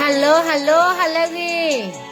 Hello hello ဟါလၢအဂ့ၤ.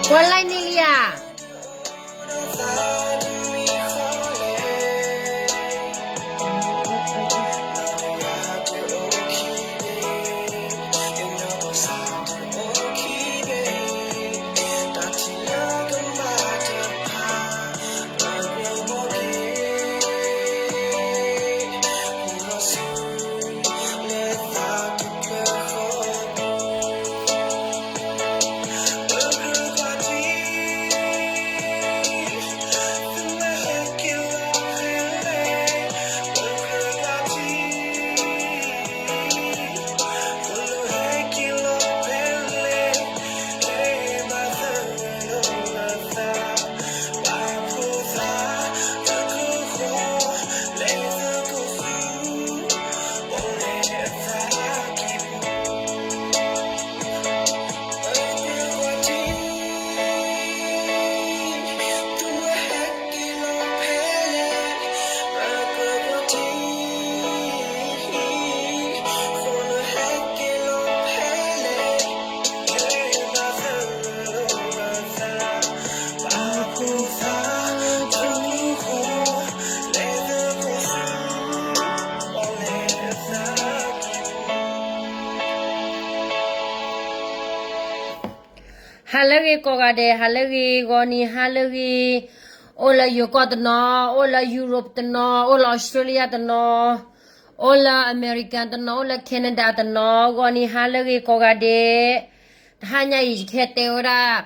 ကွၢ်လၢ်န့ၣ်လံဧါ.ဟါလၢအဂ့ၤကိးဂၤဒဲး, ဟါလၢအဂ့ၤ, ဂီၤနံၤဟါလၢအဂ့ၤ, အိၣ်လၢယိၤကီၢ်တနီၤ, အိၣ်လၢ Europe တနီၤ, အိၣ်လၢ Australia တနီၤ, အိၣ်လၢ America တနီၤ, အိၣ်လၢ Canada တနီၤ, ဂီၤနံၤဟါလၢအဂ့ၤကိးဂၤဒဲး, တဟါညါအံၤ ယကဟဲတဲဝဲဒၣ်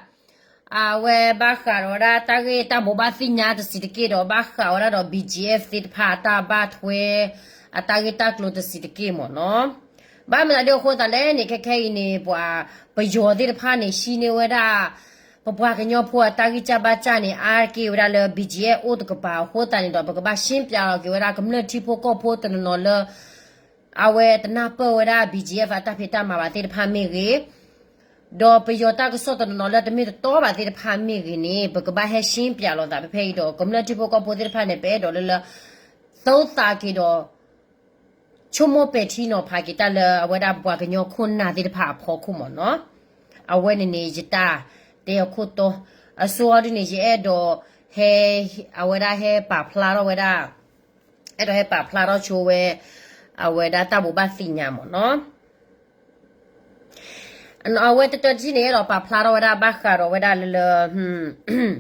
အဝဲဘၣ်ဃးဒီးဝဲဒၣ်တၢ်ဂ့ၢ်တၢ်ဘိးဘၣ်သ့ၣ်ညါတစဲးတက့ၢ်ဒီး ဘၣ်ဃးဝဲဒၣ်ဒီး BGF သ့ၣ်တဖၣ်အတၢ်ဘၣ်ထွဲ အတၢ်ဂ့ၢ်တၢ်ကျိၤတစဲးတက့ၢ်မ့ၢ်နီၤ. ဘၣ်မနုၤဒ်အဃိသတးလဲၣ်န့ၣ် ခဲခဲအံၤန့ၣ် ပှၤပယီၤသ့ၣ်တဖၣ်န့ၣ် ဟံးန့ၢ်ဝဲဒၣ် ပပှၤကညီဖိအတၢ်ဂံၢ်စၢ်ဘါစၢ်န့ၣ် အါတက့ၢ်ဝဲဒၣ်လၢ BGF အိၣ်တကပၤအဃိသတးန့ၣ်ဒီး ပကဘၣ်ရှင်းပြလီၤက့ၤဝဲဒၣ် ကမျၢၢ်ထံဖိကီၢ်ဖိတနီၤနီၤလၢ အဝဲတနၢ်ပၢၢ်ဝဲဒၣ် BGF အတၢ်ဖံးတၢ်မၤဘၣ်သ့ၣ်တဖၣ်မ့ၢ်ဂ့ၤ, ဒီးပယီၤတၢ်ကစီၣ်တနီၤနီၤလၢတမ့ၢ်တတီဘၣ်သ့ၣ်တဖၣ်မ့ၢ်ဂ့ၤန့ၣ် ပကဘၣ်ဟဲရှင်းပြလီၤသးဖဲဖဲအံၤဒီး ကမျၢၢ်ထံဖိကီၢ်ဖိသ့ၣ်တဖၣ်န့ၣ် ပအဲၣ်ဒိးလၢလၢ သုသးက့ၤဒီး ဆိကမိၣ်ပဲာ်ထံနီၤဖးက့ၤတၢ်လၢအဝဲဒၣ်ပှၤကညီခိၣ်နၢ်သ့ၣ်တဖၣ်အဖီခိၣ်မ့ၢ်နီၤ. အဝဲန့ၣ်န့ၣ် ယတၢ်တဲအခိၣ်တီ, အဆိအီၤဒ်န့ၣ် ယအဲၣ်ဒိးဟဲ အဝဲဒၣ်ဟဲပာ်ဖျါထီၣ်ဝဲဒၣ် အဲၣ်ဒိးဟဲပာ်ဖျါထီၣ်ဆိဝဲ အဝဲဒၣ်တၢ်ဘိးဘၣ်သ့ၣ်ညါမ့ၢ်နီၤ. အဝဲတတၢတထံၣ်န့ၣ် အဲၣ်ဒိးပာ်ဖျါထီၣ်ဝဲဒၣ်ဘၣ်ဃးဒီးဝဲဒၣ်လၢလၢ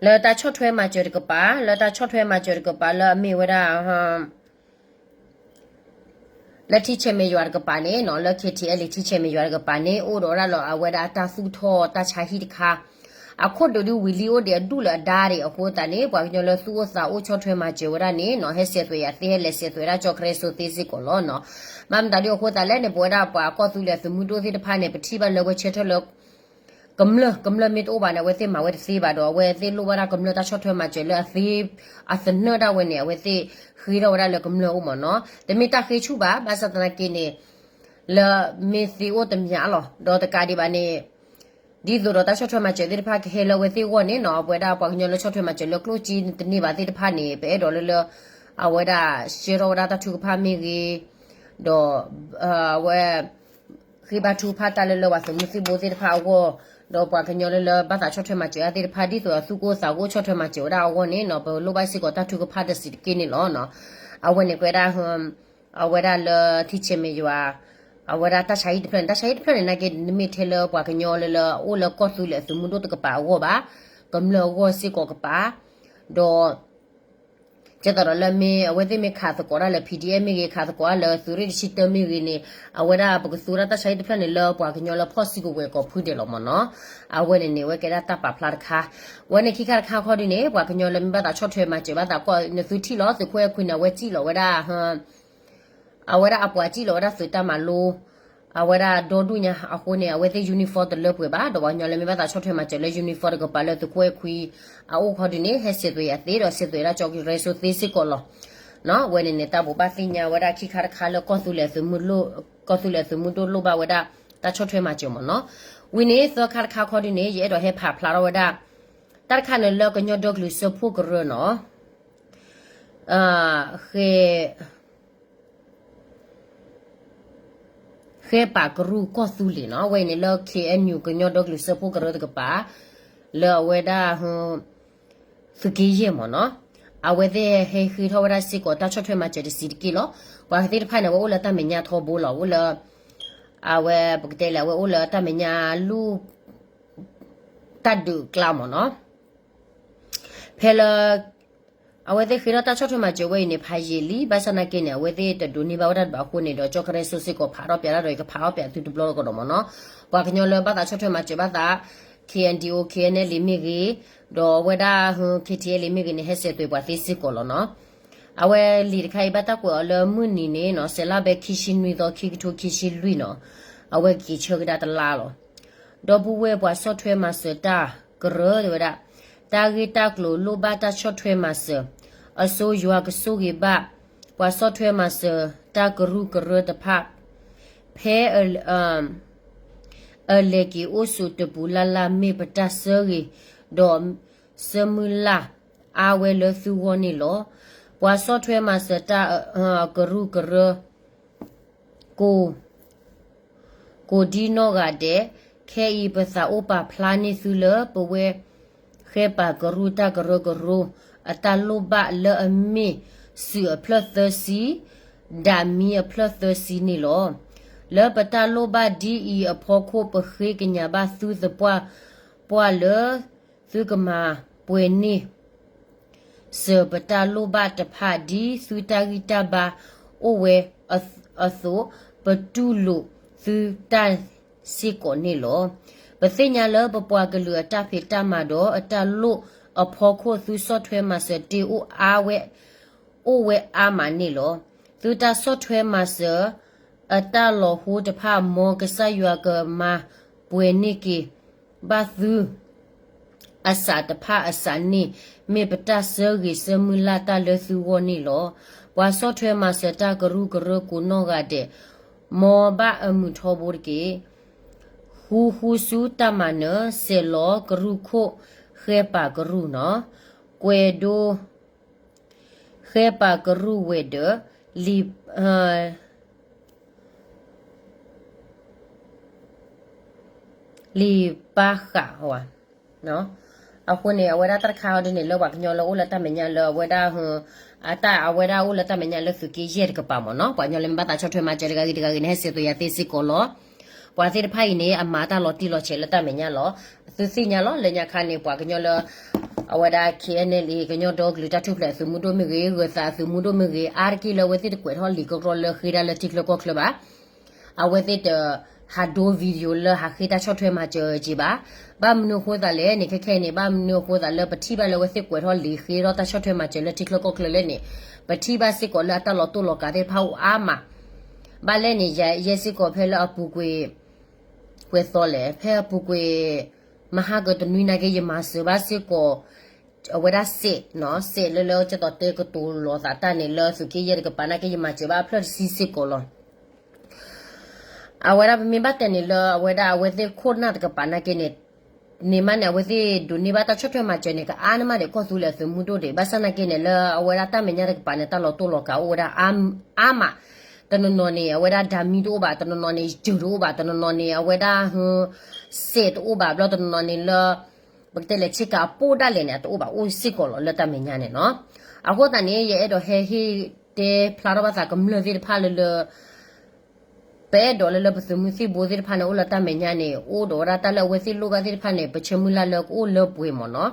လၢတၢ်ဆီၣ်ထွဲမၤစၢၤတကပၤ, လၢတၢ်ဆီၣ်ထွဲမၤစၢၤတကပၤလၢအမ့ၢ်ဝဲဒၣ် လၢထံဆဲးမဲာ်ယွၤတကပၤန့ၣ်နီၤ, လၢ KTLA ထံဆဲးမဲာ်ယွၤတကပၤန့ၣ် အိၣ်ဒီးဝဲဒၣ်လီၤအဝဲဒၣ်အတၢ်သူၣ်ထီၣ်တၢ်ဆါဟံၣ်တခါ, အခိၣ်ဒိးဒုးဝံၤလံအိၣ်ဒံးအဒူၣ်လၢအဒါဒံးအဃိသတးန့ၣ် ပှၤကညီလၢသူၣ်အိၣ်သးအိၣ်ဆီၣ်ထွဲမၤစၢၤဝဲဒၣ်န့ၣ်နီၤ ဟဲစဲးသွဲးယၤသ့ ဟဲလဲၤစဲးသွဲးဒၣ်ကၠီၤခရံာ်စိသ့စ့ၢ်ကီးလီၤနီၤ. ဘၣ်မတၤဒ်အဃိသတးလဲၣ်န့ၣ် ပဝဲဒၣ်ပှၤကီၢ်သူလ့ၤအသုးမုၢ်ဒိၣ်သ့ၣ်တဖၣ်န့ၣ် ပထံၣ်ဘၣ်လၢဝဲဆၢထၢၣ်လၢ ကမျၢၢ် ကမျၢၢ်မ့ၢ်တအိၣ်ဘၣ်န့ၣ် အဝဲသ့ၣ်မၤဝဲတသ့ဘၣ်ဒီး အဝဲသ့ၣ်လိၣ်ဘၣ်ဒၣ်ကမျၢၢ်တၢ်ဆီၣ်ထွဲမၤစၢၤလၢအသ့ အသနၢၣ်ဒၣ်ဝဲန့ၣ် အဝဲသ့ၣ်ဃ့ထီၣ်ဝဲဒၣ်လၢကမျၢၢ်အိၣ်မ့ၢ်နီၤ. တမ့ၢ်တၢ်ဃ့ဆူၣ်ဘၣ် ဘၣ်ဆၣ်သနာ်က့န့ၣ် လၢမ့ၢ်သ့အိၣ်တမံၤလီၤ ဒီးတကးဒံးဘၣ်န့ၣ် ဒ်သိးဒီးတၢ်ဆီၣ်ထွဲမၤစၢၤသ့ၣ်တဖၣ်ကဟဲလၢအဝဲသ့ၣ်အဂီၢ်န့ၣ်နီၤ ပဝဲဒၣ်ပှၤကညီလၢဆီၣ်ထွဲမၤစၢၤလၢကျိၣ်စ့တန့ၢ်ဘၣ်သ့ၣ်တဖၣ်န့ၣ် ပအဲၣ်ဒိးလၢလၢ အဝဲဒၣ်ဆှၢထီၣ်ဝဲဒၣ်တၢ်ထုကဖၣ်မ့ၢ်ဂ့ၤ, ဒီး အဝဲ ဃ့ဘါထုကဖၣ်တၢ်လၢလၢပှၤသုးမုၢ်သံၣ်ဘိသ့ၣ်တဖၣ်အဂီၢ်, ဒီးပှၤကညီလၢလၢဘၣ်သးဆီၣ်ထွဲမၤစၢၤတၢ်သ့ၣ်တဖၣ် ဒ်သိးအသူၣ်ကအိၣ်သးကအိၣ်ဆီၣ်ထွဲမၤစၢၤဝဲဒၣ်အဂီၢ်န့ၣ်နီၤ ပလိၣ်ဘၣ်စ့ၢ်ကီးတၢ်ထုကဖၣ်တစဲးတက့ၢ်န့ၣ်လီၤ. အဝဲန့ၣ်ပဝဲဒၣ် အဝဲဒၣ်လၢထံဆဲးမဲာ်ယွၤ အဝဲဒၣ်တၢ်ဆါဟံၣ်တဖျၢၣ်န့ၣ် တၢ်ဆါဟံၣ်တဖျၢၣ်န့ၣ် နာ်က့ တမ့ၢ်ထဲလၢပှၤကညီလၢလၢအိၣ်လၢကီၢ်သူလ့ၤအသုးမုၢ်ဒိၣ်တကပၤအဂီၢ်ဘၣ်, ကမျၢၢ်အဂီၢ်စ့ၢ်ကီးကပၤ, ဒီး ကဲသိးဒီးလၢမ့ၢ်အဝဲသ့ၣ်မ့ၢ်ခးသကိးတၢ်လၢ P D F မ့ၢ်ဂ့ၤ ခးသကိးတၢ်လၢသုးရ့ၣ်တဆံတၢမ့ၢ်ဂ့ၤန့ၣ် အဝဲဒၣ်ပကသူဝဲဒၣ်တၢ်ဆါဟံၣ်တဖျၢၣ်န့ၣ်လၢပှၤကညီလၢဖီၣ်စုကဝဲၤကိးဖုဒဲးလီၤမ့ၢ်နီၤ. အဝဲန့ၣ်န့ၣ် အဝဲကဲဒၣ်တၢ်ပာ်ဖျါတခါ, ဝဲန့ၣ်ခံခါတခါခီဒုန့ၣ် ပှၤကညီလၢမ့ၢ်ဘၣ်သးဆီၣ်ထွဲမၤစၢၤဘၣ်သးကွၢ် နသုထံၣ်လီၤ သုးခိၣ်အဲၣ်ခွံန့ၣ် အဝဲစံၣ်လီၤဝဲဒၣ် အဝဲဒၣ်အပှၤစံၣ်လီၤဝဲဒၣ်သုးတၢ်မၤလိ အဝဲဒၣ်ဒီဒူၣ်ညါအဃိန့ၣ် အဝဲသ့ၣ် uniform တလၢပှဲၤဘၣ် ဒီးပှၤကညီလၢမ့ၢ်ဘၣ်သးဆီၣ်ထွဲမၤစၢၤလၢ uniform တကပၤလၢသုးခိၣ်အဲၣ်ခွံအအိၣ်ခီဒုန့ၣ် ဟဲစဲးသွဲးအသ့ဒီး စဲးသွဲးဒၣ်ကၠီကရၢစိသ့စ့ၢ်ကီးလီၤ. ဝဲန့ၣ်န့ၣ် တၢ်ဘိးဘၣ်သ့ၣ်ညါဝဲဒၣ်ခံခါတခါလၢ ကီၢ်သူလ့ၤသုးမုၢ်ဒိၣ်လိၣ်ဘၣ်ဝဲဒၣ် တၢ်ဆီၣ်ထွဲမၤစၢၤမ့ၢ်နီၤ. ဝံၤန့ၣ် သၢခါတခါခီဒုန့ၣ် ယအဲၣ်ဒိးဟဲဖးဖျါထီၣ်ဝဲဒၣ် တၢ်တခါန့ၣ်လၢကညီဒီကလုာ်စၢဖှိၣ်ကရၢနီၤ ဃဲ ဃဲပာ်ကရူၢ်ကီၢ်သူလ့ၤနီၤ အဝဲအံၤန့ၣ်လၢ K N U ကညီဒီကလုာ်စၢဖှိၣ်ကရၢတကပၤ လၢအဝဲဒၣ် သုးက့ယဲၢ်မ့ၢ်နီၤ အဝဲသ့ၣ်ဟဲဃ့ထီၣ်ဝဲဒၣ်စ့ၢ်ကီးတၢ်ဆီၣ်ထွဲမၤစၢၤတဆံးတက့ၢ်လီၤ. ပှၤသ့ၣ်တဖၣ်န့ၣ် အဝဲအိၣ်လၢတၢ်မဲာ်ညါထီဘိလီၤ အိၣ်လၢ အဝဲပကတဲလဲၣ် အဝဲအိၣ်လၢတၢ်မဲာ်ညါလူၢ် တၢ်ဒုးအကျါမ့ၢ်နီၤ ဖဲလၢ အဝဲသ့ၣ်ဃ့ထီၣ်တၢ်ဆီၣ်ထွဲမၤစၢၤဝဲအံၤန့ၣ် ဖးယံာ်လံ ဘၣ်ဆၣ်နာ်က့န့ၣ် အဝဲသ့ၣ်တဒိးန့ၢ်ဘၣ်ဝဲဒၣ်တဘၣ်အဃိန့ၣ်ဒီး ကၠီကရၢစိစ့ၢ်ကီးဖးထီၣ်ပၠးတၢ်ဒီး ယကဖးထီၣ်ပၠးသုတဘျီလၢကဒီးမ့ၢ်နီၤ ပှၤကညီလၢဘၣ်သးဆီၣ်ထွဲမၤစၢၤဘၣ်သး K N D O K N L A မ့ၢ်ဂ့ၤ ဒီးအဝဲဒၣ် K T L A မ့ၢ်ဂ့ၤန့ၣ် ဟဲစဲးသွဲးပှၤသ့စ့ၢ်ကီးလီၤနီၤ အဝဲလံာ်တခါအံၤဘၣ်တၢ်ကွဲးအီၤလၢမုၢ်နံၤန့ၣ်နီၤ စဲးလါဘဲခံဆံနွံသီ ခံကထိခံဆံလွံၢ်နီၤ အဝဲက့ၤဆၢကဒါတလါလီၤ. ဒီပုၢ်ဝဲၢ်ပှၤဆီၣ်ထွဲမၤစၢၤတၢ်ကရၢတဲဝဲဒၣ် တၢ်ဂ့ၢ်တၢ်ကျိၤလိၣ်ဘၣ်တၢ်ဆီၣ်ထွဲမၤစၢၤ အစိယွၤကဆိၣ်ဂ့ၤဘၣ် ပှၤဆီၣ်ထွဲမၤစၢၤတၢ်ကရူၢ်ကရၢတဖၣ် ဖဲ အလဲၤက့ၤအိၣ်ဆိးတပူၤလၢ်လၢ် မ့ၢ်ပတၢ်ဆၢဂ့ၤ ဒီးဆၢမုၢ်လၢ်အါဝဲလၢသုဂီၢ်န့ၣ်လီၤ. ပှၤဆီၣ်ထွဲမၤစၢၤတၢ်ကရူၢ်ကရၢ ကိး ကိးဒံနီၢ်ဂၤဒဲး, ခဲအံၤပသးအိၣ်ပာ်ဖျါန့ၢ်သုလၢပဝဲ ဃဲပာ်ကရူၢ်တၢ်ကရၢကရိ အတၢ်လိၣ်ဘၣ်လၢအမ့ၢ်စုးအဖျၢၣ်သၢဆံ, ဒးမံအဖျၢၣ်သၢဆံန့ၣ်လီၤ. လၢပတၢ်လိၣ်ဘၣ်ဒ်အံၤအဖီခိၣ် ပဃ့ကညးဘၣ်သုသပှၢ်ပှၢ်လၢ သုကမၤပှဲၤန့ၢ် စၢၤပတၢ်လိၣ်ဘၣ်တဖၣ်ဒ်သုတၢ်ဂံၢ်တၢ်ဘါအိၣ်ဝဲအသိး, ပတူၢ်လိာ်သုတၢ်စ့ၢ်ကီးန့ၣ်လီၤ. ပသ့ၣ်ညါလၢပပှၤကလုာ်အတၢ်ဖံးတၢ်မၤဒီးအတၢ်လိၣ်အဖီခိၣ် သုဆီၣ်ထွဲမၤစၢၤတ့ၢ်အိၣ်အါဝဲ အိၣ်ဝဲအါမးန့ၣ်လီၤ. သုတၢ်ဆီၣ်ထွဲမၤစၢၤ အတၢ်လီၤဟိတဖၣ် မ်ကစၢ်ယွၤကမၤပှဲၤန့ၢ်က့ၤဘၣ်သု အစးတဖၣ်အစးန့ၣ် မ့ၢ်ပတၢ်ဆၢဂ့ၤဆၢမုၢ်လၢ်တၢ်လၢသုဂီၢ်န့ၣ်လီၤ. ပှၤဆီၣ်ထွဲမၤစၢၤတၢ်ကရူၢ်ကရၢကိးနီၢ်ဂၤဒဲး, မ်ဘၣ်အမုာ်ထီဘိတက့ၢ်. ဃူဃူဆူတၢ်မၤနၢၤ စဲးလီၤကရူၢ်ခိၣ် ဃဲပာ်ကရူၢ်နီၤ, ကွဲးဒိ ဃဲပာ်ကရူၢ်ဝဲၤဒၢး လံာ် လံာ်ပၢ်ဃာ်ဝဲ, အဃိန့ၣ် အဝဲဒၣ်တၢ်တခါအံၤဒ်န့ၣ် လၢပှၤကညီလၢအိၣ်လၢတၢ်မဲာ်ညါလၢအဝဲဒၣ် အတၢ်အဝဲဒၣ်အိၣ်လၢတၢ်မဲာ်ညါလၢသုးက့ယဲၢ်တကပၤမ့ၢ်နီၤ, ပှၤကညီလၢမ့ၢ်ဘၣ်သးဆီၣ်ထွဲမၤစၢၤတဂၤဂ့ၤတဂၤဂ့ၤန့ၣ် ဟဲစဲးသွဲးယၤသ့စ့ၢ်ကီးလီၤ. ပှၤသ့ၣ်တဖၣ်အံၤန့ၣ် အမၤတၢ်လီၤတံၢ်လီၤဆဲးလၢတၢ်မဲာ်ညါလီၤ. သုသ့ၣ်ညါလီၤ လၢညါခါန့ၣ် ပှၤကညီလၢ အဝဲဒၣ် K N L A ကညီဒီကလုာ်တၢ်ထူၣ်ဖျဲးအသုးမုၢ်ဒိၣ်မ့ၢ်ဂ့ၤ, ဂၢၤသးအသုးမုၢ်ဒိၣ်မ့ၢ်ဂ့ၤ, အါတက့ၢ်လၢအဝဲသ့ၣ်တကွဲးထီၣ်လံာ်ကြီကြီလၢဃ့ဒၣ်လၢထံချၢကီၢ်ချၢဘၣ်. အဝဲသ့ၣ်တဟးဒိ video လၢဟးဃ့တၢ်ဆီၣ်ထွဲမၤစၢၤက့ၤဘၣ်. ဘၣ်မနုၤအဃိသတးလဲၣ်န့ၣ် ခဲခဲအံၤန့ၣ် ဘၣ်မနုၤအဃိသတးလၢပထံၣ်ဘၣ်လၢအဝဲသ့ၣ်ကွဲးထီၣ်လံာ်ဃ့ထီၣ် တၢ်ဆီၣ်ထွဲမၤစၢၤလၢထံချၢကီၢ်ချၢလဲၣ်န့ၣ်, ပထံၣ်ဘၣ်စ့ၢ်ကီးလၢအတၢ်လီၤတိၢ်လီၤကးသ့ၣ်တဖၣ်အိၣ်အါမး. ဘၣ်လဲၣ်န့ၣ် ယဲစ့ၢ်ကီးဖဲလၢအပူၤကွံာ် ကွဲးသီလဲၣ်, ဖဲအပူၤကွံာ် မဟါကတနွံနာ်က့ ယမၤစၢၤဘၣ်စ့ၢ်ကီး အဝဲဒၣ်စဲးနီၤ, စဲးလၢလၢကဲသိးတဲကတိၤလီၤသးတၢ်န့ၣ် လၢသုးက့ယဲၢ်တကပၤနာ်က့ ယမၤစၢၤဘၣ်အဖျၢၣ်တဆံစ့ၢ်ကီးလီၤ. အဝဲဒၣ်ပမ့ၢ်ဘၣ်တဲန့ၣ်လၢအဝဲဒၣ်အဝဲသ့ၣ်ခိၣ်နၢ်တကပၤနာ်က့န့ၣ်, န့ၣ်မးန့ၣ် အဝဲသ့ၣ်ဒိးန့ၢ်ဘၣ်တၢ်ဆီၣ်ထွဲမၤစၢၤန့ၣ် ကအါန့ၢ်မးဒံးကီၢ်သူလ့ၤအသုးမုၢ်ဒိၣ်ဒံး, ဘၣ်ဆၣ်နာ်က့န့ၣ် လၢအဝဲဒၣ်တၢ်မဲာ်ညါတကပၤန့ၣ် တၢ်လီၤတိၢ်လီၤကးအိၣ်ဝဲဒၣ်အါမး, တနီၤနီၤန့ၣ် အဝဲဒၣ်ဒးမံတအိၣ်ဘၣ်, တနီၤနီၤန့ၣ် ယုၢ်တအိၣ်ဘၣ်, တနီၤနီၤန့ၣ် အဝဲဒၣ် စဲးတအိၣ်ဘၣ်ဘျီ, တနီၤနီၤန့ၣ်လၢ ပကတဲလဲၣ် ဆ့ကၤအပိၢ်ဒၣ်လဲာ်န့ၣ် အတအိၣ်ဘၣ် အိၣ်စ့ၢ်ကီးလီၤလၢတၢ်မဲာ်ညါန့ၣ်နီၤ. အဃိသတးန့ၣ် ယအဲၣ်ဒိးဟဲဟ့ၣ်တဲဖျါထီၣ်ဘၣ်သးကမျၢၢ်သ့ၣ်တဖၣ်လၢလၢ ပအဲၣ်ဒိးလၢလၢပသုးမုၢ်သံၣ်ဘိသ့ၣ်တဖၣ်န့ၣ် အိၣ်လၢတၢ်မဲာ်ညါန့ၣ် အိၣ်ဒီးဝဲဒၣ်တၢ်လၢအဝဲသ့ၣ်လိၣ်ဘၣ်သ့ၣ်တဖၣ်န့ၣ် ပဆၢမုၢ်လၢ်လၢကအိၣ်လၢပှဲၤမ့ၢ်နီၤ.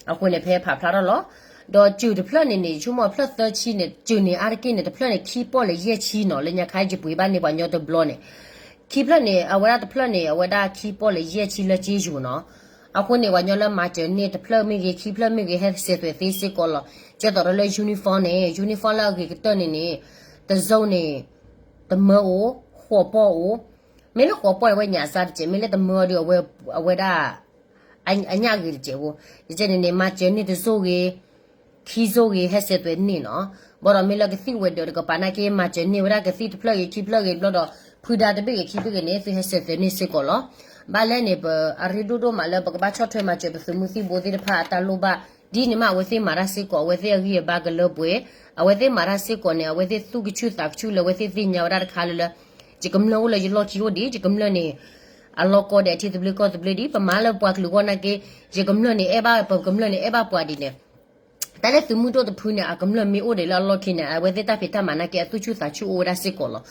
အဃိန့ၣ် ဖဲဖးဖျါထီၣ်လီၤ. ဒီးစၢၢ်တဖျၢၣ်န့ၣ်န့ၣ် ဆိကမိၣ်ဖျၢၣ်သၢဆံန့ၣ် စၢၢ်န့ၣ်အါတက့ၢ်န့ၣ် တဖျၢၣ်န့ၣ် ခံပီၢ်လၢယဲၢ်ဆံနီၤ လၢညါခါယပှ့ၤဘၣ်န့ၢ်ပှၤညီတဘျီန့ၣ်, ခံဖျၢၣ်န့ၣ် အဝဲဒၣ်တဖျၢၣ်န့ၣ် အဝဲဒၣ်ခံပီၢ်လၢယဲၢ်ဆံလၢကၠ့ယိၤနီၤ. အဃိန့ၣ် ပှၤညီလၢမၤစၢၤန့ၢ်တဖျၢၣ်မ့ၢ်ဂ့ၤ ခံဖျၢၣ်မ့ၢ်ဂ့ၤ ဟဲစဲးသွဲးသ့စ့ၢ်ကီးလီၤ. ကဲသိးဒီးလၢ uniform န့ၣ် uniform လၢအဂ့ၤကတၢၢ်န့ၣ်န့ၣ် တစိၢ်န့ၣ် တမၢအိၣ်, ဃိးပီၢ်အိၣ်, မ့ၢ်လၢဃိးပီၢ်န့ၣ် အဝဲညၣ်စၢ်တစဲး မ့ၢ်လၢတမၢဒီး အဝဲဒၣ် အညၣ်ဂ့ၤတစဲးဖိ, ယကဲန့ၣ်န့ၣ် မၤစၢၤန့ၢ်တစိၢ်ဂ့ၤ, ခံစိၢ်ဂ့ၤ ဟဲစဲးသွဲးန့ၢ်နီၤ. ဘၣ်ဒီးမ့ၢ်လၢကသံၣ်ဝဲၤဒၢးတကပၤနာ်က့ မၤစၢၤန့ၢ်ဝဲဒၣ်ကသံၣ်တဖျၢၣ်ဂ့ၤ ခံဖျၢၣ်ဂ့ၤဘျီဒီး ဖုဒါတဘ့ၣ်ဂ့ၤ ခံဘ့ၣ်ဂ့ၤန့ၣ် သုဟဲစဲးသွဲးန့ၢ်စ့ၢ်ကီးလီၤ. ဘၣ်လဲၣ်န့ၣ် ပအရ့ဒိၣ်ဒိၣ်မးလၢပကဘၣ်ဆီၣ်ထွဲမၤစၢၤပသုးမုၢ်သံၣ်ဘိသ့ၣ်တဖၣ်အတၢ်လိၣ်ဘၣ်, ဒ်န့ၣ်မး အဝဲသ့ၣ်မၤတၢ်စ့ၢ်ကီး အဝဲသ့ၣ်အဂံၢ်အဘါကလၢပှဲၤ, အဝဲသ့ၣ်မၤတၢ်စ့ၢ်ကီးန့ၣ် အဝဲသ့ၣ်သူၣ်ကဆူၣ်သးကဆူၣ်လၢအဝဲသ့ၣ်သ့ၣ်ညါဝဲဒၣ်တခါလၢလၢ ယကမျၢၢ်အိၣ်လၢယလီၢ်ခံအိၣ်ဒံး ယကမျၢၢ်န့ၣ် အလီၢ်ကီဒဲး အထံသဘျ့ကီၢ်သဘျ့ဒံး ပမၤလၢပှၤကလုာ်ဂီၢ်နာ်က့ ယကမျၢၢ်န့ၣ်အဲၣ်ဘၣ် ပကမျၢၢ်န့ၣ်အဲၣ်ဘၣ်ပှၤဒ်န့ၣ်, တၢ်လၢသုးမုၢ်ဒိၣ်တဖုန့ၣ် အကမျၢၢ်မ့ၢ်အိၣ်ဒံးလၢအလီၢ်ခံန့ၣ် အဝဲသ့ၣ်တၢ်ဖံးတၢ်မၤနာ်က့ အသူၣ်ဆူၣ်သးဆူၣ်အိၣ်ဝဲဒၣ်စ့ၢ်ကီးလီၤ.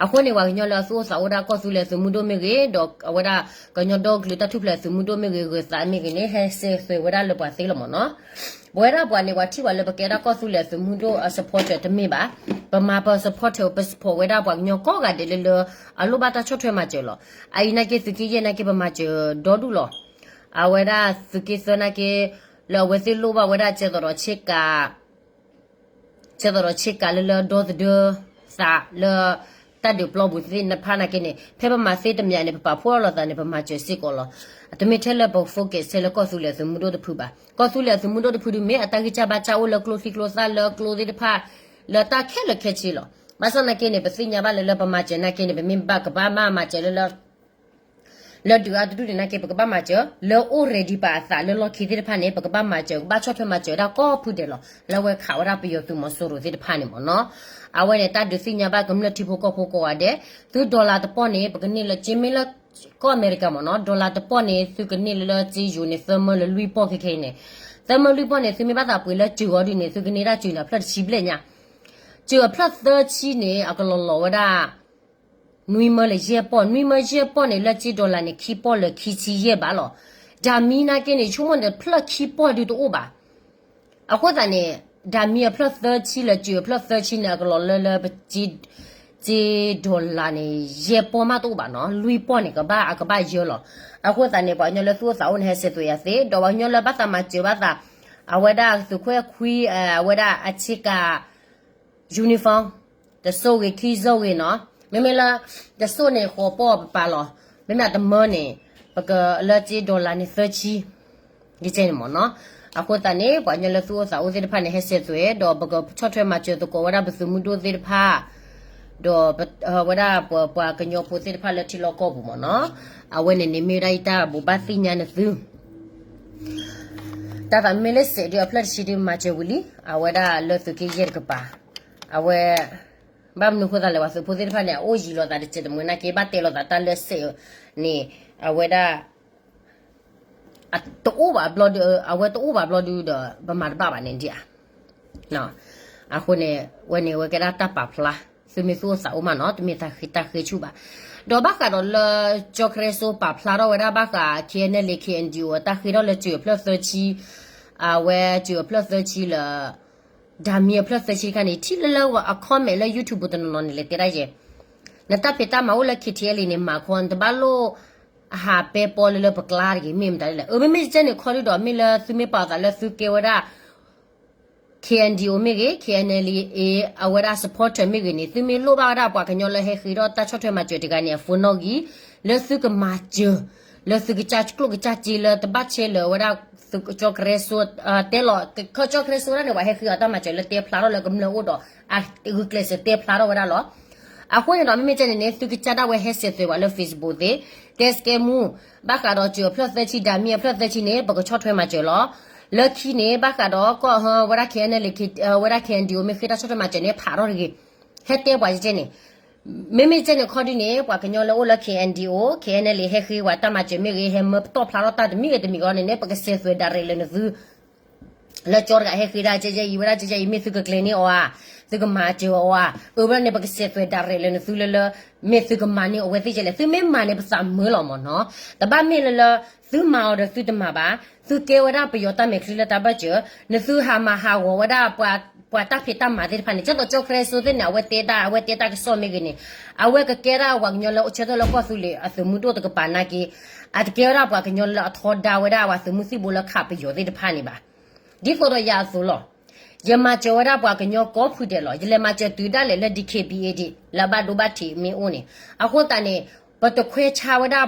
အဃိန့ၣ် ပှၤကညီလၢအသူၣ်အိၣ်သးအိၣ်ဒၣ်ကီၢ်သူလ့ၤသုးမုၢ်ဒိၣ်မ့ၢ်ဂ့ၤ ဒီးအဝဲဒၣ်ကညီဒီကလုာ်တၢ်ထူၣ်ဖျဲးသုးမုၢ်ဒိၣ်မ့ၢ်ဂ့ၤ ဂၢၤသးမ့ၢ်ဂ့ၤန့ၣ် ဟဲစဲးသွဲးဝဲဒၣ်လၢပှၤသ့လီၤမ့ၢ်နီၤ. ပဝဲဒၣ်ပှၤန့ၣ် ပှၤထံၣ်ပှၤလၢပကဲဒၣ်ကီၢ်သူလ့ၤသုးမုၢ်ဒိၣ်အ supporter တမ့ၢ်ဘၣ်. ပမၤပ supporter ပ support ဝဲဒၣ်ပှၤကညီကိးဂၤဒဲးလၢလၢ အလိၣ်ဘၣ်တၢ်ဆီၣ်ထွဲမၤစၢၤလီၤ. အအံၤနာ်က့ သုးက့ယဲၢ်နာ်က့ ပမၤစၢၤဒီဒူၣ်လီၤ. အဝဲဒၣ်သုးက့သၢနာ်က့ လၢအဝဲသ့ၣ်လိၣ်ဘၣ်ဝဲဒၣ်ကဲသိးဒီးဆ့ကၤ ကဲသိးဒီးဆ့ကၤလၢလၢဒီသဒၢသးလၢ တၢ်ဒုးပျီပူၤသ့ၣ်တဖၣ်နာ်က့န့ၣ် ဖဲပမၤသ့တမံၤန့ၣ် ပပာ်ဖှိၣ်ထီၣ်လိာ်သးန့ၣ် ပမၤစၢၤစ့ၢ်ကီးလီၤ. အတမ့ၢ်ထဲလၢပ focus ထဲလၢကီၢ်သူလ့ၤအသုးမုၢ်ဒိၣ်တဖုဘၣ်. ကီၢ်သူလ့ၤအသုးမုၢ်ဒိၣ်တဖုဒုးမ့ၢ်အတၢ်ဂံၢ်စၢ်ဘါစၢ်အိၣ်လၢကျိချံကျိသၣ်လၢကျိသ့ၣ်တဖၣ် လၢတၢ်ခဲလၢာ်ခဲဆ့လီၤ. ဘၣ်ဆၣ်နာ်က့န့ၣ် ပသ့ၣ်ညါဘၣ်လၢလၢပမၤစၢၤနာ်က့န့ၣ် ပမ့ၢ်ဘၣ်ကဘၣ်မၤမၤစၢၤလၢလၢ လၢဒုးအါတဒူၣ်န့ၣ်နာ်က့ ပကဘၣ်မၤစၢၤ လၢအိၣ် ready ပာ်အသးလၢလီၢ်ခံသ့ၣ်တဖၣ်န့ၣ် ပကဘၣ်မၤစၢၤ ကဘၣ်ဆီၣ်ထွဲမၤစၢၤဒၣ်ကိးဖုဒဲးလီၤ. လၢအဝဲခးဝဲဒၣ်ပယီၤသုးမီၤစိရိၤသ့ၣ်တဖၣ်န့ၣ်မ့ၢ်နီၤ. အဝဲန့ၣ် တၢ်ဒုးသ့ၣ်ညါဘၣ်ကမျၢၢ်ထံဖိကီၢ်ဖိကိးဂၤဒဲး, သု dollar တပီၢ်န့ၣ် ပကန့ၢ်လၢကၠ့မ့ၢ်လၢ ကီၢ်အမဲရကၤမ့ၢ်နီၤ dollar တပီၢ်န့ၣ် သုကန့ၢ်လၢလၢကၠ့ယိၤန့ၣ် သၢမၢလၢလွံၢ်ပီၢ်ခဲခဲအံၤန့ၣ်, သၢမၢလွံၢ်ပီၢ်န့ၣ် သုမ့ၢ်ဘၣ်သးပှ့ၤလၢစၢၤအီၤဒ်န့ၣ် သုကန့ၢ်ဒၣ်စၢၤန့ၣ် အဖျၢၣ်တဆံဘျဲၣ်ညါ စၢၤအဖျၢၣ်သၢဆံန့ၣ် အကလီၤလီၤဝဲဒၣ် နွံမၢလၢယဲၢ်ပီၢ်, နွံမၢယဲၢ်ပီၢ်န့ၣ် လၢကၠ့ dollar န့ၣ် ခံပီၢ်လၢခံဆံယဲၢ်ဘးလီၤ. ဒၣ်မံနာ်က့န့ၣ် ဆိကမိၣ်န့ၣ် ဖျၢၣ်ခံပီၢ်ဒုးတအိၣ်ဘၣ်. အဃိသတးန့ၣ် ဒၣ်မံအဖျၢၣ်သၢဆံလၢစၢၤအဖျၢၣ်သၢဆံန့ၣ် အကလီၤလၢလၢပကၠ့ dollar န့ၣ် ယဲၢ်ပီၢ်မးတအိၣ်ဘၣ်နီၤ, လွံၢ်ပီၢ်န့ၣ် ကဘၣ်အကဘၣ်ယၢလီၤ. အဃိသတးန့ၣ် ပှၤကညီလၢသူၣ်အိၣ်သးအိၣ်န့ၣ် ဟဲစဲးသွဲးယၤသ့, ဒီးပှၤကညီလၢဘၣ်သးမၤစၢၤဘၣ်သး အဝဲဒၣ်သုးခွဲးခွံ အဝဲဒၣ်အဆ့ကၤ uniform တစိၢ်ဂ့ၤ ခံစိၢ်ဂ့ၤနီၤ, မ့မ့ၢ်လၢ တစိၢ်န့ၣ် ဃိးပီၢ်ပပာ်လီၤ, မ့မ့ၢ်တမၢန့ၣ် ပကလၢကၠ့ dollar န့ၣ် သၢဆံ ယကဲန့ၣ်မ့ၢ်နီၤ. အဃိသတးန့ၣ် ပှၤကညီလၢသူၣ်အိၣ်သးအိၣ်သ့ၣ်တဖၣ်န့ၣ် ဟဲစဲးသွဲး ဒီးပကဆီၣ်ထွဲမၤစၢၤသကိးဝဲဒၣ်ပသုးမုၢ်ဒိၣ်သ့ၣ်တဖၣ် ဒီးဝဲဒၣ်ပပှၤကညီဖိသ့ၣ်တဖၣ်လၢထံလီၢ်ကီၢ်ပူၤမ့ၢ်နီၤ. အဝဲန့ၣ်န့ၣ် မ့ၢ်ဝဲဒၣ်ယတၢ်ဘိးဘၣ်သ့ၣ်ညါနသု တၢ်သးမ့ၢ်လၢစဲးဒုးအဖျၢၣ်တဆံဒုးမၤစၢၤဝံၤလံ, အဝဲဒၣ်လၢသုးက့ယဲၢ်တကပၤ, အဝဲ ဘၣ်မနုၤဃိသတးလဲၣ် ပှၤသုးဖိသ့ၣ်တဖၣ်န့ၣ် အအိၣ်ယံၤလိာ်သးတစဲးတမှဲၤနာ်က့ ဘၣ်တဲလိာ်သးတၢ်လၢစဲးန့ၣ် အဝဲဒၣ် တအိၣ်ဘၣ်ဘျီဒုး အဝဲတအိၣ်ဘၣ်ဘျီဒုးဒီး ပမၤတဘၣ်ဘၣ်န့ၣ်ဒ်ဧါ. အဃိန့ၣ် ဝဲန့ၣ်ဝဲကဲဒၣ်တၢ်ပာ်ဖျါ, သုမ့ၢ်သူၣ်အိၣ်သးအိၣ်မးနီၤ တမ့ၢ်တၢ်ဃ့တၢ်ဃ့ဆူၣ်ဘၣ်. ဒီးဘၣ်ဃးဒီးလၢ ကၠီကရၢစိပာ်ဖျါထီၣ်ဝဲဒၣ်ဘၣ်ဃး KNLA KNDO အတၢ်ဃ့ထီၣ်လၢစၢၤအဖျၢၣ်သၢဆံ, အဝဲစၢၤအဖျၢၣ်သၢဆံလၢ ဒၣ်မံၤအဖျၢၣ်သၢဆံတခါန့ၣ် ထံၣ်လၢလၢအ comment လၢ YouTube ပူၤတနီၤနီၤန့ၣ်လဲၤတဲဒၣ်ယဲ, နတၢ်ဖံးတၢ်မၤအိၣ်လၢ KTLA န့ၣ် မၤခီ နတဘၣ်လိၣ် အဟးပဲပီလၢလၢပကျါတဂ့ၤ မ့ၢ်မတၤလဲၣ်. အမ့မ့ၢ်ကဲန့ၣ်ခီဒုဒီး မ့ၢ်လၢသုမ့ၢ်ပာ်အသးလၢသုကဲဝဲဒၣ် KNDO မ့ၢ်ဂ့ၤ KNLA အဝဲဒၣ် supporter မ့ၢ်ဂ့ၤန့ၣ် သုမ့ၢ်လိၣ်ဘၣ်ဝဲဒၣ်ပှၤကညီလၢဟဲဃ့ထီၣ်တၢ်ဆီၣ်ထွဲမၤစၢၤတဂၤန့ၣ် အ phone နီၣ်ဂံၢ် လၢသုကမၤစၢၤ လၢသုကစၢ်ကျိၣ်ကစၢ်စ့လၢတဘၣ်ဆဲးလၢအဝဲဒၣ် သုးကၠီကရၢစိ တဲလီၤ ကၠီကရၢစိဒၣ်န့ၣ် ပှၤဟဲဃ့အီၤတၢ်မၤစၢၤလၢတဲဖျါထီၣ်လၢကမျၢၢ်အိၣ်ဒီး အဂုာ်ကျဲးစၢးတဲဖျါထီၣ်ဝဲဒၣ်လီၤ. အဃိန့ၣ်ဒီး မ့မ့ၢ်ကဲန့ၣ်န့ၣ် သုကစၢ်ဒၣ်ဝဲဟဲစဲးသွဲးပှၤလၢ Facebook သ့ၣ် တဲစကဲမူ ဘၣ်ဃးဒီးစၢၤအဖျၢၣ်သၢဆံ ဒၣ်မံၤအဖျၢၣ်သၢဆံန့ၣ် ပကဆီၣ်ထွဲမၤစၢၤလီၤ. လၢခံန့ၣ် ဘၣ်ဃးဒီးကီၢ်ဝဲဒၣ် KNLA ဝဲဒၣ် KNDO မ့ၢ်ဃ့တၢ်ဆီၣ်ထွဲမၤစၢၤန့ၣ် ဖးထီၣ်တဂ့ၤ ဟဲတဲပှၤကဲန့ၣ် မ့မ့ၢ်ကဲန့ၣ်ခီဒုန့ၣ် ပှၤကညီလၢအိၣ်လၢ KNDO KNLA ဟဲဃ့ဝဲတၢ်မၤစၢၤမ့ၢ်ဂ့ၤ ဟဲမၢပတီၢ်ဖျါထီၣ်တၢ်တမံၤဂ့ၤတမံၤဂ့ၤန့ၣ်န့ၣ် ပကစဲးသွဲးဒၣ်ရဲၣ်လၢနသု လၢကၠီတဂၤဟဲဃ့ဒၣ်ကဲကဲအံၤ ဝဲဒၣ်ကဲကဲအံၤ မ့ၢ်သုကကျဲၤန့ၢ်အီၤဧါ, သု သုကမၤစၢၤအီၤဧါ, အၢ ဘျီန့ၣ် ပကစဲးသွဲၣ်ဒၣ်ရဲၣ်လၢနသုလၢလၢ မ့ၢ်သုကမၤန့ၢ်အဝဲသ့ၣ်ကလဲၣ်, သုမ့ၢ်မၤန့ၣ် ပသးမုာ်လီၤမ့ၢ်နီၤ. တဘၣ်မ့ၢ်လၢလၢ သုမၤအီၤဒီးသုတမၤဘၣ်, သုကဲဝဲဒၣ်ပယီၤတၢ်မဲာ်ချံလၢတၢ်ဘၢၣ်စၢၤ, နသုဟးမၤဟးဂီၤဝဲဒၣ် ပှၤတၢ်ဖံးတၢ်မၤသ့ၣ်တဖၣ်န့ၣ်, ကၠီသိးကၠီကရၢစိသ့ၣ်န့ၣ် အဝဲတဲတၢ် အဝဲတဲတၢ်ကစီၣ်မ့ၢ်ဂ့ၤန့ၣ်, အဝဲကကဲဒၣ်ပှၤကညီလၢအိၣ်ဆၢထၢၣ်လၢကီၢ်သူလ့ၤအသုးမုၢ်ဒိၣ်တကပၤနာ်က့, အတကဲဝဲဒၣ်ပှၤကညီလၢအထီဒါဝဲဒၣ်ပှၤသုးမုၢ်သံၣ်ဘိလၢခးပယီၤသ့ၣ်တဖၣ်န့ၣ်ဘၣ်. ဒ်သိးဒီးယၤအသိးလီၤ. ယမၤစၢၤဝဲဒၣ်ပှၤကညီကိးဖုဒဲးလီၤ. ယလဲၤမၤစၢၤတုၤဒၣ်လဲာ်လၢ DKBA ဒံး လၢအဘၣ်ဒိဘၣ်ထံးမ့ၢ်အိၣ်န့ၣ်. အဃိသတးန့ၣ် ပတခွဲးဆါဝဲဒၣ်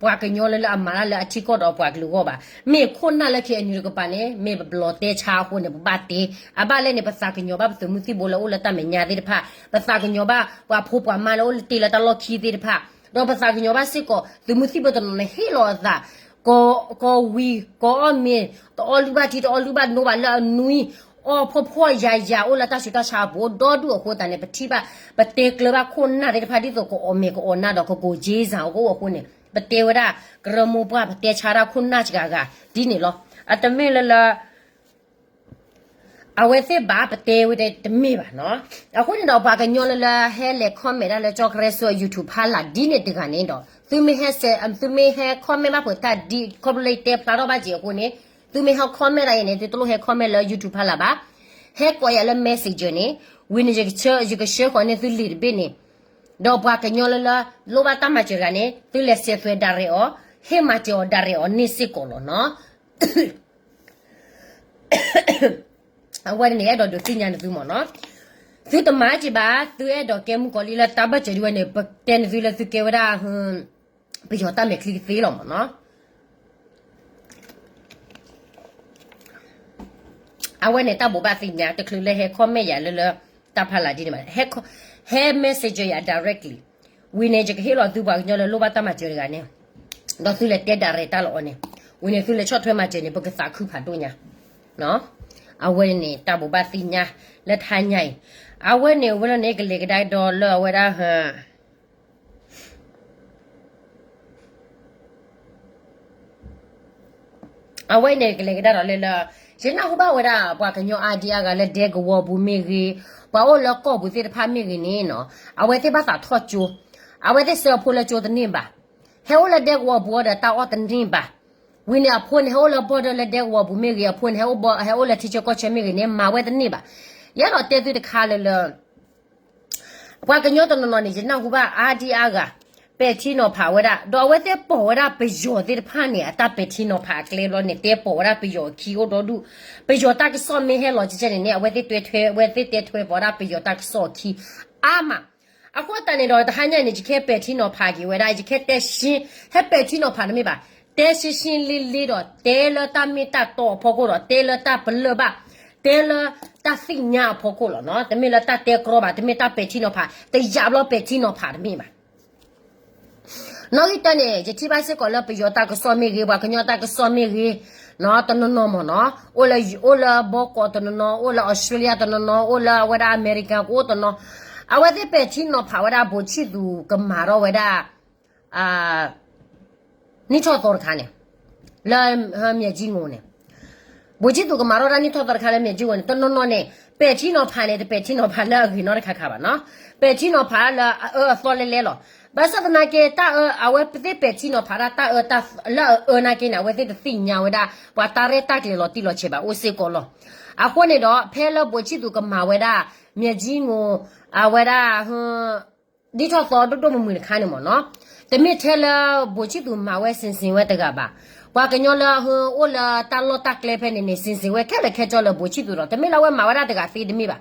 ပှၤကညီလၢလၢအမၤတၢ်လၢအထံကီၢ်ဒီးပှၤကလုာ်အဂီၢ်ဘၣ်. မ့ၢ်ခိၣ်နၢ်လၢ KNU တကပၤန့ၣ် မ့ၢ်ပဘျီတဲဆါအဃိန့ၣ် ပဘၣ်တဲ. အဘၣ်လဲၣ်န့ၣ် ပသးကညီၤဘၣ်ပသုးမုၢ်သံၣ်ဘိလၢအိၣ်လၢတၢ်မဲာ်ညါသ့ၣ်တဖၣ်, ပသးကညီၤဘၣ်ပှၤဖိပှၤမါလၢအိၣ်လၢတ့လၢတၢ်လီၢ်ခံသ့ၣ်တဖၣ်, ဒီးပသးကညီၤဘၣ်စ့ၢ်ကီး သုးမုၢ်သံၣ်ဘိတနီၤန့ၣ်ဟ့ၣ်လီၤအသး ကိးဝံၤကိးအီၣ်မ့ၤ, တအီၣ်လုၢ်ဘၣ်ထံ တအီၣ်လုၢ်ဘၣ်နိဘၣ်လၢအနွံ, အီၣ်ဖှီၣ်ဖှီၣ်ယာ်ယာ် အိၣ်လၢတၢ်ဆူးတၢ်ဆါအပူၤဒီဒူၣ်အဃိသတးန့ၣ် ပထံၣ်ဘၣ် ပတဲကျၢၤဘၣ်ခိၣ်နၢ်သ့ၣ်တဖၣ် ဒ်သိးကအီၣ်မ့ၤကအီၣ်နၢ်ဒီးကကိးက့စၢ်အကအိၣ်အဃိန့ၣ် ပတဲဝဲဒၣ်ကရၢမိၢ်ပှၢ် ပတဲဆါဒၣ်ခိၣ်နၢ်စှၤဂၤဒ်န့ၣ်လီၤ. အတမ့ၢ်လၢလၢ အဝဲသ့ၣ်ဘၣ်ပတဲဝဲတမ့ၢ်ဘၣ်နီၤ. အဃိန့ၣ်ဒီးပှၤကညီလၢလၢဟဲလဲၤ comment ဒၣ်လၢကၠီကရၢစိ YouTube ဖီလာ်ဒ်န့ၣ်တဂၤန့ၣ်ဒီး သုမ့ၢ်ဟဲ သုမ့ၢ်ဟဲ comment ဘၣ်ဖုးတၢ်ဒ်ခီဖျိလၢယတဲဖျါထီၣ်ဘၣ်က့ၤအဃိန့ၣ် သုမ့ၢ်ဟဲ comment ဒၣ်အံၤန့ၣ် သုတလိၣ်ဟဲ comment လၢ YouTube ဖီလာ်ဘၣ်. ဟဲကိးယၤလၢ Messenger န့ၣ် ဝံၤန့ၣ် ယကဆှၢဃီၤန့ၢ်သုလံာ်တဘ့ၣ်န့ၣ် ဒီးပှၤကညီလၢလၢ လိၣ်ဘၣ်တၢ်မၤစၢၤတဂၤန့ၣ် သုလဲၤစဲးသွဲးဒၣ်ရဲၣ်အီၤ, ဟ့ၣ်မၤစၢၤအီၤဒၣ်ရဲၣ်အီၤန့ၣ်စ့ၢ်ကီးလီၤနီၤ. အဝဲန့ၣ် အဲၣ်ဒိးဒုးသ့ၣ်ညါနသုမ့ၢ်နီၤ. သုတမၤက့ၤဘၣ်, သုအဲၣ်ဒိးကဲမုၣ်ကီၤလံၢ်လၢတၢ်ဘၢၣ်စၢၤဒ်ဝဲန့ၣ် ပတဲနသုလၢသုကဲဝဲဒၣ် ပယီၤတၢ်မဲာ်ချံကသ့လီၤမ့ၢ်နီၤ. အဝဲန့ၣ်တၢ်ဘိးဘၣ်သ့ၣ်ညါ တချုးလၢဟဲ comment ယၤလၢလၢ တၢ်ဖီလာ်ဒ်န့ၣ်ဘၣ်, ဟဲ Messenger ယၤ directly. ဝံၤန့ၣ် ယကဟ့ၣ်လီၤသုပှၤကညီလၢလိၣ်ဘၣ်တၢ်မၤစၢၤတဂၤန့ၣ်, ဒီးသုလဲၤတဲဒၣ်ရဲၣ်တၢ်လီၤအီၤန့ၣ်, ဝံၤန့ၣ် သုလဲၤဆီၣ်ထွဲမၤစၢၤန့ၣ် ပကသးခုဖးဒိၣ်ညါ. အဝဲန့ၣ် တၢ်ဘိးဘၣ်သ့ၣ်ညါ လၢတဟါညါအံၤ, အဝဲန့ၣ် ဝဲလီၤန့ၣ် ကလဲၤကဒါဒီးလၢအဝဲဒၣ် အဝဲန့ၣ်ကလဲၤကဒါဒီးလၢလၢ ယနၢ်ဟူဘၣ်ဝဲဒၣ် ပှၤကညီအါဒံအါဂၤလၢဒဲကဝီၤပူၤမ့ၢ်ဂ့ၤ, ပှၤအိၣ်လၢကီၢ်ပူၤသ့ၣ်တဖၣ်မ့ၢ်ဂ့ၤန့ၣ်နီၤ, အဝဲသ့ၣ်ဘၣ်သးထီၣ်ကၠိ, အဝဲသ့ၣ်ဆှၢအဖိလၢကၠိတန့ၢ်ဘၣ်, ဟဲအိၣ်လၢဒဲကဝီၤပူၤအီၤဒီးတၢ်အီၣ်တန့ၢ်ဘၣ်, ဝံၤန့ၣ်အဖိန့ၣ် ဟဲအိၣ်လၢ border လၢဒဲကဝီၤပူၤမ့ၢ်ဂ့ၤ, အဖိန့ၣ် ဟဲအိၣ်ထံဆၢကီၢ်ဆၢမ့ၢ်ဂ့ၤန့ၣ် မၤဝဲတန့ၢ်ဘၣ်. ယအဲၣ်ဒိးတဲသုတခါလၢလၢ ပှၤကညီတနီၤနီၤန့ၣ် ယနၢ်ဟူဘၣ်အါဒံအါဂၤ ပဲာ်ထံနီၤဖးဝဲဒၣ်, ဒီးအဝဲသ့ၣ်ပိာ်ဝဲဒၣ်ပယီၤသ့ၣ်တဖၣ်န့ၣ် အတၢ်ပဲာ်ထံနီၤဖးအကျဲဘျီန့ၣ် တဲပိာ်ဝဲဒၣ်ပယီၤအခံအိၣ်ဒီဒူၣ်, ပယီၤတၢ်ကစီၣ်မ့ၢ်ဟဲလီၤကဲကဲန့ၣ်န့ၣ် အဝဲသ့ၣ်တဲထွဲ, အဝဲသ့ၣ်တဲထွဲပိာ်ဝဲဒၣ်ပယီၤတၢ်ကစီၣ်အခံ အါမး. အဃိသတးန့ၣ်ဒီး တဟါညါန့ၣ် ယကဟဲပဲာ်ထံနီၤဖးက့ၤဝဲဒၣ်, ယကဟဲတဲရှင်း, ဟဲပဲာ်ထံနီၤဖးတမ့ၢ်ဘၣ်, တဲရှင်းရှင်းလင်းလင်းဒီး တဲလၢတၢ်မ့ၢ်တၢ်တီအဖီခိၣ်ဒီး တဲလၢတၢ်ပလၢၢ်ဘၣ်, တဲလၢတၢ်သ့ၣ်ညါအဖီခိၣ်လီၤနီၤ. တမ့ၢ်လၢတၢ်တဲကြီဘၣ်, တမ့ၢ်တၢ်ပဲာ်ထံနီၤဖး, တယာ်ဘျီပဲာ်ထံနီၤဖးတမ့ၢ်ဘၣ်. နီၣ်ဂံၢ်တၢန့ၣ် ယထံၣ်ဘၣ်စ့ၢ်ကီးလၢပယီၤတၢ်ကစီၣ်မ့ၢ်ဂ့ၤ, ပှၤကညီတၢ်ကစီၣ်မ့ၢ်ဂ့ၤ, နီၤ တနီၤနီၤမ့ၢ်နီၤ, အိၣ်လၢ, အိၣ်လၢဘီကီးတနီၤနီၤ, အိၣ်လၢအီစထြ့လယါတနီၤနီၤ, အိၣ်လၢအဝဲဒၣ်အမဲရကၤကအိၣ်တနီၤ, အဝဲသ့ၣ်ပဲာ်ထံနီၤဖးဝဲဒၣ် ဘိးဆံၣ်သူးကမၤထီၣ်ဝဲဒၣ် နံၣ်ထီၣ်သီတခါန့ၣ်, လၢမၠဲၣ်ကၠံငိၤန့ၣ်, ဘိးဆံၣ်သူးကမၤထီၣ်တၢ်နံၣ်ထီၣ်သီတခါလၢမၠဲၣ်ကၠံငိၤန့ၣ်, တနီၤနီၤန့ၣ် ပဲာ်ထံနီၤဖးန့ၣ် တပဲာ်ထံနီၤဖးလၢအဂ့ၤနီတခါခါဘၣ်နီၤ, ပဲာ်ထံနီၤဖးလၢအအၢအသီလဲလဲလီၤ. ဘၣ်ဆၣ်သနာ်က့ တၢ်အၢ အဝဲသ့ၣ်ပဲာ်ထံနီၤဖးဒၣ်တၢ်အၢ လၢအအၢနာ်က့န့ၣ် အဝဲသ့ၣ်တသ့ၣ်ညါဝဲဒၣ် ပှၤတၢ်ရဲၣ်တၢ်ကျဲၤလီၤတံၢ်လီၤဆဲးဘၣ်အိၣ်စ့ၢ်ကီးလီၤ. အဃိန့ၣ်ဒီး ဖဲလၢဘိးဆံၣ်သူးကမၤဝဲဒၣ် မၠဲၣ်ကၠံငိၤ အဝဲဒၣ် နံၣ်ထီၣ်သီဒိၣ်ဒိၣ်မုၢ်မုၢ်တခါန့ၣ်မ့ၢ်နီၤ, တမ့ၢ်ထဲလၢဘိးဆံၣ်သူးမၤဝဲစ့ၢ်စ့ၢ်ဝဲတဂၤဘၣ်. ပှၤကညီလၢအအိၣ်လၢတၢ်လီၢ်တၢ်ကျဲဖဲန့ၣ်န့ၣ် စ့ၢ်စ့ၢ်ဝဲခဲလၢာ်ခဲဆ့လၢဘိးဆံၣ်သူးဒီး တမ့ၢ်လၢအဝဲမၤဝဲဒၣ်တဂၤသ့တမ့ၢ်ဘၣ်.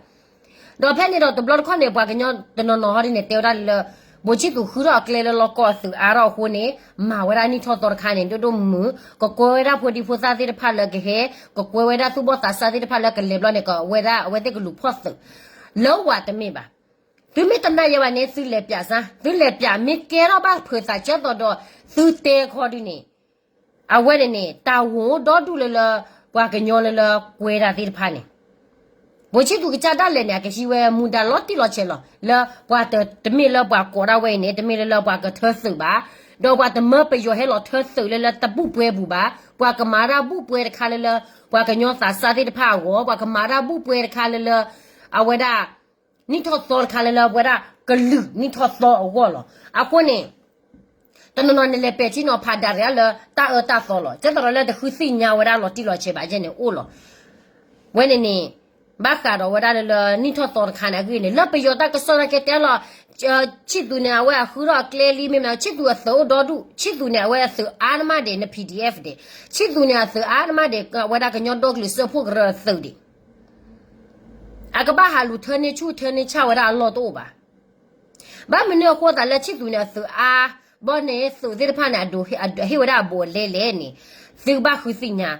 ဒီးဖဲန့ၣ်ဒီးတဘျီတခီၣ်န့ၣ် ပှၤကညီတနီၤနီၤဟီဒ်န့ၣ် တဲဝဲဒၣ်လၢ ဘိးဆံၣ်သူးဃုထီၣ်အကျဲလၢလီၢ်ကီၢ်အသုးအါထီၣ်အဃိန့ၣ် မၤဝဲဒၣ်နံၣ်ထီၣ်သီတခါန့ၣ် ဒိၣ်ဒိၣ်မုၢ်မုၢ် ကကွဲဝဲဒၣ်ဖိဒံဖိသၣ်သ့ၣ်တဖၣ်လၢကဟဲ, ကကွဲဝဲဒၣ်သူၣ်ဘီၣ်သးစၢ်သ့ၣ်တဖၣ်လၢကလဲၤဘျီန့ၣ် ကဝဲဒၣ်အဝဲသ့ၣ်ကလူၤဖီၣ်သုး လၢဝဲတမ့ၢ်ဘၣ်. သုမ့ၢ်တနာ်ယဲဘၣ်န့ၣ် သုလဲၤပၠးစၢ်, သုလဲၤပၠးမ့ၢ်ကဲထီၣ်ဘၣ်ဖုးသးကၢ်သိးဒီး သုတဲခီဒုန့ၣ် အဝဲန့ၣ်န့ၣ် တၢ်ဂီၤဒီဒူၣ်လၢလၢ ပှၤကညီလၢလၢကွဲတၢ်သ့ၣ်တဖၣ်န့ၣ် ဘိးဆံၣ်သူးကစၢ်ဒၣ်လဲာ်န့ၣ် အကဟံးဝဲမူဒါလီၤတံၢ်လီၤဆဲးလီၤ. လၢပှၤတ, တမ့ၢ်လၢပှၤကိးဒၣ်ဝဲအံၤန့ၣ် တမ့ၢ်လၢလၢပှၤကထၢသုးဘၣ်, ဒီးပှၤတမၢပယီၤဟဲလီၤထၢသုးလၢလၢတဘူၣ်ပှဲၤပူၤဘၣ်. ပှၤကမၤဒၣ်ဘူၣ်ပှဲၤတခါလၢလၢ ပှၤကညီသးစၢ်သ့ၣ်တဖၣ်အဂီၢ်, ပှၤကမၤဒၣ်ဘူၣ်ပှဲၤတခါလၢလၢ အဝဲဒၣ် နံၣ်ထီၣ်သီတခါလၢလၢပဝဲဒၣ်ကလုာ်နံၣ်ထီၣ်သီအဂီၢ်လီၤ. အဃိန့ၣ် တနီၤနီၤန့ၣ်လဲၤပဲာ်ထံနီၤဖးဒၣ်ရ့အါလၢတၢ်အၢတၢ်သီလီၤ. ကဲသိးဒီးလၢတဃုသ့ၣ်ညါဝဲဒၣ်လီၤတံၢ်လီၤဆဲးဘၣ်ကဲန့ၣ်အိၣ်လီၤ. ဝဲန့ၣ်န့ၣ် ဘၣ်ဃးဒီးဝဲဒၣ်လၢလၢနံၣ်ထီၣ်သီတခါန့ၣ်အဂ့ၢ်န့ၣ် လၢပယီၤတၢ်ကစီၣ်နာ်က့တဲလီၤ ဆံၣ်သူးန့ၣ် အဝဲအဃုထီၣ်အကျဲလံ မ့မ့ၢ် ဆံၣ်သူးအသုးအိၣ်ဒီဒူၣ် ဆံၣ်သူးန့ၣ် အဝဲအသုးအါနမးဒံး န ပီၣ်ဒံးအၣ်ဖ် ဒံး ဆံၣ်သူးန့ၣ် အသုးအါနမးဒံး ဝဲဒၣ်ကညီဒီကလုာ်စၢဖှိၣ်ကရၢအသုးဒံး အကဘၣ်ဟးလူၤထၢန့ၢ်ဆူၣ်ထၢန့ၢ်ဆၣ်ဝဲဒၣ်အလီၢ်တအိၣ်ဘၣ်. ဘၣ်မနုၤအဃိသးလၢဆံၣ်သူးန့ၣ် အသုးအါဘီန့ၣ် သုးသ့ၣ်တဖၣ်န့ၣ် အဒိးဟ့ၣ်ဝဲဒၣ်အဘူးအလဲလဲၣ်န့ၣ် သုကဘၣ်ဃုသ့ၣ်ညါ.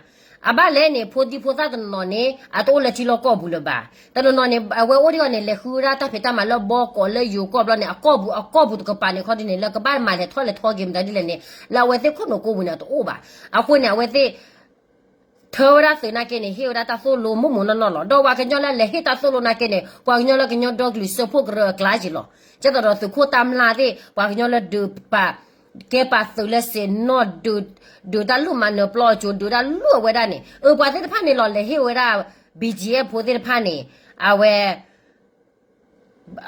အဘၣ်လဲၣ်န့ၣ် ဖိဒံဖိသၣ်တနီၤနီၤန့ၣ် အတအိၣ်လၢထံလီၢ်ကီၢ်ပူၤလၢၤဘၣ်. တနီၤနီၤန့ၣ် အဝဲအိၣ်ဒံးအီၤန့ၣ် လဲၤဃုဝဲဒၣ်တၢ်ဖံးတၢ်မၤလၢဘီကီးလၢယိၤကီၢ်ဘျီန့ၣ် အကီၢ်ပူၤအကီၢ်ပူၤတကပၤန့ၣ် ခီဒ်န့ၣ် လၢကဘၣ်မၤလဲၤထီၣ်လဲၤထီက့ၤမတၤဒ်လဲၣ်န့ၣ် လၢအဝဲသ့ၣ်ခိၣ်နူာ်ကိးပူၤန့ၣ် အတအိၣ်ဘၣ်. အဃိန့ၣ် အဝဲသ့ၣ် ထၢဝဲဒၣ်သုးနာ်က့န့ၣ် ဟ့ၣ်ဝဲဒၣ်တၢ်သိၣ်လိမိၢ်မိၢ်နီၢ်နီၢ်လီၤ. ဒီးပှၤကညီလၢလဲၤဟ့ၣ်တၢ်သိၣ်လိနာ်က့န့ၣ် ပှၤကညီလၢကညီဒီကလုာ်စၢဖှိၣ်ကရၢအကျါက့ၤလီၤ. ကဲသိးဒီးသုးခိၣ်တၢ်မျၢ်သ့ၣ် ပှၤကညီလၢဒုးပာ် ကဲပာ်သုးလၢစဲးနီၣ် ဒုးတၢ်လိၣ်မၤနၢၤပျီအစိၤ ဒုးတၢ်လိၣ်အဝဲဒၣ်န့ၣ် အပှၤသ့ၣ်တဖၣ်န့ၣ်လီၤ လဲၤဟ့ၣ်ဝဲဒၣ် ဘံၣ်ကၠံၣ်အဲၣ်ဖိသ့ၣ်တဖၣ်န့ၣ် အဝဲ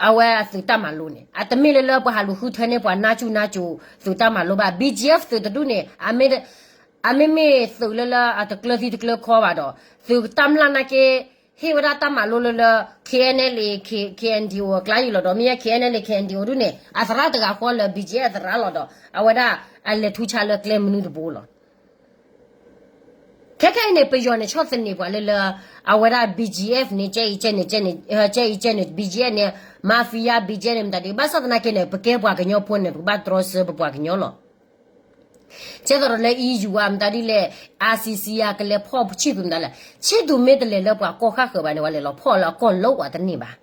အဝဲအသုးတၢ်မၤလိန့ၣ် အတမ့ၢ်လၢလၢပှၤဟးလူၤဃုထၢန့ၢ်ပှၤနါစူၣ်နါစိၤ သုးတၢ်မၤလိဘၣ်. ဘံၣ်ကၠံၣ်အဲၣ်သုးတဒူၣ်န့ၣ် အမ့မ့ၢ်သုးလၢလၢအတကျၢၤသံတကျၢၤခီဘၣ်ဒီး သုးတၢ်မျၢ်နာ်က့ ဟ့ၣ်ဝဲဒၣ်တၢ်မၤလိလၢလၢ ခ့ၣ်အဲၣ်ၣ်ၼၣ်လ့ၣ် ခ့ၣ်အဲၣ်ၼ်ၣ်အိၣ် အကျါယံၤလီၤဒီး မ့ၢ်ယဲ ခ့ၣ်အဲၣ်ၼ်ၣ်လ့ၣ် ခ့ၣ်အဲၣ်ၼ်ၣ်အိၣ်ဒူၣ်န့ၣ် အသရၣ်တဂၤဃီလၢ ဘံၣ်ကၠံၣ်အဲၣ်သရၣ်လီၤဒီး အဝဲဒၣ်အလဲၤထူဆါလၢကျဲမနုၤတဘိလီၤ. ခဲခဲအံၤန့ၣ် ပယီၤန့ၣ် ဆီၣ်သနံးပှၤလၢလၢ အဝဲဒၣ် ဘံၣ်ကၠံၣ်အဲၣ်န့ၣ် ကဲအံၤကဲန့ၣ် ကဲအံၤကဲန့ၣ် ဘံၣ်ကၠံၣ်အဲၣ်န့ၣ် mafia ဘံၣ်ကၠံၣ်အဲၣ်န့ၣ် မတၤဒ် ဘၣ်ဆၣ်သနာ်က့န့ၣ် ပကဲပှၤကညီဖိန့ၣ် ပကဘၣ်တြီဆၢပပှၤကညီလီၤ. ကဲသိးဒီးလၢ EU ဧါ မတၤဒ်လဲၣ် ICC ဧါ ကလဲၤဖီၣ်ဆံၣ်သူးမတၤလဲၣ် ဆံၣ်သူးမ့ၢ်တလဲၤလၢပှၤကီၢ်ဃၣ်ဃၢၤဘၣ်န့ၣ် ပှၤလဲၤလီၤဖီၣ်လၢအကီၢ်လၢဝဲတန့ၢ်ဘၣ်.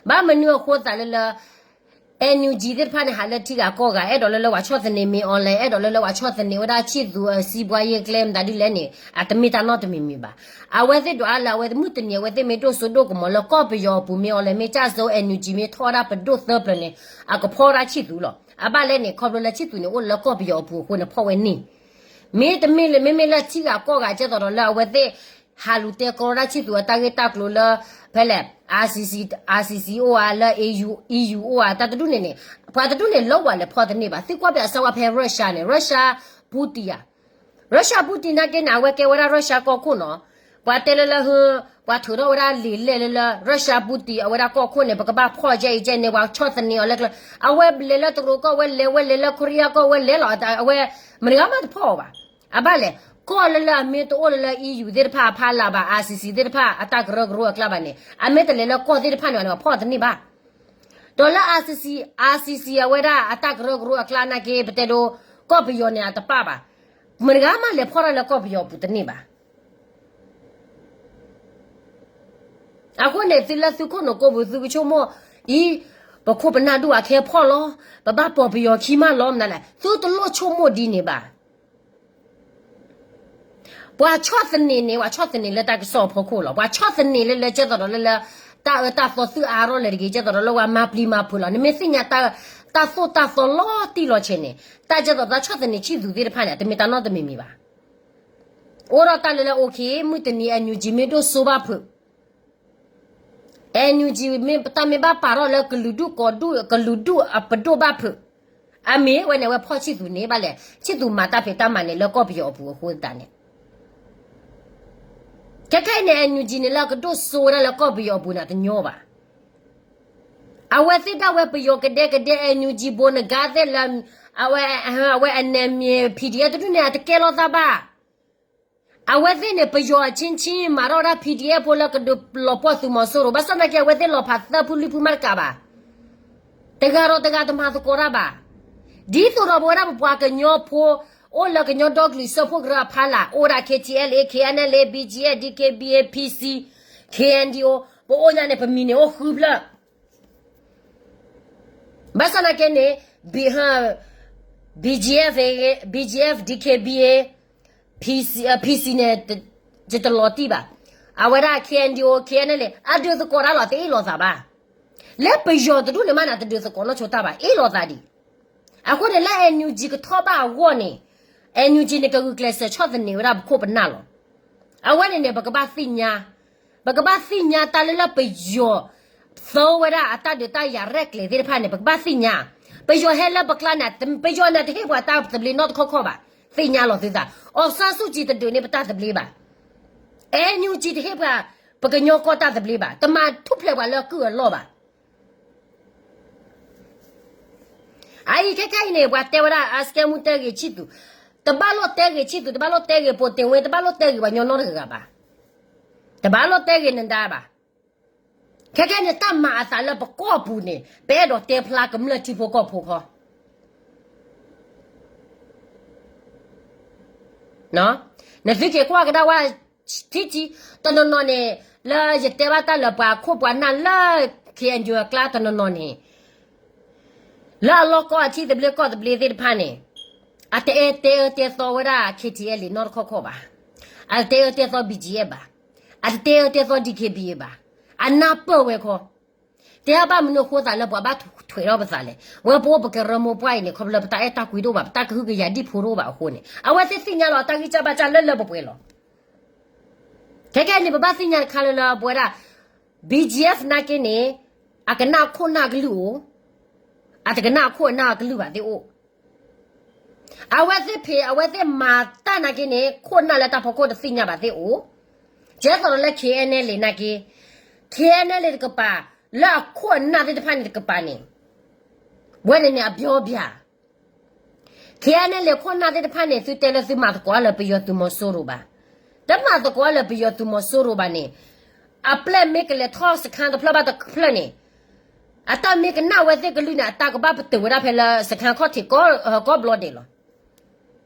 ဘၣ်မနုၤအဃိသးလၢလၢ NUG သ့ၣ်တဖၣ်န့ၣ် ဟးလၢထံဂၤကီၢ်ဂၤ အဲၣ်ဒိးလၢလၢပှၤဆီၣ်သနံးမ့ၢ် online အဲၣ်ဒိးလၢလၢပှၤဆီၣ်သနံးဝဲဒၣ်ဆံၣ်သူးအစံးပှၤယ့ၢ်ကျဲမတၤဒ်လဲၣ်န့ၣ် အတမ့ၢ်တၢ်နီတမံၤမံၤဘၣ်. အဝဲသ့ၣ်ဒွးအါလၢအဝဲမုၢ်တနံၤ အဝဲသ့ၣ်မ့ၢ်ဒိၣ်စိဒိၣ်ကမီၤလၢကီၢ်ပယီၤအပူၤမ့ၢ် online မ့ၢ်ကၢ်စိ NUG မ့ၢ်ထီၣ်ဝဲဒၣ်ပဒိၣ်သၢပျၢၤန့ၣ် အကဖီၣ်ဝဲဒၣ်ဆံၣ်သူးလီၤ. အဘၣ်လဲၣ်န့ၣ် ခီဖျိလၢဆံၣ်သူးန့ၣ်အိၣ်လၢကီၢ်ပယီၤအပူၤအဃိန့ၣ် ဖီၣ်ဝဲန့ၣ် မ့တမ့ၢ်လၢ မ့မ့ၢ်လၢထံဂၤကီၢ်ဂၤ ကဲသိးဒီးလၢအဝဲသ့ၣ် ဟးလူၤတဲကရီတၢ်ဆံၣ်သူးအတၢ်ဂ့ၢ်တၢ်ကျိၤလၢ ဖဲလဲၣ် ICC, ICC အိၣ်ဧါ လၢ EU, EU အိၣ်ဧါ တၢ်တဒူၣ်န့ၣ်န့ၣ် ပှၤတဒူၣ်န့ၣ် လၢဝဲလဲၤဖီၣ်တန့ၢ်ဘၣ်. သံကွၢ်ဖဲအစၢဝါဖဲ Russia န့ၣ် Russia Putin ဧါ Russia Putin နာ်က့န့ၣ် အဝဲကဲဝဲဒၣ် Russia ကီၢ်ခိၣ်နီၤ. ပှၤတဲလၢလၢဟ ပှၤထုးထီၣ်ဝဲဒၣ်လံာ်လဲၢ်လၢလၢ Russia Putin အဝဲဒၣ်ကီၢ်ခိၣ်န့ၣ် ပကဘၣ်ဖီၣ်ကဲအံၤကဲန့ၣ် ပှၤဆီၣ်သနံးအီၤလၢကျဲ အဝဲလဲၤလၢတရူးကီၢ်ဝဲလဲၤ ဝဲလဲၤလၢ Korea ကီၢ်ဝဲလဲၤလီၤ အဝဲ မတၤဂၤမးတဖီၣ်အီၤဘၣ်. အဘၣ်လဲၣ် ကီၢ်လၢလၢအမ့ၢ်တအိၣ်လၢလၢ EU သ့ၣ်တဖၣ်အဖီလာ်ဘၣ် ICC သ့ၣ်တဖၣ်အတၢ်ကရၢကရိအကျါဘၣ်န့ၣ် အမ့ၢ်တလဲၤလၢကီၢ်သ့ၣ်တဖၣ်န့ၣ် ပှၤဖီၣ်တန့ၢ်ဘၣ်. ဒီးလၢ ICC, ICC အဝဲဒၣ်အတၢ်ကရၢကရိအကျါနာ်က့ ပတဲဒိ ကီၢ်ပယီၤန့ၣ်အတပၣ်ဘၣ်. မတၤဂၤမးလဲၤဖီၣ်တၢ်လၢကီၢ်ပယီၤအပူၤတန့ၢ်ဘၣ်. အဃိန့ၣ် သုလၢသုခိၣ်နူာ်ကိးပူၤ သုကဆိကမိၣ်အံၤ ပခိၣ်ပနၢ်ဒိၣ်အခဲဖီၣ်လီၤ, ပဘၣ်ပိာ်ပယီၤခံမးလီၤ မနုၤလဲၣ်, သုတလိၣ်ဆိကမိၣ်ဒ်န့ၣ်ဘၣ်. ပှၤဆီၣ်သနံးန့ၣ် ပှၤဆီၣ်သနံးလၢတၢ်ကစီၣ်အဖီခိၣ်လီၤ. ပှၤဆီၣ်သနံးလၢလၢကဲသိးဒီးလၢလၢ တၢ်အၢတၢ်သီသုးအါထီၣ်လဲၣ်တဂ့ၤ, ကဲသိးဒီးလၢပှၤမၤပျံၤမၤဖုးလီၤ. နမ့ၢ်သ့ၣ်ညါ တၢ်သိၣ်တၢ်သီလီၤတံၢ်လီၤဆဲးန့ၣ် တၢ်ကဲသိးတၢ်ဆီၣ်သနံးဆံၣ်သူးသ့ၣ်တဖၣ်န့ၣ် တမ့ၢ်တၢ်နီတမံၤမံၤဘၣ်. အိၣ်ဒီးတၢ်လၢလၢ okay မုၢ်တနံၤ NUG မ့ၢ်ဒိၣ်စိဘၣ်ဖုး NUG မ့ၢ်တၢ်မ့ၢ်ဘၣ်ပာ်ထီၣ်လၢကလုာ်ဒူၣ်ကိးဒူၣ် ကလုာ်ဒူၣ်အပဒိၣ်ဘၣ်ဖုး, အမ့ၢ်ဝဲန့ၣ် အဝဲဖီၣ်ဆံၣ်သူးန့ၣ်ဘၣ်လဲၣ်, ဆံၣ်သူးမၤတၢ်ဖံးတၢ်မၤန့ၣ်လၢကီၢ်ပယီၤအပူၤအဃိသတးန့ၣ် ခဲခဲအံၤန့ၣ် NUG န့ၣ်လၢအကဒိၣ်စိဝဲဒၣ်လၢကီၢ်ပယီၤအပူၤန့ၣ် တညီဘၣ်. အဝဲသ့ၣ်ဒၣ်ဝဲပယီၤကဒဲကဒဲ NUG ဘိနဂါသ့ၣ်လၢ အဝဲ အဝဲအနဲမ့ၢ် PDF တဒူၣ်န့ၣ် အတကဲလိာ်သးဘၣ်. အဝဲသ့ၣ်န့ၣ် ပယီၤအချင်းချင်း မၤထီၣ်ဝဲဒၣ် PDF ဖိလၢကဒုးလီၤပှီၢ်သုးမီၤစိရိၤ, ဘၣ်ဆၣ်သနာ်က့ အဝဲသ့ၣ်လီၤဖးသၢဖုလွံၢ်ဖုမးတကးဘၣ်. တဂၤဒီးတဂၤတမၤသကိးတၢ်ဘၣ်. ဒ်သိးဒီးပဝဲဒၣ်ပပှၤကညီဖိ အိၣ်လၢကညီဒီကလုာ်စၢဖှိၣ်ကရၢအဖီလာ် အိၣ်ဝဲဒၣ် KTLA, KNLA, BGF, DKBA, PC, KNDO, ပအိၣ်ညါန့ၣ် ပမံၤန့ၣ်အိၣ်ဃုဖျၢၣ် ဘၣ်ဆၣ်သနာ်က့န့ၣ် BGF, BGF, DKBA, PC, PC န့ၣ် ယတလီၤတံၢ်ဘၣ်. အဝဲဒၣ် KNDO, KNLA အဒုးသကိးတၢ်လီၤ တအ့ၣ်လိာ်သးဘၣ်. လၢပယီၤတဒူၣ်န့ၣ်မးန့ၣ် တဒုးသကိးနီၢ်ဆိတၢ်ဘၣ်, အ့ၣ်လိာ်သးဒံး. အဃိန့ၣ် လၢ NUG ကထီၣ်ဘၣ်အဂီၢ်န့ၣ် NUG န့ၣ် ကဂုာ်ကျဲးစၢးဆီၣ်သနံးဝဲဒၣ်ပခိၣ်ပနၢ်လီၤ. အဝဲန့ၣ်န့ၣ် ပကဘၣ်သ့ၣ်ညါ, ပကဘၣ်သ့ၣ်ညါတၢ်လၢလၢပယီၤ သၢဝဲဒၣ်အတၢ်ဒုးတၢ်ယၤရဲၣ်ကျဲၤသ့ၣ်တဖၣ်န့ၣ် ပကဘၣ်သ့ၣ်ညါ, ပယီၤဟဲလၢပကျါန့ၣ် ပယီၤန့ၣ်တဟ့ၣ်ပှၤတၢ်သဘျ့နီတခီခီဘၣ်, သ့ၣ်ညါလီၤသုသး, အီၣ်ဆၣ်စူၣ်ကံတဒုးန့ၢ်ပတၢ်သဘျ့ဘၣ်, အဲၣ်ယူၣ်ကံတဟ့ၣ်ပှၤ ပကညီကီၢ်တၢ်သဘျ့ဘၣ်, တမၤထူၣ်ဖျဲးပှၤလၢကုၢ်အလီၢ်ဘၣ်. အအံၤခဲခဲအံၤန့ၣ် ပှၤတဲဝဲဒၣ် အစကဲမူတဲဂ့ၤဆံၣ်သူး, တဘၣ်လိၣ်တဲဂ့ၤဆံၣ်သူး, တဘၣ်လိၣ်တဲဂ့ၤပိတ့ၢ်ဝ့, တဘၣ်လိၣ်တဲဂ့ၤပှၤညီနီတဂၤဂၤဘၣ်, တဘၣ်လိၣ်တဲဂ့ၤနဒါဘၣ်. ခဲခဲန့ၣ် တၢ်မၤအသးလၢပကီၢ်ပူၤန့ၣ် ပအဲၣ်ဒိးတဲဖျါကမျၢၢ်ထံဖိကီၢ်ဖိခီ နသုက့ၤကွၢ်ကဒါဝဲ ထံထံ တနီၤနီၤန့ၣ် လၢယတဲဘၣ်တၢ်လၢပှၤခိၣ်ပှၤနၢ်လၢ ခ့ၣ်အဲၣ်ယူၣ် အကျါတနီၤနီၤန့ၣ် လၢအလီၢ်ကီၢ်အထံသဘျ့ကီၢ်သဘျ့သ့ၣ်တဖၣ်န့ၣ် အတအဲၣ်တဲအၢတဲသီဝဲဒၣ် ခ့ၣ်ထံၣ်အဲၣ်လံ နီတခီခီဘၣ်, အတတဲအၢတဲသီ ဘံၣ်ကၠံၣ်အဲၣ် ဘၣ်, အတတဲအၢတဲသီ ဒံၣ်ခ့ၣ်ဘံၣ်အ့ၣ် ဘၣ်, အနၢ်ပၢၢ်ဝဲခီ တဲဘၣ်မနုၤအဃိသးလၢပှၤဘၣ်ထွဲးထီၣ်ပသးလဲၣ်, ဝဲပအိၣ်ပကရၢမိၢ်ပှၢ်အံၤန့ၣ် ခီဖျိလၢပတၢ်အဲၣ်တၢ်ကွံတအိၣ်ဘၣ်, ပတၢ်ကဟုကယာ်ဒံၣ်ဖိတအိၣ်ဘၣ်အဃိန့ၣ် အဝဲသ့ၣ်သ့ၣ်ညါလီၤတၢ်ဂံၢ်စၢ်ဘါစၢ်လၢလၢပှဲၤပှဲၤလီၤ. ခဲခဲအံၤန့ၣ် ပဘၣ်သ့ၣ်ညါတခါလၢလၢပဝဲဒၣ် ဘံၣ်ကၠံၣ်အဲၣ် နာ်က့န့ၣ် အကနၣ်အခိၣ်နၢ်အကလုၢ်အိၣ်, အတကနၣ်အခိၣ်အနၢ်အကလုၢ်ဘၣ်သ့ၣ်အိၣ် အဝဲသ့ၣ်ဖံး အဝဲသ့ၣ်မၤတၢ်နာ်က့န့ၣ် ခိၣ်နၢ်လၢတၢ်ဖီခိၣ်တသ့ၣ်ညါဘၣ်သ့ၣ်အိၣ်, ကဲသိးဒီးလၢ ခ့ၣ်အဲၣ်အဲၣ်လ့ၣ် နာ်က့, ခ့ၣ်အဲၣ်အဲၣ်လ့ၣ် တကပၤ လၢအခိၣ်အနၢ်သ့ၣ်တဖၣ်န့ၣ်တကပၤန့ၣ်, ဝဲန့ၣ်န့ၣ်အဘျီဘျၣ် ခ့ၣ်အဲၣ်အဲၣ်လ့ၣ် ခိၣ်နၢ်သ့ၣ်တဖၣ်န့ၣ် သုတဲလၢသုမၤသကိးလၢပယီၤသုးမီၤစိရိၤဘၣ်, တမၤသကိးလၢပယီၤသုးမီၤစိရိၤဘၣ်န့ၣ်, အပျဲၢ်မ့ၢ်ကလဲၤထီၣ်စခါတဖျၢၣ်ဘၣ်တဖျၢၣ်န့ၣ်, အတၢ်မ့ၢ်ကနၣ်ဝဲသ့ၣ်ကလုၢ်န့ၣ် အတၢ်ကဘၣ်ပတုာ်ဝဲဒၣ်ဖဲလၢစခါခီၣ်ထံးကီၢ်ဘျီဒဲးလီၤ.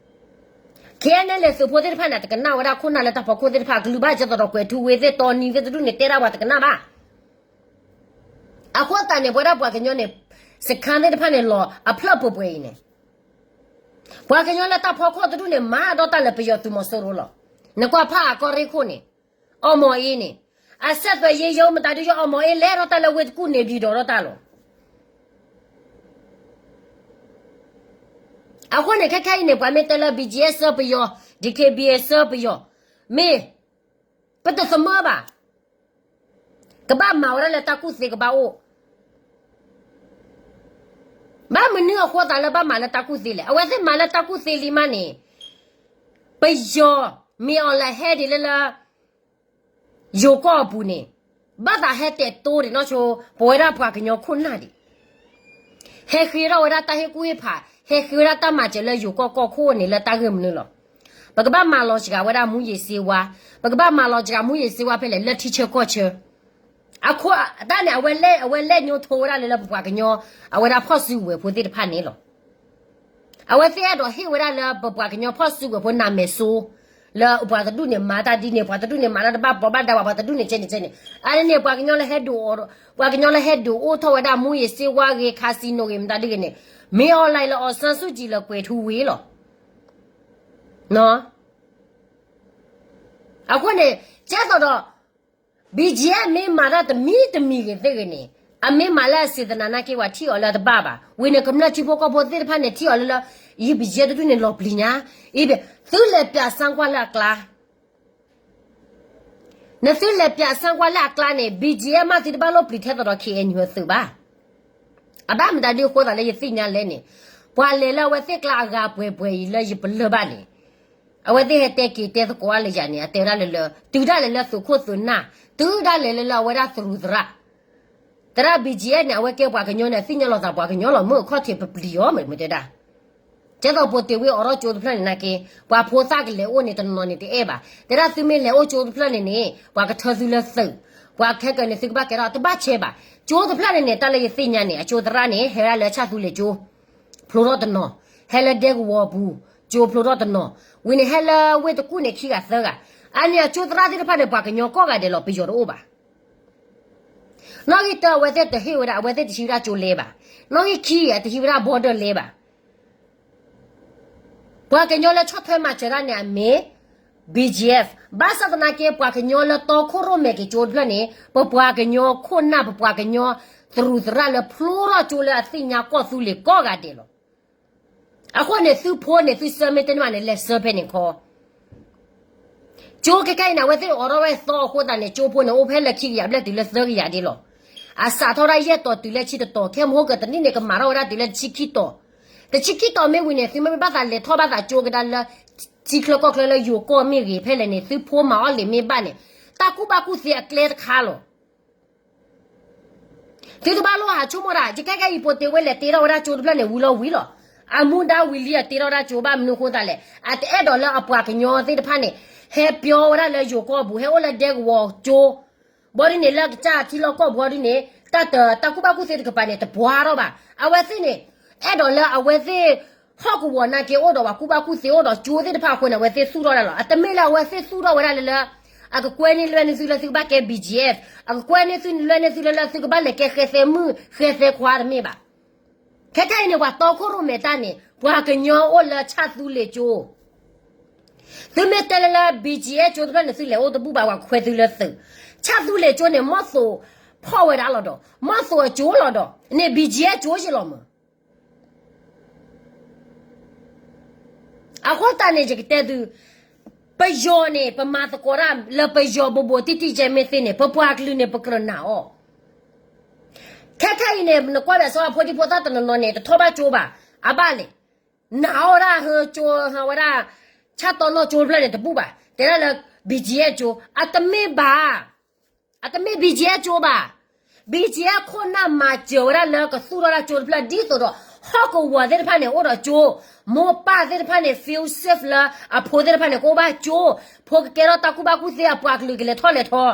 ခ့ၣ်အဲၣ်အဲၣ်လ့ၣ်သုးဖိသ့ၣ်တဖၣ်န့ၣ် အတကနၣ်ဝဲဒၣ်ခိၣ်နၢ်လၢတၢ်ဖီခိၣ်သ့ၣ်တဖၣ်အကလုၢ်ဘၣ်, ကဲသိးဒီးကွဲၤထူဝ့သ့ၣ် တီနံၤသ့ၣ်တဒူၣ်န့ၣ် တဲဒၣ်ပှၤတကနၣ်ဘၣ်. အဃိသတးန့ၣ် ပဝဲဒၣ်ပှၤကညီန့ၣ် စခါသ့ၣ်တဖၣ်န့ၣ်လီၤအဖျၢၣ်ပှဲၤပှဲၤအံၤန့ၣ်, ပှၤကညီလၢတၢ်ဖီခိၣ်တဒူၣ်န့ၣ် မၤဒီးတၢ်လၢပယီၤသုးမီၤစိရိၤလီၤ. နကွၢ်ဖးအကီၢ်ရ့ၣ်ခိၣ်န့ၣ်, အီၣ်မီၤအ့န့ၣ်, အဆက်သွယ်ရေးရုံး မတၤဒုးယီၤ အီၣ်မီၤအ့လဲၤထီၣ်တၢ်လၢဝ့ၢ်တကူၣ် နေပြည်တော် ဒီးတၢ်လီၤ. အဃိန့ၣ် ခဲခဲအံၤန့ၣ် ပှၤမ့ၢ်တဲလၢ ဘံၣ်ကၠံၣ်အဲၣ် ဆှၢပယီၤ, ဒံၣ်ခ့ၣ်ဘံၣ်အ့ၣ် ဆှၢပယီၤ, မ့ၢ် ပတသမၢဘၣ်. ကဘၣ်မၤဝဲဒၣ်လၢတၢ်ကူၣ်သ့ကဘၣ်အိၣ်. ဘၣ်မနုၤအဃိသးလၢဘၣ်မၤလၢတၢ်ကူၣ်သ့လဲၣ်. အဝဲသ့ၣ်မၤလၢတၢ်ကူၣ်သ့လံမးန့ၣ်, ပယီၤ မ့ၢ်အီၤလဲၤဟဲဒ်လဲၣ်လၢ ယိၤကီၢ်အပူၤန့ၣ်, ဘၣ်သးဟဲတဲာ်တိဒံးနီၢ်ဆိ ပဝဲဒၣ်ပှၤကညီခိၣ်နၢ်ဒံး, ဟဲဃ့ထီၣ်ဝဲဒၣ်တၢ်ဟ့ၣ်ကူၣ်ဟ့ၣ်ဖး, ဟဲဃ့ဝဲဒၣ်တၢ်မၤစၢၤလၢယိၤကီၢ်ကီၢ်ခိၣ်န့ၣ် လၢတၢ်ဂ့ၢ်မနုၤလီၤ. ပကဘၣ်မၤလီၤစှၤဝဲဒၣ် မူးယစ်ဆေးဝါး, ပကဘၣ်မၤလီၤစှၤ မူးယစ်ဆေးဝါး ဖဲလဲၣ် လၢထံဆၢကီၢ်ဆၢ အဃိတၢ်န့ၣ် အဝဲလဲၣ်, အဝဲလဲၣ်ညိထိဝဲဒၣ်လၢ လၢပပှၤကညီ အဝဲဒၣ်ဖီၣ်စုကဝဲၤဖိသ့ၣ်တဖၣ်န့ၣ်လီၤ. အဝဲသ့ၣ်အဲၣ်ဒိးဟ့ၣ်ဝဲဒၣ်လၢပပှၤကညီဖီၣ်စုကဝဲၤဖိ နာမည်ဆိုး, လၢပှၤတဒူၣ်န့ၣ်မၤတၢ်ဒ်န့ၣ်, ပှၤတဒူၣ်န့ၣ်မၤတၢ်တဘၣ်ဘၣ်ဘၣ်ဒါဘၣ်, ပှၤတဒူၣ်န့ၣ်ဆဲန့ၣ်ဆဲန့ၣ်, အန့ၣ်န့ၣ် ပှၤကညီလၢဟဲဒုးအိၣ်, ပှၤကညီလၢဟဲဒုးအိၣ်ထီၣ်ဝဲဒၣ် မူးယစ်ဆေးဝါး ဂ့ၤ, ခါစံနိဂ့ၤ မတၤဒ်ဂ့ၤန့ၣ်, မ့ၢ်အီၤလဲၣ်လၢ အောင်ဆန်းစုကြည် လၢ ကွဲၤထူဝ့ လီၤ. အဃိန့ၣ် ကဲသိးဒီး ဘံၣ်ကၠံၣ်အဲၣ် မ့ၢ်မၤတၢ်တမံၤတမံၤဂ့ၤသ့ၣ်ဂ့ၤန့ၣ်, အမ့ၢ်မၤလၢအစံးသနာ်က့ ပှၤထံၣ်အီၤလၢအတဘၣ်ဘၣ်. ဝံၤန့ၣ် ကမျၢၢ်ထံဖိကီၢ်ဖိသ့ၣ်တဖၣ်န့ၣ် ထံၣ်အီၤလၢလၢ ယဘံၣ်ကၠံၣ်အဲၣ်တဒူၣ်န့ၣ် လီၤပျံၤညါ, အံၤ သုလဲၤပၠးစၣ်ကွၢ်လၢအကျါ, နသုလဲၤပၠးစၣ်ကွၢ်လၢအကျါန့ၣ် ဘံၣ်ကၠံၣ်အဲၣ် မ့ၢ်သုတဘၣ်လိၣ်ပျံၤထဲသိးဒီး ခ့ၣ်အဲၣ်ယူၣ် သုးဘၣ်. အဘၣ်မတၤဒ်အဃိသးလၢယသ့ၣ်ညါလဲၣ်န့ၣ်, ပှၤလဲၤလၢအဝဲသ့ၣ်ကျါအဂၤပှဲၤပှဲၤအံၤလၢယပလၢၢ်ဘၣ်န့ၣ်, အဝဲသ့ၣ်ဟဲတဲက့ၤတဲသကိးအါလၢယၤန့ၣ် အတဲဝဲဒၣ်လၢလၢ တုၤဒၣ်လဲာ်လၢသုးခိၣ်သုးနၢ်, တုၤဒၣ်လဲာ်လၢလၢအဝဲဒၣ်သရူးသရၣ် သရၣ် ဘံၣ်ကၠံၣ်အဲၣ် န့ၣ် အဝဲကဲပှၤကညီန့ၣ် အသ့ၣ်ညါလီၤသးပှၤကညီလီၤ မ့ၢ်အခီၣ်ထံးပပျံၤအီၤ မ့ၢ်တဲဒၣ်. ကဲသိးပှၤတ့ၢ်ဝ့ၢ်အိးထီၣ်ကၠိတဖျၢၣ်န့ၣ်နာ်က့, ပှၤဖိသၣ်ကလဲၤအိၣ်န့ၣ် တနီၤနီၤန့ၣ်တအဲၣ်ဘၣ်. တဲဒၣ်သုမ့ၢ်လဲၤအိၣ်ကၠိတဖျၢၣ်န့ၣ်န့ၣ် ပှၤကထၢသုလၢသုး, ပှၤခဲကၢန့ၣ် သုကဘၣ်ကဲထီၣ် တဘၣ်ဆဲးဘၣ်. ကၠိတဖျၢၣ်န့ၣ်န့ၣ် တၢ်လၢယသ့ၣ်ညါန့ၣ် အကၠိသရၣ်န့ၣ် ဟဲဝဲဒၣ်လၢဆၣ်သူလ့ၤကၠိ ဖျိထီၣ်တနီၤ, ဟဲလၢဒဲကဝီၤအပူၤ ကၠိဖျိထီၣ်တနီၤ, ဝံၤန့ၣ် ဟဲလၢဝ့ၢ်တကူၣ်န့ၣ် ခံဂၤသၢဂၤ. အန့ၣ်အကၠိသရၣ်သ့ၣ်တဖၣ်န့ၣ် ပှၤကညီကိးဂၤဒဲးလီၤ ပယီၤတအိၣ်ဘၣ်. နီၣ်ဂံၢ်တၢ အဝဲသ့ၣ်တဟ့ၣ်ဝဲဒၣ်, အဝဲသ့ၣ်တဟံးဝဲဒၣ်ကၠိလဲဘၣ်. နီၣ်ဂံၢ်ခံ အတဟံးဝဲဒၣ် border လဲဘၣ်. ပှၤကညီလၢဆီၣ်ထွဲမၤစၢၤတၢ်န့ၣ် အမ့ၢ် ဘံၣ်ကၠံၣ်အဲၣ်. ဘၣ်ဆၣ်သနာ်က့ ပှၤကညီလၢတီခိၣ်ရိၣ်မဲာ်က့ၤကၠိတဖျၢၣ်န့ၣ် ပပှၤကညီခိၣ်နၢ် ပပှၤကညီသရူးသရၣ်လၢဖျိထီၣ်ကၠိလၢအသ့ၣ်ညါကီၢ်သူလ့ၤကိးဂၤဒဲးလီၤ. အဃိန့ၣ် သုဖိန့ၣ် သုဆၢမ့ၢ်တန့ၢ်ဘၣ်န့ၣ် လဲၤဆၢဖဲန့ၣ်ခီ ကၠိခဲခဲအံၤန့ၣ် အဝဲသ့ၣ်အိးထီၣ်ဝဲသီအဃိသတးန့ၣ် ကၠိဖိန့ၣ် အိၣ်ဖဲလၢခံကယၤဘျဲၣ်တုၤလၢသၢကယၤဒ်လီၤ. အစးထီၣ်ဝဲဒၣ်ယဲၢ်တီၤတုၤလၢဆံတတီၤ ခဲမဟိကတနံၣ်န့ၣ် ကမၤထီၣ်ဝဲဒၣ်တုၤလၢတဆံခံတီၤ, တဆံခံတီၤမ့ၢ်ဝံၤန့ၣ် သုမ့ၢ်ဘၣ်သးလဲၤထီၣ်ဘၣ်သးကၠိကဒါလၢ ထံချၢကီၢ်ချၢလၢယိၤကီၢ်မ့ၢ်ဂ့ၤ ဖဲလဲၣ်န့ၣ် သုဖိမၤအီၣ်လံာ်မ့ၢ်ဘၣ်န့ၣ် တၢ်ကူၣ်ဘၣ်ကူၣ်သ့အကျဲတခါလီၤ. သုတဘၣ်လိၣ်ဟးဆိကမိၣ်ဒၣ် ယကဲကဲအံၤပိာ်တ့ၢ်ဝဲလဲၤတ့ထီၣ်ဝဲဒၣ်ကၠိတဖျၢၣ်န့ၣ် ဝံၤလီၤဝံၤလီၤ. အမူဒါဝံၤလံအတ့ထီၣ်ဝဲဒၣ်ကၠိဘၣ်မနုၤအဃိသတးလဲၣ် အတအဲၣ်ဒိးလၢအပှၤကညီသ့ၣ်တဖၣ်န့ၣ် ဟဲပၠီဝဲဒၣ်လၢယိၤကီၢ်ပူၤ ဟဲအိၣ်လၢဒဲကဝီၤကၠိ ဘီဒ်န့ၣ် လၢကစၢ်ထံလီၢ်ကီၢ်ပူၤဒ်န့ၣ် တၢ်တ တၢ်ကူၣ်ဘၣ်ကူၣ်သ့တကပၤန့ၣ် တပှဲၤထီၣ်ဘၣ်. အဝဲသ့ၣ်န့ၣ် အဲၣ်ဒိးလၢအဝဲသ့ၣ် ဟီၣ်ကဝီၤနာ်က့အိၣ်ဒီးပှၤကူၣ်ဘၣ်ကူၣ်သ့အိၣ်ဒီးကၠိသ့ၣ်တဖၣ်အဃိန့ၣ် အဝဲသ့ၣ်သူၣ်ထီၣ်ဒၣ်လီၤ. အတမ့ၢ်လၢအဝဲသ့ၣ်သူၣ်ထီၣ်ဝဲဒၣ်လၢလၢ အကကွဲန့ၢ်လွဲၢ်န့ၢ်သုလၢသုကဘၣ်ကဲ ဘီၣ်ကၠံၣ်အ့ၣ် အကကွဲန့ၢ်သုလွဲၢ်န့ၢ်သုလၢလၢသုကဘၣ်လဲၤကဲဃဲသဲမုၣ်ဃဲသဲခွါတမ့ၢ်ဘၣ်. ခဲခဲအံၤန့ၣ် ပှၤတီခိၣ်ရိၣ်မဲာ်တၢ်န့ၣ် ပှၤကညီအိၣ်လၢဆၣ်သူလ့ၤကၠိ သုမ့ၢ်တဲလၢလၢ ဘီၣ်ကၠံၣ်အ့ၣ်ကၠိတဖျၢၣ်န့ၣ် သုလဲၤအိၣ်တဘူၣ်ဘၣ် ပှၤခွဲသုလၢသုး. ဆၣ်သူလ့ၤကၠိန့ၣ် မီၢ်သိးဖီၣ်ဝဲဒၣ်လီၤဒီး မီၢ်သိးအကၠိလီၤဒီး န့ၣ် ဘီၣ်ကၠံၣ်အ့ၣ်ကၠိယ့ၢ်လီၤမး. အဃိသတးန့ၣ် ယကတဲသု ပယီၤန့ၣ် ပမၤသကိးတၢ်လၢပယီၤဘိးဘိးတံၢ်တံၢ်ကဲမ့ၢ်သ့န့ၣ် ပပှၤကလုာ်န့ၣ် ပကြၢးနာ်အီၤ. ခဲခဲအံၤန့ၣ် နကွၢ်ဘၣ်စီၤဖိဒံဖိသၣ်တနီၤနီၤန့ၣ် တထီၣ်ဘၣ်ကၠိဘၣ်. အဘၣ်လဲၣ်. နာ်အီၤဒၣ်ဟၢကၠိဟးဝဲဒၣ် ဆၣ်တီနီၢ်ကၠိတဖျၢၣ်န့ၣ်တဘူၣ်ဘၣ်. တဲဒၣ်လၢ ဘီၣ်ကၠံၣ်အ့ၣ်ကၠိ အတမ့ၢ်ဘၣ်. အတမ့ၢ် ဘီၣ်ကၠံၣ်အ့ၣ်ကၠိဘၣ်. ဘီၣ်ကၠံၣ်အ့ၣ်ခိၣ်နၢ်မၤစၢၤဝဲဒၣ်လၢကသူၣ်ထီၣ်ဒၣ်ကၠိတဖျၢၣ်ဒ်သိးဒီး ဟီၣ်ကဝီၤသ့ၣ်တဖၣ်န့ၣ် အိၣ်ဒီးကၠိ, မိၢ်ပၢ်သ့ၣ်တဖၣ်န့ၣ် feel safe လၢအဖိသ့ၣ်တဖၣ်န့ၣ် ကအိၣ်ဘၣ်ကၠိ, ဖိကကဲထီၣ်တၢ်ကူၣ်ဘၣ်ကူၣ်သ့ အပှၤကလုာ်ကလဲၤထီၣ်လဲၤထီ,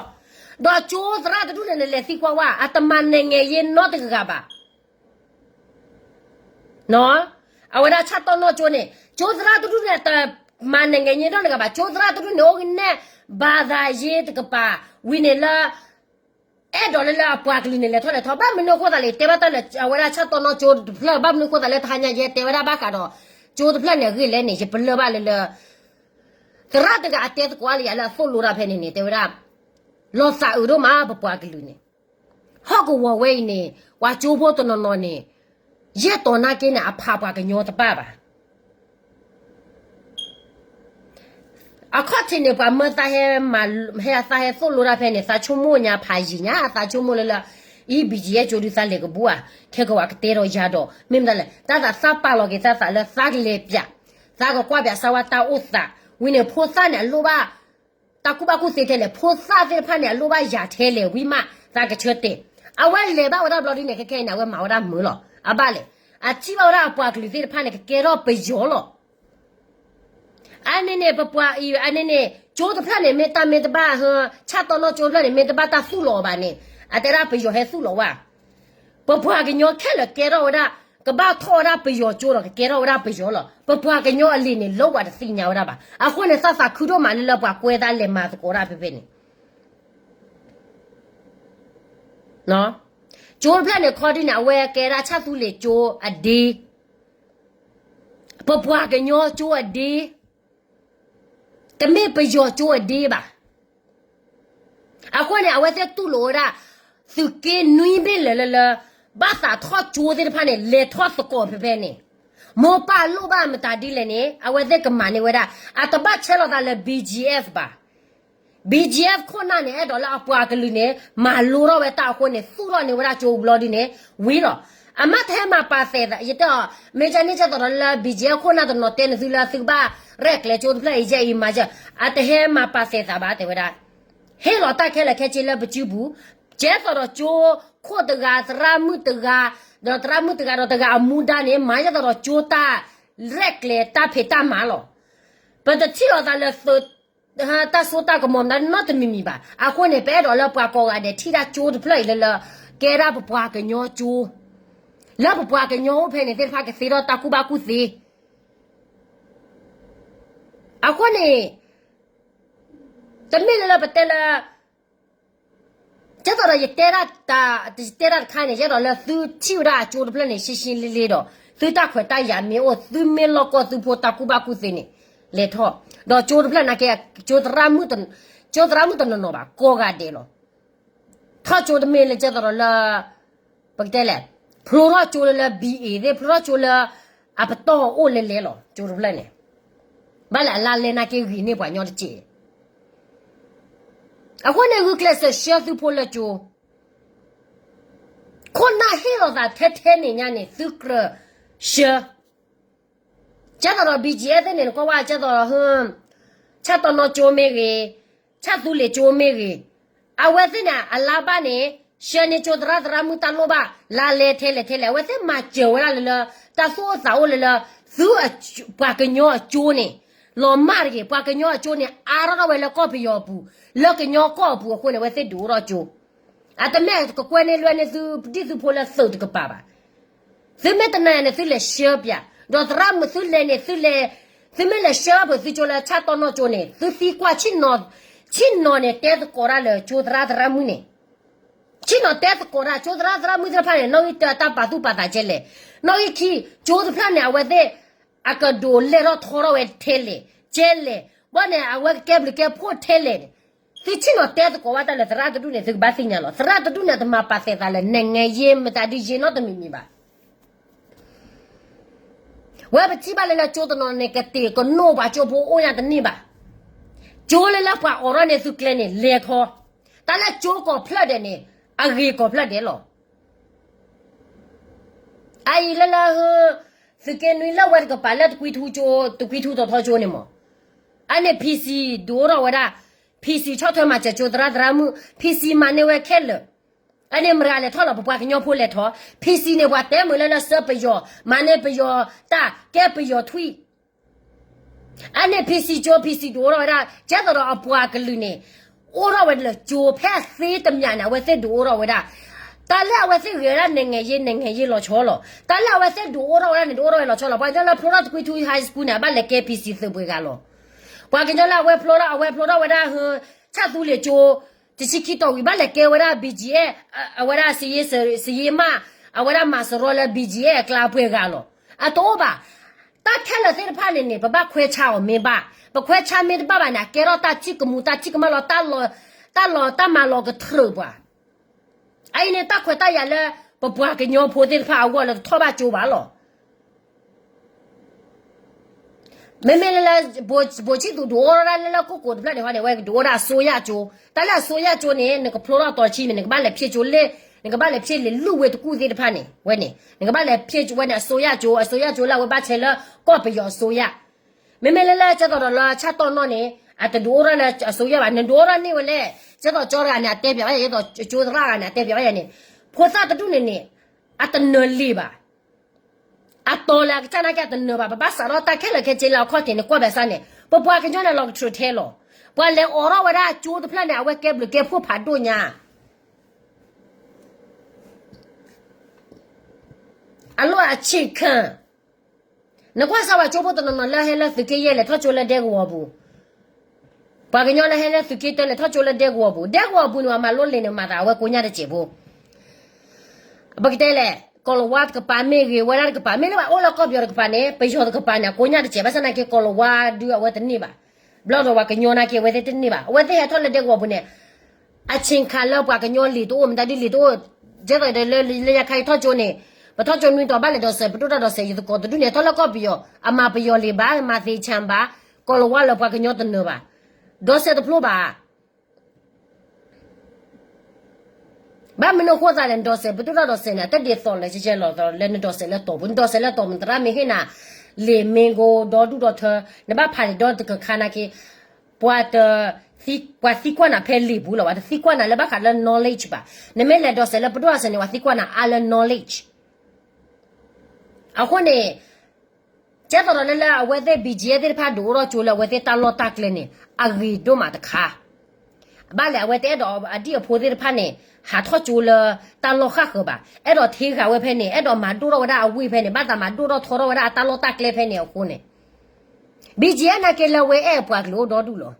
ဒီးကၠိသရၣ်တဒူၣ်န့ၣ် နလဲၤသံကွၢ်ဝဲ အတမၤနဲၣ်ငဲၤယ့နီတဂၤဘၣ်. အဝဲဒၣ်ဆၣ်တီနီၢ်ကၠိန့ၣ် ကၠိသရၣ်တဒူၣ်န့ၣ် တမၤနဲၣ်ငဲၤယ့နီတဂၤဘၣ်. ကၠိသရၣ်တဒူၣ်န့ၣ် အိၣ်ကနဲၣ် ဘၣ်သးယ့တကပၤ ဝံၤန့ၣ်လၢ အဲၣ်ဒိးလၢလၢအပှၤကလုာ်န့ၣ် လဲၤထီၣ်လဲၤထီ ဘၣ်မနုၤအဃိသတးလဲၣ် တဲဘၣ်တၢ်လၢအဝဲဒၣ်ဆၣ်တီနီၢ်ကၠိတဖျၢၣ် ဘၣ်မနုၤအဃိသတးလၢတဟါညါယဲတဲဝဲဒၣ်ဘၣ်ဃးဒီး ကၠိတဖျၢၣ်န့ၣ်အဂ့ၢ်လဲၣ်န့ၣ် ယပလၢၢ်ဘၣ်လၢလၢ သရၣ်တဂၤအတဲသကိးလၢယၤလၢအသိၣ်လိတၢ်ဖဲန့ၣ်န့ၣ် တဲဝဲဒၣ် လီၤသးအုးဒိၣ်မး ပပှၤကလုာ်န့ၣ် ဟီၣ်ကဝီၤဝဲအံၤန့ၣ် ပှၤကၠိဖိတနီၤနီၤန့ၣ် ယဲၢ်တီၤနာ်က့န့ၣ် အဖးပှၤကညီတဘၣ်ဘၣ်. အခီၣ်ထံးန့ၣ် ပှၤမၢသးဟဲမၤ ဟဲအသးဟဲသိၣ်လိတၢ်ဖဲန့ၣ် သးဆိကမိၣ်ညါဖးယံာ်ညါ သးဆိကမိၣ်လၢလၢ အံၤ ဘီၣ်ကၠံၣ်အ့ၣ်ကၠိဒုးသးလဲၤကဘူၣ်ဧါ ခဲကဝၤကတဲဒီးယၤဒီး မ့ၢ်မတၤလဲၣ် တၢ်သးသးပာ်လီၤက့ၤသးသးလၢသးကလဲၤပၠး သးကကွၢ်ပၠးစၢၤဝဲတၢ်အိၣ်သး ဝံၤန့ၣ် ဖိသၣ်န့ၣ် အလိၣ်ဘၣ် တၢ်ကူၣ်ဘၣ်ကူၣ်သ့ထဲလဲၣ် ဖိသၣ်သ့ၣ်တဖၣ်န့ၣ် အလိၣ်ဘၣ်ယၤထဲလဲၣ် ဝံၤမး သးကဆၢတဲာ် အဝဲလဲၤဘၣ်ဝဲဒၣ်ဘျီဒ်န့ၣ် ခဲခဲအံၤန့ၣ် အဝဲမၤဝဲဒၣ်မုာ်လီၤ အဘၣ်လဲၣ် အထံၣ်ဘၣ်ဝဲဒၣ်အပှၤကလုာ်သ့ၣ်တဖၣ်န့ၣ် ကကဲထီၣ်ပယီၤလီၤ. အန့ၣ်န့ၣ် ပပှၤအံၤ အန့ၣ်န့ၣ် ကၠိတဖျၢၣ်န့ၣ် မ့ၢ်တၢ်မ့ၢ်တဘၣ် ဟၢ ဆၣ်တီနီၢ်ကၠိတဖျၢၣ်န့ၣ် မ့ၢ်တဘၣ်တၢ်သူၣ်လီၤအီၤဘၣ်န့ၣ် အတဲဒၣ်ပယီၤဟဲသူၣ်လီၤဝဲ ပပှၤကညီခဲလၢာ်ကဲထီၣ်ဝဲဒၣ် ကဘၣ်ထီၣ်ဝဲဒၣ်ပယီၤကၠိဒီး ကကဲထီၣ်ဝဲဒၣ်ပယီၤလီၤ. ပပှၤကညီအလံာ်န့ၣ် လၢပှၤတသ့ၣ်ညါဝဲဒၣ်ဘၣ်. အဃိန့ၣ် သးသးခုဒိၣ်မးလၢလၢပှၤကွဲသးလဲၤမၤသကိးဒၣ်ဖဲဖဲန့ၣ် ကၠိတဖျၢၣ်န့ၣ် ခီဒ်န့ၣ် အဝဲကဲဒၣ်ဆၣ်သူလ့ၤကၠိအဒ့, ပပှၤကညီကၠိအဒ့, တမ့ၢ်ပယီၤကၠိအဒ့ဘၣ်. အဃိန့ၣ် အဝဲသ့ၣ်တူၢ်လိာ်ဝဲဒၣ် သုးက့နွံဘ့ၣ်လၢာ်လၢလၢ ဘၣ်သးထီၣ်ကၠိသ့ၣ်တဖၣ်န့ၣ် လဲၤထီၣ်သကိးဖဲဖဲန့ၣ်, မိၢ်ပၢ်လိၣ်ဘၣ်မတၤဒ်လဲၣ်န့ၣ် အဝဲသ့ၣ်ကမၤန့ၢ်ဝဲဒၣ် အတဘၣ်ဆဲးလီၤသးလၢ ဘီၣ်ကၠံၣ်အ့ၣ် ဘၣ်. ဘီၣ်ကၠံၣ်အ့ၣ် ခိၣ်နၢ်န့ၣ် အဲၣ်ဒိးလၢအပှၤကလုာ်န့ၣ် မၤလိထီၣ်ဝဲတၢ်အဃိန့ၣ် သူၣ်ထီၣ်န့ၢ်ဝဲဒၣ်ကၠိဘျီဒ်န့ၣ် ဝံၤလီၤ. အမ့ၢ်တဟဲမၤပာ်သဲးသး ယတဲအီၤ မ့ၢ်ကန့ၣ်ကဲသိးဒီးလၢ ဘီၣ်ကၠံၣ်အ့ၣ် ခိၣ်နၢ်တနီၤတဲန့ၢ်သုလၢသုကဘၣ်ရဲၣ်ကျဲၤကၠိတဖျၢၣ်အံၤ ယဲအံၤမၤယဲ အတဟဲမၤပာ်သဲးသးဘၣ် တဲဝဲဒၣ် ဟ့ၣ်လီၤတၢ်ခဲလၢာ်ခဲဆ့လၢပစုပူၤ, ကဲသိးဒီးကၠိ ခိၣ်တဂၤ သရၣ်မုၣ်တဂၤ, ဒီးသရၣ်မုၣ်တဂၤဒီးတဂၤအမူဒါန့ၣ် မၤယဲသိးဒီးကၠိတၢ်ရဲၣ်ကျဲၤတၢ်ဖံးတၢ်မၤလီၤ. ပတထံၣ်လီၤသးလၢသုး တၢ်စိတၢ်ကမီၤမတၤနီတမံၤမံၤဘၣ်. အဃိန့ၣ် ပအဲၣ်ဒိးလၢပှၤကိးဂၤဒဲးထံၣ်ဒၣ်ကၠိတဖျၢၣ်အံၤလၢလၢ ကဲဒၣ်ပပှၤကညီကၠိ, လၢပပှၤကညီအိၣ်ဖဲန့ၣ်သ့ၣ်တဖၣ် ကသ့ထီၣ်တၢ်ကူၣ်ဘၣ်ကူၣ်သ့. အဃိန့ၣ် တမ့ၢ်လၢလၢပတဲလၢ ကဲသိးဒီးယတဲဒၣ်တၢ် ယတဲဒၣ်တခါန့ၣ် ယအဲၣ်ဒိးလၢသုထံၣ်ဝဲဒၣ်အကၠိတဖျၢၣ်န့ၣ် ရှင်းရှင်းလင်းလင်းဒီး သုတၢ်ခွဲးတၢ်ယာ်မ့ၢ်အိၣ် သုမ့ၢ်လီၢ်ကီၢ်သုဖိတၢ်ကူၣ်ဘၣ်ကူၣ်သ့န့ၣ် လဲၤထီၣ်, ဒီးကၠိတဖျၢၣ်နာ်က့ ကၠိသရၣ်မုၣ်တနီၤနီၤဘၣ် ကိးဂၤဒဲးလီၤ. ထီၣ်ကၠိတမ့ၢ်လၢကဲသိးဒီးလၢ ပကတဲလဲၣ်, ဖျိထီၣ်ကၠိလၢလၢ ဘီၣ်အ့ၣ် သ့ၣ် ဖျိထီၣ်ကၠိလၢ အပတီၢ်အိၣ်လဲၤလဲၤလီၤ ကၠိတဖျၢၣ်န့ၣ်, ဘၣ်လၢအလါလဲနာ်က့ဂ့ၤန့ၢ်ပှၤညီတက့ၢ်. အဃိန့ၣ် ဂုာ်ကျဲးစၢးဆှၢသုဖိလၢကၠိ ခိၣ်နၢ်ဟ့ၣ်လီၤသးထဲထဲန့ၣ်ညါန့ၣ် သုကြၢးဆှၢ ကဲသိးဒီး ဘံၣ်ကၠံၣ်အဲၣ်သ့ၣ်န့ၣ် နကွၢ်ဝဲကဲသိးဒီး ဆၣ်တီနီၢ်ကၠိမ့ၢ်ဂ့ၤ, ဆၣ်သူလ့ၤကၠိမ့ၢ်ဂ့ၤ, အဝဲသ့ၣ်န့ၣ် အလါဘၣ်န့ၣ် ဆှၢန့ၢ်ကၠိသရၣ်သရၣ်မုၣ်တၢ်လိၣ်ဘၣ် လါလဲထဲလဲၣ်ထဲလဲၣ် အဝဲသ့ၣ်မၤစၢၤဝဲဒၣ်လၢလၢ တၢ်သူၣ်အိၣ်သးအိၣ်လၢလၢ သု ပှၤကညီအကၠိန့ၣ် လီၤမၢ်တဂ့ၤ ပှၤကညီအကၠိန့ၣ် အါထီၣ်ထီၣ်ဝဲလၢကီၢ်ပယီၤအပူၤ, လၢကညီကီၢ်အပူၤအဃိန့ၣ် အဝဲသ့ၣ်ဒုးအိၣ်ထီၣ်ကၠိ အတမ့ၢ်ကကွဲန့ၢ်လွဲန့ၢ်သုဒံၣ်သုဖိလၢသုးတကပၤဘၣ်. သုမ့ၢ်တနာ်န့ၣ် သုလဲၤဆှၢပၠး, ဒီးသရၣ်မုၣ်သုလဲၤန့ၣ် သုလဲၤ, သုမ့ၢ်လဲၤဆှၢပှဲၤသုကၠိလၢဆၣ်တီနီၢ်ကၠိန့ၣ် သုသံကွၢ် ဆ့ၣ်နီၤန့ၣ် တဲသကိးတၢ်လၢကၠိသရၣ်သရၣ်မုၣ်န့ၣ်, ဆ့ၣ်နီၤတဲသကိးတၢ် ကၠိသရၣ်သရၣ်မုၣ်သ့ၣ်တဖၣ်န့ၣ် နီၣ်ဂံၢ်တၢ တၢ်ပာ်သူၣ်ပာ်သးကဲလဲၣ်, နီၣ်ဂံၢ်ခံ ကၠိတဖျၢၣ်န့ၣ် အဝဲသ့ၣ် အကဒိးလဲၢ်ထီၣ်ထီထီၣ်ဝဲထဲလဲၣ်, ကဲလဲၣ်, ဘၣ်န့ၣ် အဝဲကကဲဘျုးကဲဖှိၣ်ထဲလဲၣ်န့ၣ်, သုဆ့ၣ်နီၤတဲသကိးဘၣ်တၢ်လၢသရၣ်တဒူၣ်န့ၣ် သုကဘၣ်သ့ၣ်ညါလီၤ. သရၣ်တဒူၣ်န့ၣ် တမၤပာ်သဲးသးလၢ နိုင်ငံရေး မတၤဒုးယ့ၤနီတမံၤမံၤဘၣ်. ဝဲပထံၣ်ဘၣ်လၢလၢကၠိတနီၤန့ၣ် ကတ့ၢ်ကနိၣ်ပှၤကၠိဖိအိၣ်ညါတန့ၢ်ဘၣ်. ကၠိလၢလၢပှၤအိးထီၣ်န့ၢ်သုကျဲန့ၣ် လဲၤထီၣ်, တၢ်လၢကၠိကိးဖျၢၣ်ဒဲးန့ၣ် အဂ့ၤကိးဖျၢၣ်ဒဲးလီၤ. အအံၤလၢလၢ သုးက့နွံလၢဝဲတကပၤလၢတကွံထူကၠိ တကွံထူတီၤထီကၠိန့ၣ်မး, အန့ၣ် PC ဒုးအိၣ်ထီၣ်ဝဲဒၣ်, PC ဆီၣ်ထွဲမၤစၢၤကၠိသရၣ်သရၣ်မုၣ် PC မၤန့ၢ်ဝဲခဲလၢာ်, အန့ၣ်မတၤလဲၤထီၣ်လီၤ ပပှၤကညီဖိလဲၤထီၣ်, PC န့ၣ် ပှၤတဲမုာ်လၢလၢစၢပယီၤ မၤန့ၢ်ပယီၤတၢ် ကဲပယီၤထွံၣ် အန့ၣ် PC ကၠိ PC ဒုးအိၣ်ထီၣ်ဝဲဒၣ် ကဲသိးဒီးအပှၤကလုာ်န့ၣ် အိၣ်ထီၣ်ဝဲလၢကၠိဖဲသ့တမျးန့ၣ် အဝဲသ့ၣ်ဒုးအိၣ်ထီၣ်ဝဲဒၣ်, တၢ်လၢအဝဲသ့ၣ်ဂဲၤဝဲဒၣ် နိုင်ငံရေး နိုင်ငံရေး လီၤဆီလီၤ. တၢ်လၢအဝဲသ့ၣ်ဒုးအိၣ်ထီၣ်ဝဲဒၣ်န့ၣ် ဒုးအိၣ်ထီၣ်ဝဲလီၤဆီလီၤ. ပှၤကညီလၢဖျိထီၣ်တကွံထူ high school န့ၣ် အဘၣ်လဲၤကဲ PC သုးပှ့ၤဂၤလီၤ. ပှၤကညီလၢအဝဲဖျိထီၣ် အဝဲဖျိထီၣ်ဝဲဒၣ် ဆၣ်သူလ့ၤကၠိ တဆံခံတီၤဝံၤ ဘၣ်လဲၤကဲဝဲဒၣ် ဘံၣ်ကၠံၣ်အဲၣ် အဝဲဒၣ် စယ့မး အဝဲဒၣ်မၤစရီလၢ ဘံၣ်ကၠံၣ်အဲၣ် အကျါပှဲၤဂၤလီၤ. အတအိၣ်ဘၣ်. တၢ်ခဲလၢာ်သ့ၣ်တဖၣ်န့ၣ်န့ၣ် ပဘၣ်ခွဲးဆါအီၤမ့ၢ်ဘၣ်, ပခွဲးဆါမ့ၢ်တဘၣ်ဘၣ်န့ၣ် အကဲထီၣ်တၢ်ထံၣ်ကမူၤ တၢ်ထံၣ်ကမၣ်လီၤ, တၢ်လီၤ တၢ်မၤလီၤကတြၢၢ်ပှၤ. အအံၤန့ၣ် တၢ်ခွဲးတၢ်ယာ်လၢ ပပှၤကညီဖိသ့ၣ်တဖၣ်အဂီၢ်လၢတထီၣ်ဘၣ်ကၠိဘၣ်လီၤ. မ့မ့ၢ်လၢလၢ ဘိၣ်ဆံၣ်သူးဒုးအိၣ်ထီၣ်ဒၣ်လၢလၢကိၣ်ကိၤတဖျၢၣ်န့ၣ်ဟီန့ၣ် အဝဲကဒုးအိၣ်ဒၣ်အစိုးရကၠိ, တၢ်လၢအစိုးရကၠိန့ၣ် နကဖျိထီၣ်တီၤတဆံန့ၣ် နကဘၣ်လဲၤဖျ့ကၠိလၢ နကဘၣ်လဲၤဖျ့လံာ်လူၢ်ဝ့တကူၣ်သ့ၣ်တဖၣ်န့ၣ် ဝဲန့ၣ် နကဘၣ်လဲၤဖျ့ကၠိဝဲန့ၣ် အစိုးရကၠိ, အစိုးရကၠိလၢအဝဲဘၣ်ဆဲးလၢကီၢ်ပယီၤအစိုးရ. မ့မ့ၢ်လၢလၢကဲသိးဒီးလၢဆၣ်တီနီၢ်န့ၣ် အတဒုးအိၣ်ထီၣ်လၢအစိုးရဘၣ်, နဒုးအိၣ်ထီၣ်န့ၢ်ဝဲလဲၣ်. ကဲသိးကၠိတဂၤန့ၣ် အတဲပၠးဝဲယၤ, ကဲသိးကၠိသရၣ်တဂၤန့ၣ် အတဲပၠးဝဲယၤန့ၣ် ဖိသၣ်တဒူၣ်န့ၣ်န့ၣ် အတနၢၤလံာ်ဘၣ်. အတီၤလၢအကစၢ်နာ်က့အတနၢၤဘၣ်, ပဘၣ်စးထီၣ်တၢ်ခဲလၢာ်ခဲဆ့လၢအခီၣ်ထံးန့ၣ် ကွၢ်ဘၣ်ဆၣ်န့ၣ် ပပှၤကညီန့ၣ်လီၤကတြူာ်ထဲလီၤ. ပှၤလဲၤအိးထီၣ်ဝဲဒၣ်ကၠိတဖျၢၣ်န့ၣ် အဝဲကဲဘျုးကဲဖှိၣ်ဖးဒိၣ်ညါ အလီၢ်အဆံးခၢၣ်, နကွၢ်စၢ်ဝဲကၠိဖိတနီၤနီၤလၢဟဲလၢသုးက့ယဲၢ်လဲၤထီၣ်ကၠိလၢဒဲကဝီၤပူၤ, ပှၤကညီလၢဟဲလၢသုးက့တၢလဲၤထီၣ်ကၠိလၢဒဲကဝီၤပူၤ, ဒဲကဝီၤပူၤန့ၣ် ပှၤမၤလိလံာ်န့ၣ် မၤသးအဝဲကိးညါတစဲးဖိ ပကတဲလဲၣ်, ကီၢ်လၤဝါတကပၤမ့ၢ်ဂ့ၤ, ဝဲဒၣ်တကပၤမ့ၢ်လၢပှၤအိၣ်လၢကီၢ်ပယီၤတကပၤန့ၣ် ပယီၤတကပၤန့ၣ် အကိးညါတစဲး, ဘၣ်ဆၣ်နာ်က့ကီၢ်လၤဝါဒုးအဝဲတန့ၢ်ဘၣ်, ဘျီဒီးပှၤကညီနာ်က့အဝဲသ့ၣ်တန့ၢ်ဘၣ်, အဝဲသ့ၣ်ဟဲထီၣ်လၢဒဲကဝီၤပူၤန့ၣ် အဆ့ၣ်ခါလၢပှၤကညီလံာ်တအိၣ် မတၤဒုးလံာ်တအိၣ်, ဒ်သိးဒီးလၢလၢယခါအံၤထီၣ်ကၠိန့ၣ်, ပထီၣ်ကၠိနွံတီၤဘၣ်လဲၤဒိးစဲး ပဒိၣ်တၢ်ဒိးစဲး ယသကိးတဒူၣ်န့ၣ် ထီၣ်လၢကီၢ်ပယီၤ အမၤပယီၤလံာ်ဘၣ် မၤသ့ၣ်ဆၣ်ဘၣ်, ကီၢ်လၤဝါလၢပှၤကညီတနၢၤဘၣ်, ဒိးစဲးတဖျိဘၣ် ဘၣ်မနုၤအဃိသတးလဲၣ် နဒိးစဲး ပဒိၣ်တၢ်ဒိးစဲးန့ၣ် အတဒ်သိးလၢကဲကဲလီၤလၢနဒိးစဲးလၢတီၤပူၤ, နဒိးစဲးလၢတီၤပူၤ နသရၣ်မ့ၢ်ဟ့ၣ်နၤ လံာ်မ့ၢ်ဂ့ၤ ဒီဒူၣ်ဒီထၢ နဘၣ်ဖးန့ၣ်ဒီတကခါနာ်က့ ပှၤတ ပှၤသံကွၢ်နၤဖဲလံာ်ပူၤလီၤ, ပှၤတသံကွၢ်နၤလၢဘၣ်ဃးလၢ knowledge ဘၣ်, နမ့ၢ်လဲၤဒိးစဲးလၢပဒိၣ်တၢ်စဲးန့ၣ် ပှၤသံကွၢ်နၤအါလၢ knowledge အဃိန့ၣ် ကဲသိးဒီးလၢလၢအဝဲသ့ၣ် ဘံၣ်ကၠံၣ်အဲၣ်သ့ၣ်တဖၣ်ဒုးအိၣ်ထီၣ်ကၠိလၢအဝဲသ့ၣ်တၢ်လီၢ်တၢ်ကျဲန့ၣ် အဂ့ၤဒိၣ်မးတခါ, ဘၣ်လဲၣ် အဝဲတအဲၣ်ဒိးအဒံၣ်အဖိသ့ၣ်တဖၣ်န့ၣ် ဟးထီၣ်ကၠိလၢတၢ်လီၢ်ဃၣ်ဃၢၤဘၣ်, အဲၣ်ဒိးထံဂၤဝဲဖဲန့ၣ် အဲၣ်ဒိးမၤဒိၣ်ထီၣ်ဝဲဒၣ်အဝ့ၢ်ဖဲန့ၣ် ဘၣ်သးမၤဒိၣ်ထီၣ်ထီထီၣ်ဝဲဒၣ်အတၢ်လီၢ်တၢ်ကျဲဖဲန့ၣ်အဃိန့ၣ် ဘံၣ်ကၠံၣ်အဲၣ်နာ်က့လၢဝဲအဲၣ်အပှၤကလုာ်အိၣ်ဒီဒူၣ်လီၤ.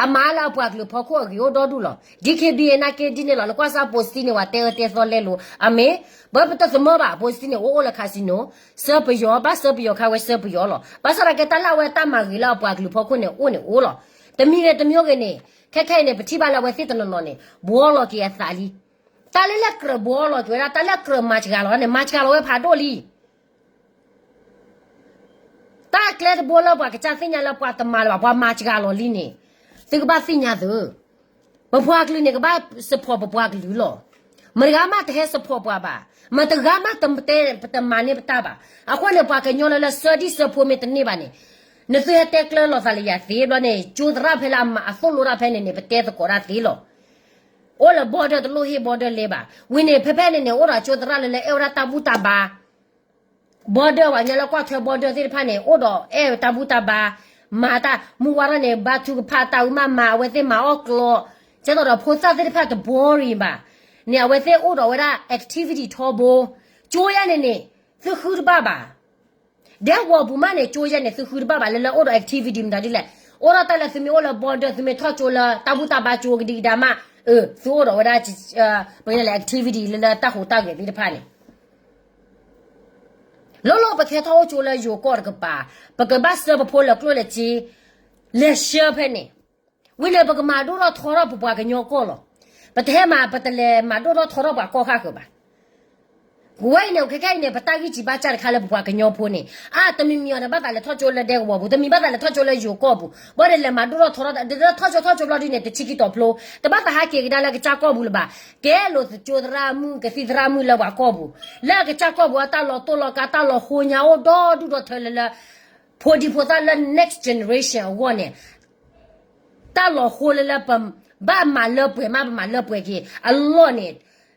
အမၤလၢအပှၤကလုာ်ဖီခိၣ်အဂ့ၤအိၣ်ဒီဒူၣ်လီၤ. ဒ်ခ့ဘံၣ်နာ်က့ဒ်န့ၣ်လီၤ. နကွၢ်စၢ် posting န့ၣ် ပှၤတဲအၢတဲသီလဲလိာ် အမ့ၢ် ပတသမၢဘၣ် posting န့ၣ် အိၣ်အိၣ်လၢ casino ဆှၢပယီၤ ဘၣ်ဆှၢပယီၤခါဝဲဆှၢပယီၤလီၤ. ဘၣ်ဆၣ်သနာ်က့ တၢ်လၢအဝဲတၢ်မၤဂ့ၤလၢအပှၤကလုာ်ဖီခိၣ်န့ၣ် အိၣ်န့ၣ်အိၣ်လီၤ. တမံၤဂ့ၤတမံၤဂ့ၤန့ၣ် ခဲခဲအံၤန့ၣ် ပထံၣ်ဘၣ်လၢအဝဲသ့ၣ်တနီၤနီၤန့ၣ် ဘှီလီၤက့ၤအသးလံ. တၢ်လၢလၢကြၢးဘှီလီၤက့ၤဝဲဒၣ် တၢ်လၢကြၢးမၤစှၤလီၤန့ၣ် မၤစှၤလီၤဝဲဖးဒိၣ်လံ. တၢ်ကျဲတဘိလၢပှၤကစၢ်သ့ၣ်ညါလၢပှၤတမၤလၢၤဘၣ် ပှၤမၤစှၤလီၤလံန့ၣ် သုကဘၣ်သ့ၣ်ညါသု, ပပှၤကလုာ်န့ၣ် ကဘၣ် support ပပှၤကလုာ်လီၤ. မတဂၤမးတဟဲ support ပှၤဘၣ်, မတဂၤမးတတဲပတမၤန့ၢ်ပတၢ်ဘၣ်. အဃိန့ၣ် ပှၤကညီလၢလၢဆှၢဒံၣ်ဆှၢဖိမ့ၢ်တန့ၢ်ဘၣ်န့ၣ်, နသုဟဲတဲကျၢၤလိာ်သးလၢယၤသ့ဘျီန့ၣ် ကၠိသရၣ်ဖဲလၢအမၤအသိၣ်လိတၢ်ဖဲန့ၣ်န့ၣ် ပတဲသကိးတၢ်သ့လီၤ. အိၣ်လၢ border တလိၣ်ဟ့ၣ် border လဲၤဘၣ်. ဝံၤန့ၣ် ဖဲဖဲန့ၣ်န့ၣ် အိၣ်ဒီးကၠိသရၣ်လၢလၢအဲၣ်ဝဲဒၣ်တၢ်ဘူၣ်တၢ်ဘါ border ပှၤကညီလၢကွၢ်ထွဲ border သ့ၣ်တဖၣ်န့ၣ် အိၣ်ဒီးအဲၣ်တၢ်ဘူၣ်တၢ်ဘါ, မၤတၢ်မုၢ်ဝါထီၣ်န့ၣ် ဘါထုကဖၣ်တၢ်အုၣ်မးမၤ အဝဲသ့ၣ်မၤအီၣ်ကျီ, ကဲသိးဒီးဖိသၣ်သ့ၣ်တဖၣ်တ boring ဘၣ်. န့ၣ် အဝဲသ့ၣ်အိၣ်ဒီးဝဲဒၣ် activity ထီဘိ, ကၠိယဲန့ၣ်န့ၣ် သုဃုတဘၣ်ဘၣ်. ဒဲကဝီၤပူၤမးန့ၣ် ကၠိယဲန့ၣ် သုဃုတဘၣ်ဘၣ် လၢလၢအိၣ်ဒီး activity မတၤဒ်လဲၣ်. အိၣ်ဒီးတၢ်လၢသုမ့ၢ်အိၣ်လၢ border သုမ့ၢ်ထီၣ်ကၠိလၢတၢ်ဘူၣ်တၢ်ဘါကၠိကဒံကဒါမး, အၢ သုအိၣ်ဒီးဝဲဒၣ် ပကလဲၤ activity လၢလၢတၢ်ဟူးတၢ်ဂဲၤသ့ၣ်တဖၣ်န့ၣ် လီၤလီၤပကဟဲထီၣ်အိၣ်ကၠိလၢယိၤကီၢ်တကပၤ, ပကဘၣ်ဆှၢပဖိလၢကျိၣ်လၢစ့ လဲၤဆှၢဖဲန့ၣ်, ဝံၤန့ၣ် ပကမၤဒိၣ်ထီၣ်ထီထီၣ်ပပှၤကညီကီၢ်လီၤ. ပတဟဲမၤ ပတလဲၤမၤဒိၣ်ထီၣ်ထီထီၣ်ပှၤကီၢ်ဃၣ်ဃၢၤဘၣ်. ဝဲအံၤန့ၣ် ခဲခဲအံၤန့ၣ် ပတၢ်ဂံၢ်စံးဘါစၢ်တခါလၢပပှၤကညီဖိန့ၣ်, အါ တမံၤမံၤအီၤန့ၣ် ဘၣ်သးလဲၤထီၣ်ကၠိလၢဒဲကဝီၤပူၤ, တမံၤဘၣ်သးလဲၤထီၣ်ကၠိလၢယိၤကီၢ်ပူၤ, ဘၣ်ဒီးလဲၤမၤဒိၣ်ထီၣ်ထီထီၣ် တထီၣ်ကၠိထီၣ်ကၠိဘျီဒ်န့ၣ် တဆံခံတီၤဖျိ, တဘၣ်သးဟးက့ၤကဒါလၢကစၢ်ကီၢ်ပူၤလၢၤဘၣ်. ကဲလိာ်ကၠိသရၣ်မုၣ် ကသံၣ်သရၣ်မုၣ်လၢပှၤကီၢ်ပူၤ, လၢအကစၢ်ကီၢ်ပူၤအတၢ်လီၤတိၢ်လီၤကါ တၢ်လီၤဟိညါအိၣ်ဒီဒူၣ်ဒီထၢလၢလၢ ဖိဒံဖိသၣ်လၢ next generation အဂီၢ်န့ၣ်, တၢ်လီၤဟိလၢလၢပဘၣ်မၤလၢပှဲၤမး ပမၤလၢပှဲၤက့ၤအလီၢ်န့ၣ်,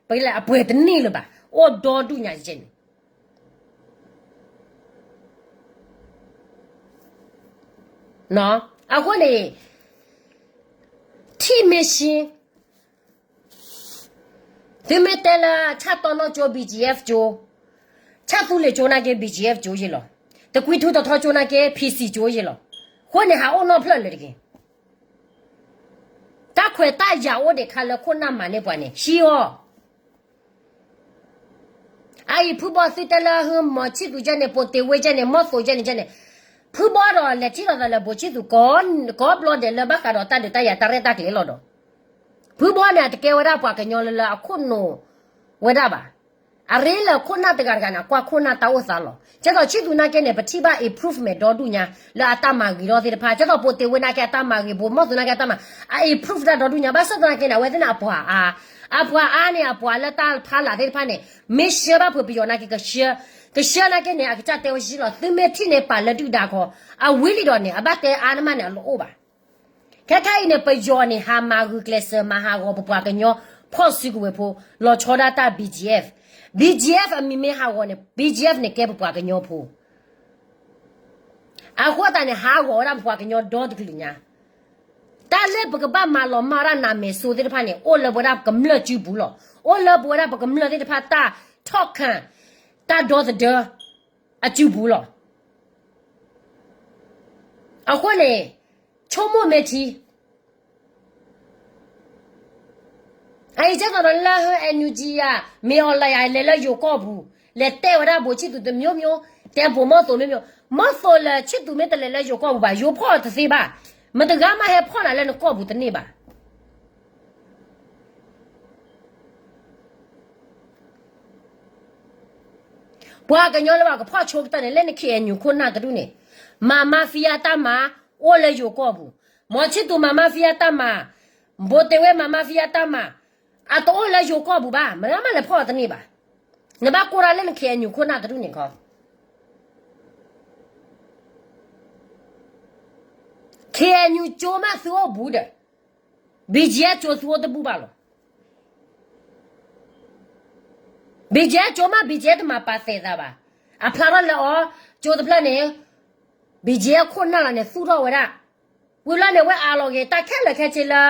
ပကလဲၤအပှဲၤတန့ၢ်လၢၤဘၣ်, အိၣ်ဒီဒူၣ်ညါယဲန့ၣ်. အဃိန့ၣ် ထံၣ်မ့ၢ်ရှ့ သုမ့ၢ်တဲလၢ ဆၣ်တီနီၢ်ကၠိ ဘံၣ်ကၠံၣ်အဲၣ်ၣ်ကၠိ, ဆၣ်သူလ့ၤကၠိနာ်က့ ဘံၣ်ကၠံၣ်အဲၣ်ၣ် ကၠိယဲလီၤ. တကွံထူတထီကၠိနာ်က့ ဖံစံၣ်ကၠိယဲလီၤ. အဃိန့ၣ် ဟးအိၣ်နီတဖျၢၣ်လၢၤတဂ့ၤ. တၢ်ခွဲးတၢ်ယာ်အိၣ်ဒံးခါလၢခိၣ်နၢ်မၤန့ၢ်ပှၤန့ၣ် ဟံးအီၤ အအံၤဖုဘီသုတဲလၢ ဟၢမီၤဆံၣ်သူကဲန့ၣ် ပိာ်တ့ၢ်ဝ့ကဲန့ၣ် မီၢ်သိးကဲန့ၣ်ကဲန့ၣ်, ဖုဘီဒီးလဲၤထံၣ်လိာ်သးလၢဘိးဆံၣ်သူ ကိးဘျီဒဲးလၢဘၣ်ဃးဒီးတၢ်ဒုးတၢ်ယၤတၢ်ရဲၣ်တၢ်ကျဲၤလီၤဒီး, ဖုဘီန့ၣ် အတကဲဝဲဒၣ်ပှၤကညီလၢလၢအခိၣ်နူာ်ဝဲဒၣ်ဘၣ်. အရ့လၢခိၣ်နၢ်တဂၤတဂၤန့ၣ် အကွၢ်ခိၣ်နၢ်တၢ်အိၣ်သးလီၤ. ကဲသိးဆံၣ်သူနာ်က့န့ၣ် ပထံၣ်ဘၣ် improvement ဒီဒူၣ်ညါ လၢအတၢ်မၤဂ့ၤထီၣ်သ့ၣ်တဖၣ်, ကဲသိးပိာ်တ့ၢ်ဝ့နာ်က့အတၢ်မၤဂ့ၤ, ဘိးမီၢ်သိးနာ်က့အတၢ်မၤ, အ improve တၢ်ဒီဒူၣ်ညါ, ဘၣ်ဆၣ်သနာ်က့န့ၣ် အဝဲသ့ၣ်န့ၣ်အပှၤအါ, အပှၤအါန့ၣ် အပှၤလၢတၢ်ဖးလၢ်သ့ၣ်တဖၣ်န့ၣ် မ့ၢ်ဆှၢဘၣ်ဖုးပယီၤနာ်က့ ကဆှၢ, ကဆှၢနာ်က့န့ၣ် အကစၢ်တဲဝဲယံလီၤ, သုမ့ၢ်ထံၣ်န့ၣ်ပာ်လၢဒုၣ်ဒါခီ, အဝံၤလံဒီးန့ၣ် အဘၣ်တဲအါန့ၣ်မးန့ၣ် အလီၢ်အိၣ်ဘၣ်. ခဲခါအံၤန့ၣ် ပယီၤန့ၣ် ဟးမၤဂုာ်ကျဲးစၢးမၤဟးဂီၤပပှၤကညီဖီၣ်စုကဝဲၤဖိ, လီၤဆီဒၣ်တၢ် ဘံၣ်ကၠံၣ်အဲၣ်ၣ်, ဘံၣ်ကၠံၣ်အဲၣ်ၣ် အမံၤမ့ၢ်ဟးဂီၤန့ၣ် ဘံၣ်ကၠံၣ်အဲၣ်ၣ် န့ၣ်ကဲပပှၤကညီဖိ. အဃိသတးန့ၣ် ဟးဂီၤဝဲဒၣ်ပပှၤကညီဒီတကလုာ်ညါ, တၢ်လၢပကဘၣ်မၤလီၤမၢ်ဝဲဒၣ်နမဲာ်စိသ့ၣ်တဖၣ်န့ၣ် အိၣ်လၢပဝဲဒၣ်ကမျၢၢ်စုပူၤလီၤ. အိၣ်လၢပဝဲဒၣ်ပကမျၢၢ်သ့ၣ်တဖၣ်တၢ်ထီၣ်ခၣ်, တၢ်ဒီသဒၢအစုပူၤလီၤ. အဃိန့ၣ် ဆိကမိၣ်မ့ၢ်ထံ အအံၤကဲသိးဒီးလၢ ဟၢ NUG ယၤ မ့ၢ်အီၤလၢယၤ လဲၤလၢယိၤကီၢ်ပူၤ လဲၤတဲဝဲဒၣ်ဘိးဆံၣ်သူတမျိုးမျိုး, တဲဘိးမီၢ်သိးမျိုးမျိုး, မီၢ်သိးလၢဆံၣ်သူမ့ၢ်တလဲၤလၢယိၤကီၢ်ပူၤဘၣ် ယိၤဖီၣ်တသ့ဘၣ်, မတဂၤမးဟဲဖီၣ်နၤလၢနကီၢ်ပူၤတန့ၢ်ဘၣ်. ပှၤကညီလၢပှၤကဖီၣ်ဆိကတၢၢ်န့ၣ် လၢန KNU ခိၣ်နၢ်တဒူၣ်န့ၣ်, မၤ mafia တၢ်မၤ အိၣ်လၢယိၤကီၢ်ပူၤ, မီၢ်ဆံၣ်သူမၤ mafia တၢ်မၤ, ဘိးတ့ၢ်ဝ့မၤ mafia တၢ်မၤ, အတအိၣ်လၢယိၤကီၢ်ပူၤဘၣ်, မတဂၤမးလဲၤဖီၣ်အီၤတန့ၢ်ဘၣ်. နဘၣ်ကိးတၢ်လၢန KNU ခိၣ်နၢ်တဒူၣ်န့ၣ်ခီ KNU ကၠိမးသုအိၣ်ဘူးဒီး BGF ကၠိသုအိၣ်တဘူးဘၣ်လီၤ. BGF ကၠိမး BGF တမၤပာ်သဲးသးဘၣ်. အဖျါထီၣ်လၢအီၤ ကၠိတဖျၢၣ်န့ၣ် BGF ခိၣ်နၢ်လီၤန့ၣ် သူၣ်ထီၣ်ဝဲဒၣ်. ဝံၤလီၤန့ၣ် ဝဲအးလီၤဂ့ၤ တၢ်ခဲလၢာ်ခဲဆ့လၢ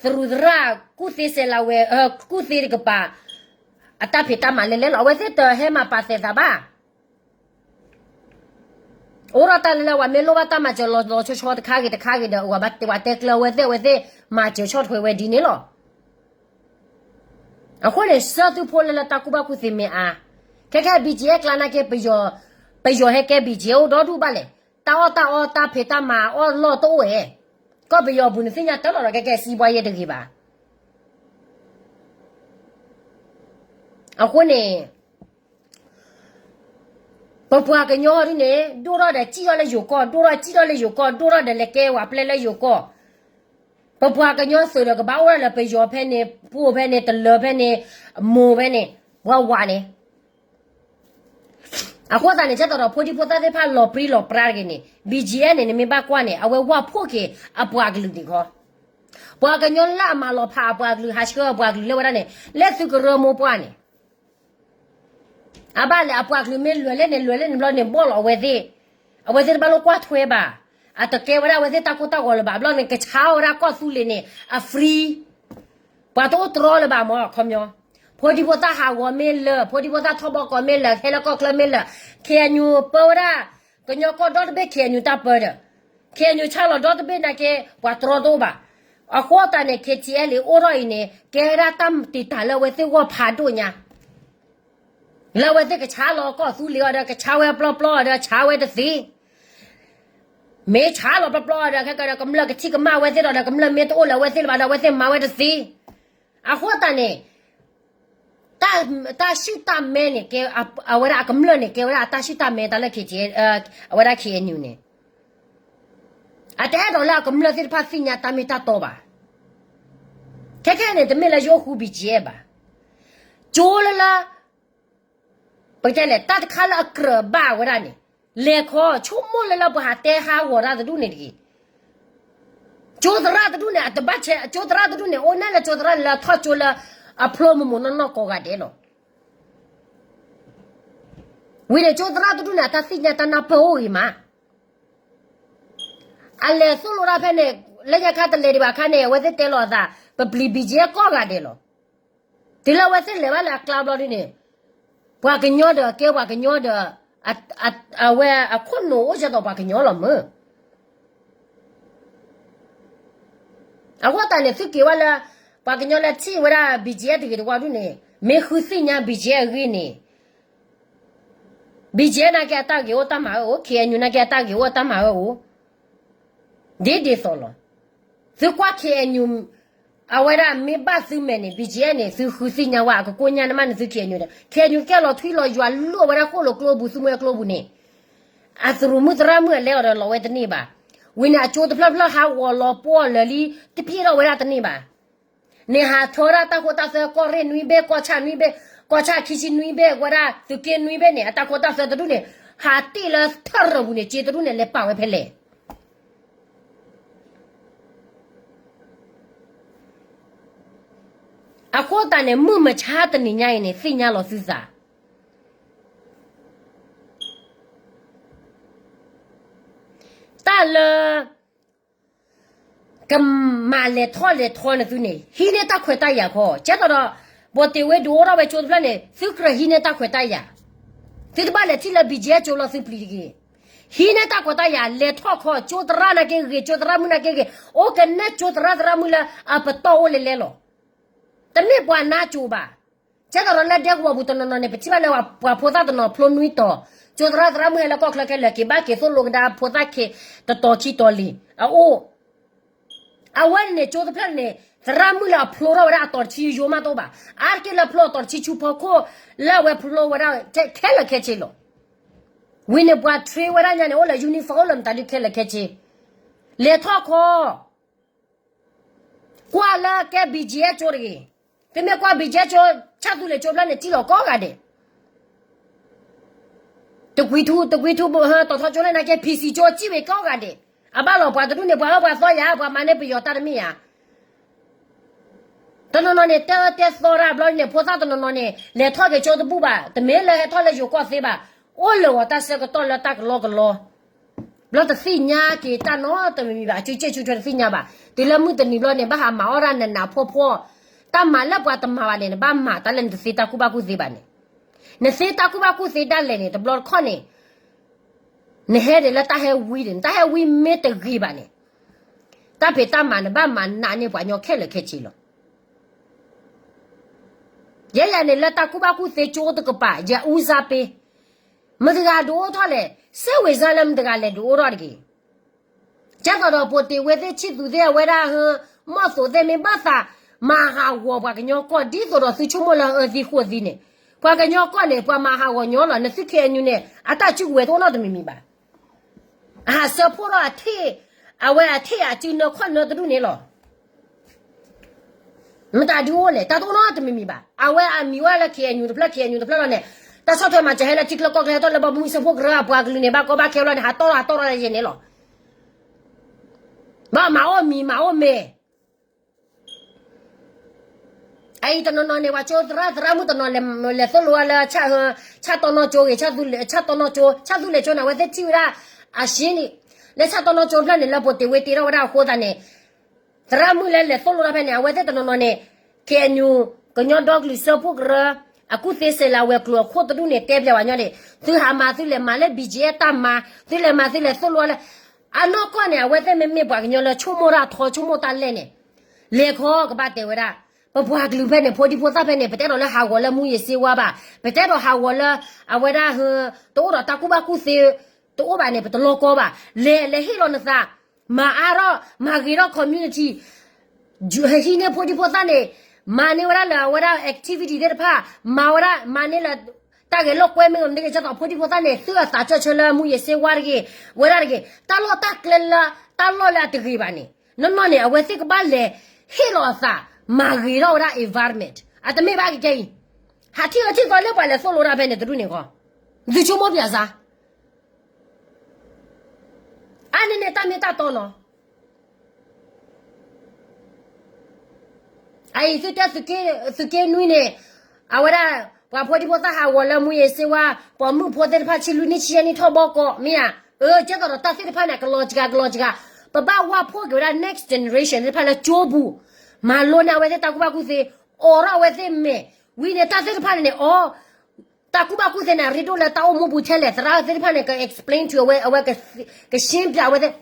သရူးသရၣ် ကူၣ်သ့စဲးလးဝဲ ကူၣ်သ့တကပၤ အတၢ်ဖံးတၢ်မၤလဲၤလဲၤလီၤ. အဝဲသ့ၣ်တဟဲမၤပာ်သဲးသးဘၣ်. အိၣ်ဒီးတၢ်လၢလၢ ပှၤမ့ၢ်လိၣ်ဘၣ်တၢ်မၤစၢၤလီၤလီၤဆီဆီတခါဂ့ၤတခါဂ့ၤဒီး ပှၤတဲကျၢၤဝဲသ့ၣ် အဝဲသ့ၣ်မၤစၢၤဆီၣ်ထွဲဝဲဒ်န့ၣ်လီၤ. အဃိန့ၣ် ဆှၢသုဖိလၢလၢတၢ်ကူၣ်ဘၣ်ကူၣ်သ့မ့ၢ်အါ, ခဲခဲ BGF ကျါနာ်က့ ပယီၤဟဲကဲ BGF အိၣ်ဒီဒူၣ်ဘၣ်လဲၣ်. တၢ်အီၣ်တၢ်အီတၢ်ဖံးတၢ်မၤအီၣ်လီၢ်တအိၣ်ဝဲ, ကီၢ်ပယီၤပူၤန့ၣ် သ့ၣ်ညါတၢ်လီၤဒီး ကဲကဲစံးဘှါယဲတဂ့ၤဘၣ်. အဃိန့ၣ် ပပှၤကညီဒ်န့ၣ် ဒိၣ်ထီၣ်ဒီးစံၣ်ထီၣ်လၢယိၤကီၢ်, ဒိၣ်ထီၣ်စံၣ်ထီၣ်လၢယိၤကီၢ်, ဒိၣ်ထီၣ်ဒီးလဲၤကဲဝဲပျဲလၢယိၤကီၢ်, ပပှၤကညီသုးဒီးကဘၣ်အိၣ်ဒၣ်လၢပယီၤဖဲန့ၣ် ပအိၣ်ဖဲန့ၣ် တလၢၤဖဲန့ၣ် မိၢ်ဖဲန့ၣ် ပှၤဝးန့ၣ် အဃိသတးန့ၣ် ကဲသိးဒီးဖိဒံဖိသၣ်သ့ၣ်တဖၣ်လီၤပြံလီၤပြါတဂ့ၤန့ၣ် ဘံၣ်ကၠံအဲၣ်န့ၣ် နမ့ၢ်ဘၣ်ကွၢ်န့ၣ် အဝဲဝၢ်ဖှိၣ်က့ၤအပှၤကလုာ်ဒံးခီ, ပှၤကညီလၢအမၤလီၤဖးအပှၤကလုာ် ဟးဆှၢအပှၤကလုာ်လၢဝဲဒၣ်န့ၣ် လၢသုကရၢမိၢ်ပှၢ်န့ၣ် အဘၣ်လဲၣ် အပှၤကလုာ်မ့ၢ်လဲၤလဲၣ်န့ၣ် လဲၤလဲၣ်န့ၣ်ဘျီန့ၣ် ဘီၣ်လီၤအဝဲသ့ၣ်, အဝဲသ့ၣ်တဘၣ်လိၣ်ကွၢ်ထွဲဘၣ်, အတကဲဝဲဒၣ်အဝဲသ့ၣ်တၢ်ကိၢ်တၢ်ဂီၤလၢၤဘၣ် ဘျီန့ၣ် ကဆါအီၤဝဲဒၣ်ကီၢ်သူလ့ၤန့ၣ် အ free, ပှၤတအိၣ်တြီလၢၤဘၣ်မၢ် ခီပညီ, ဖိဒံဖိသၣ်ဟးဂီၤမ့ၢ်လၢာ် ဖိဒံဖိသၣ်ထီၣ်ဘီကီးမ့ၢ်လၢာ် ဟဲလၢကီၢ်ချၢမ့ၢ်လၢာ်, ခ့ၣ်အဲၣ်ယူၣ်ပၢဝဲဒၣ် ကညီကီၢ်ဒီတဘ့ၣ် ခ့ၣ်အဲၣ်ယူၣ်တၢ်ပၢဒီး, ခ့ၣ်အဲၣ်ယူၣ်ဆါလီၤဒီတဘ့ၣ်နာ်က့ ပှၤတြီတအိၣ်ဘၣ်, အဃိသတးန့ၣ် ခ့ၣ်ထံၣ်အဲၣ်လံ အိၣ်ထီၣ်အံၤန့ၣ် ကဲဝဲဒၣ်တၢ်တံာ်တာ်လၢအဝဲသ့ၣ်ဂီၢ်ဖးဒိၣ်ညါ လၢအဝဲသ့ၣ်ကဆါလီၤကီၢ်သူလ့ၤအီၤဒီး ကဆါဝဲပျီပျီအီၤဒီး ဆါဝဲတသ့, မ့ၢ်ဆါလီၤပျီပျီအီၤဒီး ခဲကဒီး ကမျၢၢ်ကထံၣ်ကမၣ်ဝဲသ့ၣ်ဒီး ကမျၢၢ်မ့ၢ်တအိၣ်လၢအဝဲသ့ၣ်လၢၤဘၣ်ဒီး အဝဲသ့ၣ်မၤဝဲတသ့, အဃိသတးန့ၣ် တၢ်ဆူၣ်တၢ်မဲန့ၣ် ကဲအဝဲဒၣ်အကမျၢၢ်န့ၣ် ကဲဝဲဒၣ်အတၢ်ဆူၣ်တၢ်မဲတၢ်လၢ ခ့ၣ်ထံၣ် အဝဲဒၣ် ခ့ၣ်အဲၣ်ယူၣ်န့ၣ် အတအဲၣ်ဒိးလၢအကမျၢၢ်သ့ၣ်တဖၣ်သ့ၣ်ညါတၢ်မ့ၢ်တၢ်တီဘၣ်. ခဲခဲန့ၣ် တမ့ၢ်လၢယအိၣ်ဃူ ဘံၣ်ကၠံအဲၣ်ဘၣ်. ကၠိလၢလၢ ပကတဲလဲၣ် တၢ်တခါလၢအကြၢးဘၣ်ဝဲဒၣ်န့ၣ် လဲၤခီ ဆိကမိၣ်လၢလၢပှၤဟးတဲဟးဂီၤတၢ်တဒူၣ်န့ၣ်တဂ့ၤ. ကၠိသရၣ်တဒူၣ်န့ၣ် အတဘၣ်ဆဲး ကၠိသရၣ်တဒူၣ်န့ၣ် အိၣ်နဲၣ်လၢကၠိသရၣ်လၢအထီၣ်ကၠိလၢ အဖျိမုၢ်မုၢ်နီၢ်နီၢ်ကိးဂၤဒဲးလီၤ. ဝံၤန့ၣ် ကၠိသရၣ်တဒူၣ်န့ၣ် အတၢ်သ့ၣ်ညါတၢ်နၢ်ပၢၢ်အိၣ်ဂ့ၤမး အလဲၤသိၣ်လိတၢ်ဖဲန့ၣ် လၢညါခါတလဲၤဒံးဘၣ်ခါန့ၣ် အဝဲသ့ၣ်တဲလီၤအသး ပပျံၤ ဘံၣ်ကၠံအဲၣ် ကိးဂၤဒဲးလီၤ. တုၤလၢအဝဲသ့ၣ်လဲၤဘၣ်လၢအကျါဘျီဒ်န့ၣ် ပှၤကညီဒီးကဲပှၤကညီဒီး အဝဲအခိၣ်နူာ်အိၣ်ကဲသိးပှၤကညီလီၤမၢ်. အဃိသတးန့ၣ် သုက့ၤဝဲလၢ ပှၤကညီလၢထံၣ်ဝဲဒၣ် ဘံၣ်ကၠံအဲၣ် တဂ့ၤတဝါဒူၣ်န့ၣ် မ့ၢ်ဃုသ့ၣ်ညါ ဘံၣ်ကၠံအဲၣ် အဂ့ၢ်န့ၣ် ဘံၣ်ကၠံအဲၣ် နာ်က့အတၢ်ဂ့ၤအိၣ်တၢ်မၤဝဲအိၣ်, ခ့ၣ်အဲၣ်ယူၣ်နာ်က့အတၢ်ဂ့ၤအိၣ်တၢ်မၤဝဲအိၣ်, ဒ်ဒ်သိးလီၤ. သုကွၢ် ခ့ၣ်အဲၣ်ယူၣ် အဝဲဒၣ်မ့ၢ်ဘၣ်သုမဲာ်န့ၣ် ဘံၣ်ကၠံအဲၣ် န့ၣ် သုဃုသ့ၣ်ညါဝဲ အကကိညါနမးန့ၣ်သု ခ့ၣ်အဲၣ်ယူၣ်န့ၣ် ခ့ၣ်အဲၣ်ယူၣ် ကဲလီၤထွံလီၤယွၤလိၣ်ဝဲဒၣ်ဃိၣ်လိာ်ကျိပူၤ သူမွဲကျိပူၤန့ၣ် အသရူးမုၣ်သရၣ်မုၣ်အလဲအီၤဒီးလီၤဝဲတန့ၢ်ဘၣ်. ဝံၤန့ၣ် အကၠိတဖျၢၣ်ဖျၢၣ်ဟးဂီၤလီၤပှီၢ်လၢာ်လံ တဖျ့ထီၣ်ဝဲဒၣ်တန့ၢ်ဘၣ်. န့ၣ်ဟးထၢဝဲဒၣ်တၢ်ခိတၢ်သွဲ ကီၢ်ရ့ၣ်နွံဘ့ၣ် ကီၢ်ဆၣ်နွံဘ့ၣ် ကီၢ်ဆၣ်ခံဆံနွံဘ့ၣ် ဝဲဒၣ်သုးက့နွံဘ့ၣ်န့ၣ် အတၢ်ခိတၢ်သွဲတဒူၣ်န့ၣ် ဟးတ့ၢ်လၢထၢၣ်ရၢၢ်ပူၤန့ၣ် ကၠ့တဒူၣ်န့ၣ် လဲၤပာ်ဝဲဖဲလဲၣ်. အဃိသတးန့ၣ် မုၢ်မဆါတနံၤညါအံၤန့ၣ် သ့ၣ်ညါလီၤသုသး တၢ်လၢ ကမၤလဲၤထီၣ်လဲၤထီန့ၣ်သုန့ၣ် ဟံးန့ၢ်တၢ်ခွဲးတၢ်ယာ်ခီ ကဲသိးဒီး ဘိးတ့ၢ်ဝ့ဒုးအိၣ်ထီၣ်ဝဲကၠိတဖျၢၣ်န့ၣ် သုကြၢးဟံးန့ၢ်တၢ်ခွဲးတၢ်ယာ်, သုတဘၣ်လဲၤထံၣ်လၢ ဘံၣ်ကၠံအဲၣ် ကၠိလီၤသုပျံၤတဂ့ၤ, ဟံးန့ၢ်တၢ်ခွဲးတၢ်ယာ် လဲၤထီၣ်ခီ ကၠိသရၣ်နာ်က့ဂ့ၤ ကၠိသရၣ်မုၣ်နာ်က့ဂ့ၤ အိၣ်ကနဲၣ်ကၠိသရၣ်သရၣ်မုၣ်လၢအပတီၢ်အိၣ်လဲၤလဲၤလီၤ. တမ့ၢ်ပှၤနါကၠိဘၣ်. ကဲသိးဒီးလၢဒဲကဝီၤပူၤတနီၤနီၤန့ၣ် ပထံၣ်ဘၣ်လၢပှၤဖိသၣ်တနီၤဖျိနွံတီၤ, ကၠိသရၣ်သရၣ်မုၣ်ဟဲလၢကီၢ်ချၢခဲလၢာ် က့ၤဘၣ်က့ၤသိၣ်လိကဒါဖိသၣ်ခံတတီၤခံတီၤလံ အအိၣ်, အဝဲန့ၣ်န့ၣ် ကၠိတဖျၢၣ်န့ၣ် သရၣ်မုၣ်လၢအဖျိထီၣ်ဝဲဒၣ်အတီၤတဆံယိယိမးတအိၣ်ဘၣ်, အါတက့ၢ်လၢဖျိအတီၤတဆံဆူဖီခိၣ် လၢအဝဲဖျိဝဲဒၣ်ခဲလၢာ်ခဲဆ့လီၤ. ဝံၤန့ၣ်ပှၤ train ဝဲဒၣ်ညါန့ၣ် အိၣ်လၢ uniform အိၣ်လၢမတၤဒုခဲလၢာ်ခဲဆ့, လဲၤထီၣ်ခီ ကွၢ်လၢကဲ ဘံၣ်ကၠံအဲၣ် ကၠိတဂ့ၤ, သုမ့ၢ်ကွၢ် ဘံၣ်ကၠံအဲၣ် ကၠိ ဆၣ်သူလ့ၤကၠိဖျၢၣ်န့ၣ် စံၣ်လီၤကိးဂၤဒဲး, တကွံထူ တကွံထူ တီၤထီကၠိလၢနာ်က့ PC ကၠိ စံၣ်ဝဲကိးဂၤဒဲး, အဘၣ်လီၤပှၤတဒူၣ်န့ၣ် ပှၤအၢပှၤသီယၤ ပှၤမၤန့ၢ်ပယီၤတၢ်တမ့ၢ်ဧါ. တနီၤနီၤန့ၣ် တဲအၢတဲသီတၢ်ဘျီန့ၣ် ဖိသၣ်တနီၤနီၤန့ၣ် လဲၤထီၣ်က့ၤကၠိတဘူၣ်ဘၣ်, တမ့ၢ်လၢဟဲထီၣ်လၢယိၤကီၢ်သ့ဘၣ်, အိၣ်လၢဂီၤတၢ်ဆၢကတီၢ်လၢတၢ်ကလီကလီ ဘျီတသ့ၣ်ညါက့ၤတၢ်နီတမံၤမံၤဘၣ်, အစုစ့ၣ်စုထွဲတသ့ၣ်ညါဘၣ်. တုၤလၢမုၢ်တနံၤဘျီန့ၣ် ဘၣ်ဟးမၤအီၣ်ဒၣ်နးနးဖှီၣ်ဖှီၣ်, တၢ်မၤလၢပှၤတမၤဘၣ်န့ၣ် နဘၣ်မၤတၢ်လၢနတသ့တၢ်ကူၣ်ဘၣ်ကူၣ်သ့ဘၣ်န့ၣ်, နသ့တၢ်ကူၣ်ဘၣ်ကူၣ်သ့ဒၣ်လဲာ်န့ၣ် တဘျီတခီၣ်န့ၣ် နဟဲဒၣ်လၢတၢ်ဟဲဝံန့ၣ် နတၢ်ဟဲဝံမ့ၢ်တဂ့ၤဘၣ်န့ၣ်, တၢ်ဖံးတၢ်မၤန့ၣ်ဘၣ်မၤနးန့ၢ်ပှၤကညီခဲလၢာ်ခဲဆ့လီၤ. ယဲယၤန့ၣ် လၢတၢ်ကူၣ်ဘၣ်ကူၣ်သ့ကၠိတကပၤ ယအူစါပ့, မတၤတဂၤဒုးအိၣ်ထီၣ်လဲၣ်, စဲဝ့ၤစါလၢမတၤတဂၤလဲၣ်ဒုးအိၣ်ထီၣ်တဂ့ၤ. ကဲသိးဒီး ဘိးတ့ၢ်ဝ့သ့ၣ် ဆံၣ်သူးသ့ၣ် အဝဲဒၣ်ဟၢ မီၢ်သိးသ့ၣ် မ့ၢ်ဘၣ်သးမၤဟးဂီၤပှၤကညီကီၢ် ဒ်သိးဒီးသုဆိကမိၣ်လၢအၢသံဃိးသံန့ၣ်, ပှၤကညီကီၢ်န့ၣ် ပှၤမၤဟးဂီၤညီလီၤ. နသု ခ့ၣ်အဲၣ်ယူၣ် န့ၣ် အတၢ်စုကဝဲၤတအိၣ်နီတမံၤမံၤဘၣ်. အဟးဆၢဖှိၣ်ထီၣ်အထံၣ်, အဝဲအထံၣ်အစုနၢခီၣ်နၢတဒူၣ်န့ၣ်လီၤ. မတၤဒုးအိၣ်လဲၣ်, တၢ်တအိၣ်နီတမံၤမံၤဘၣ်. အဝဲအမံၤဝဲလၢ K N U တဖျၢၣ် K N U တဖျၢၣ်လီၤန့ၣ်, တၢ်ဆီၣ်ထွဲမၤစၢၤဟဲလၢထံချၢကီၢ်ချၢ ဟဲထီၣ်လၢဘီမုၢ်စၢဖှိၣ်ကရၢအပှၤကလုာ်န့ၣ် ဘၣ်ကီဘၣ်ခဲဘျီန့ၣ် ဟးတီၢ်ထီၣ်ဟးတီၢ်ထီၣ်ယဲန့ၣ်လီၤ. ဘၣ်မၤအိၣ်မံၤမၤအိၣ်မဲာ် အအံၤတနီၤနီၤန့ၣ် ပှၤကၠိသရၣ်သရၣ်မုၣ်တနီၤလဲၤသိၣ်လိဝဲလၢ ဆၣ်တီနီၢ်ကၠိဂ့ၤ, ဆၣ်တီနီၢ်ကၠိ, ဆၣ်သူလ့ၤကၠိန့ၣ် အဝဲသ့ၣ်ထံၣ်ဝဲဒၣ် အရှင်းန့ၣ်, လၢဆၣ်တီနီၢ်ကၠိတဖျၢၣ်န့ၣ် လၢပူၤတ့ၢ်ဝ့တ့ထီၣ်ဝဲဒၣ်အဃိသတးန့ၣ်, သရၣ်မုၣ်လၢလဲၤသိၣ်လိတၢ်ဖဲန့ၣ် အဝဲသ့ၣ်တနီၤနီၤန့ၣ် K N U ကညီဒီကလုာ်စၢဖှိၣ်ကရၢ အကူၣ်သ့စဲးလၤဝဲၤကျိၤအခိၣ်တဒူၣ်န့ၣ် တဲပျဲဝဲညီန့ၣ်, သုဟးမၤသုလဲၤမၤလၢ B G F တၢ်မၤ, သုလဲၤမၤသုလဲၤသိၣ်လိလၢ အနီၢ်ကီၢ်န့ၣ် အဝဲသ့ၣ်မ့မ့ၢ်ပှၤကညီလၢဆိကမိၣ်တၢ်ထီ ဆိကမိၣ်တၢ်လဲၢ်န့ၣ်, လဲၤခီကဘၣ်တဲဝဲဒၣ်, ပပှၤကလုာ်ဖဲန့ၣ် ဖိဒံဖိသၣ်ဖဲန့ၣ် ပတအဲၣ်ဒိးလၢဟးဂီၤလၢမူယ့ၤစ့ဝါဘၣ်, ပတအဲၣ်ဒိးဟးဂီၤလၢ အဝဲဒၣ် တအိၣ်ဒီးတၢ်ကူၣ်ဘၣ်ကူၣ်သ့ တအိၣ်ဘၣ်န့ၣ် ပတလီကီဘၣ်, လဲၤလဲၤဟ့ၣ်လီၤနသး, မၤအါထီၣ် မၤဂ့ၤထီၣ် community ဟံးန့ၢ်ဖိဒံဖိသၣ်န့ၣ်, မၤန့ၢ်ဝဲဒၣ်လၢအဝဲဒၣ် activity သ့ၣ်တဖၣ်, မၤဝဲဒၣ် မၤန့ၢ်လၢ တၢ်ဂဲၤလိာ်ကွဲမ့ၢ်ဂ့ၤ မ့ၢ်ဂ့ၤ ကဲသိးဖိဒံဖိသၣ်န့ၣ် သုအသးကၢၢ်ဆၢလၢမူယ့ၤစ့ဝါတဂ့ၤ, ဝဲဒၣ်တဂ့ၤ, တၢ်လီၢ်တၢ်ကျဲလၢ တၢ်လီၢ်လၢအတဂ့ၤဘၣ်န့ၣ်, နီၢ်နီၢ်န့ၣ် အဝဲသ့ၣ်ကဘၣ်လဲၤဟ့ၣ်လီၤအသး, မၤဂ့ၤထီၣ်ဝဲဒၣ် environment အတမ့ၢ်ဘၣ်ကကဲအံၤ, ဟးထံၣ်အီၤထံၣ်သီလၢပှၤလဲၤသိၣ်လိတၢ်ဖဲန့ၣ်တဒူၣ်န့ၣ်ဃီ, သုဆိကမိၣ်ပၠးစါ အါန့ၣ်န့ၣ်တၢ်မ့ၢ်တၢ်တီနီၤ, အအံၤသုတဲ သုးက့နွံန့ၣ်, အဝဲဒၣ် ပှၤဖိဒံဖိသၣ်ဟးဂီၤလၢမူယ့ၤစ့ဝါ, ပိာ်မုၣ်ဖိသ့ၣ်တဖၣ်ဆံလွံၢ်နံၣ်ဆံယဲၢ်နံၣ်ထီၣ်ဘီကီး မ့ၢ်ဧါ, အၢ ကဲသိးဒီးတၢ်သ့ၣ်တဖၣ်န့ၣ် ကလီၤစှၤ ကလီၤစှၤ, ပဘၣ်ဝၢ်ဖှိၣ်က့ၤဝဲဒၣ် next generation သ့ၣ်တဖၣ်လၢကၠိပူၤ, မၤလိန့ၢ်အဝဲသ့ၣ်တၢ်ကူၣ်ဘၣ်ကူၣ်သ့, အိးထီၣ်အဝဲသ့ၣ်မဲာ်, ဝံၤန့ၣ်တၢ်သ့ၣ်တဖၣ်န့ၣ်န့ၣ် အီ တၢ်ကူၣ်ဘၣ်ကူၣ်သ့န့ၣ် အရ့ဒိၣ်လၢတၢ်အိၣ်မူပူၤထဲလဲၣ်, သရၣ်သ့ၣ်တဖၣ်န့ၣ် က explain to အဝဲ, အဝဲက ကရှင်းပြ အဝဲသ့ၣ်,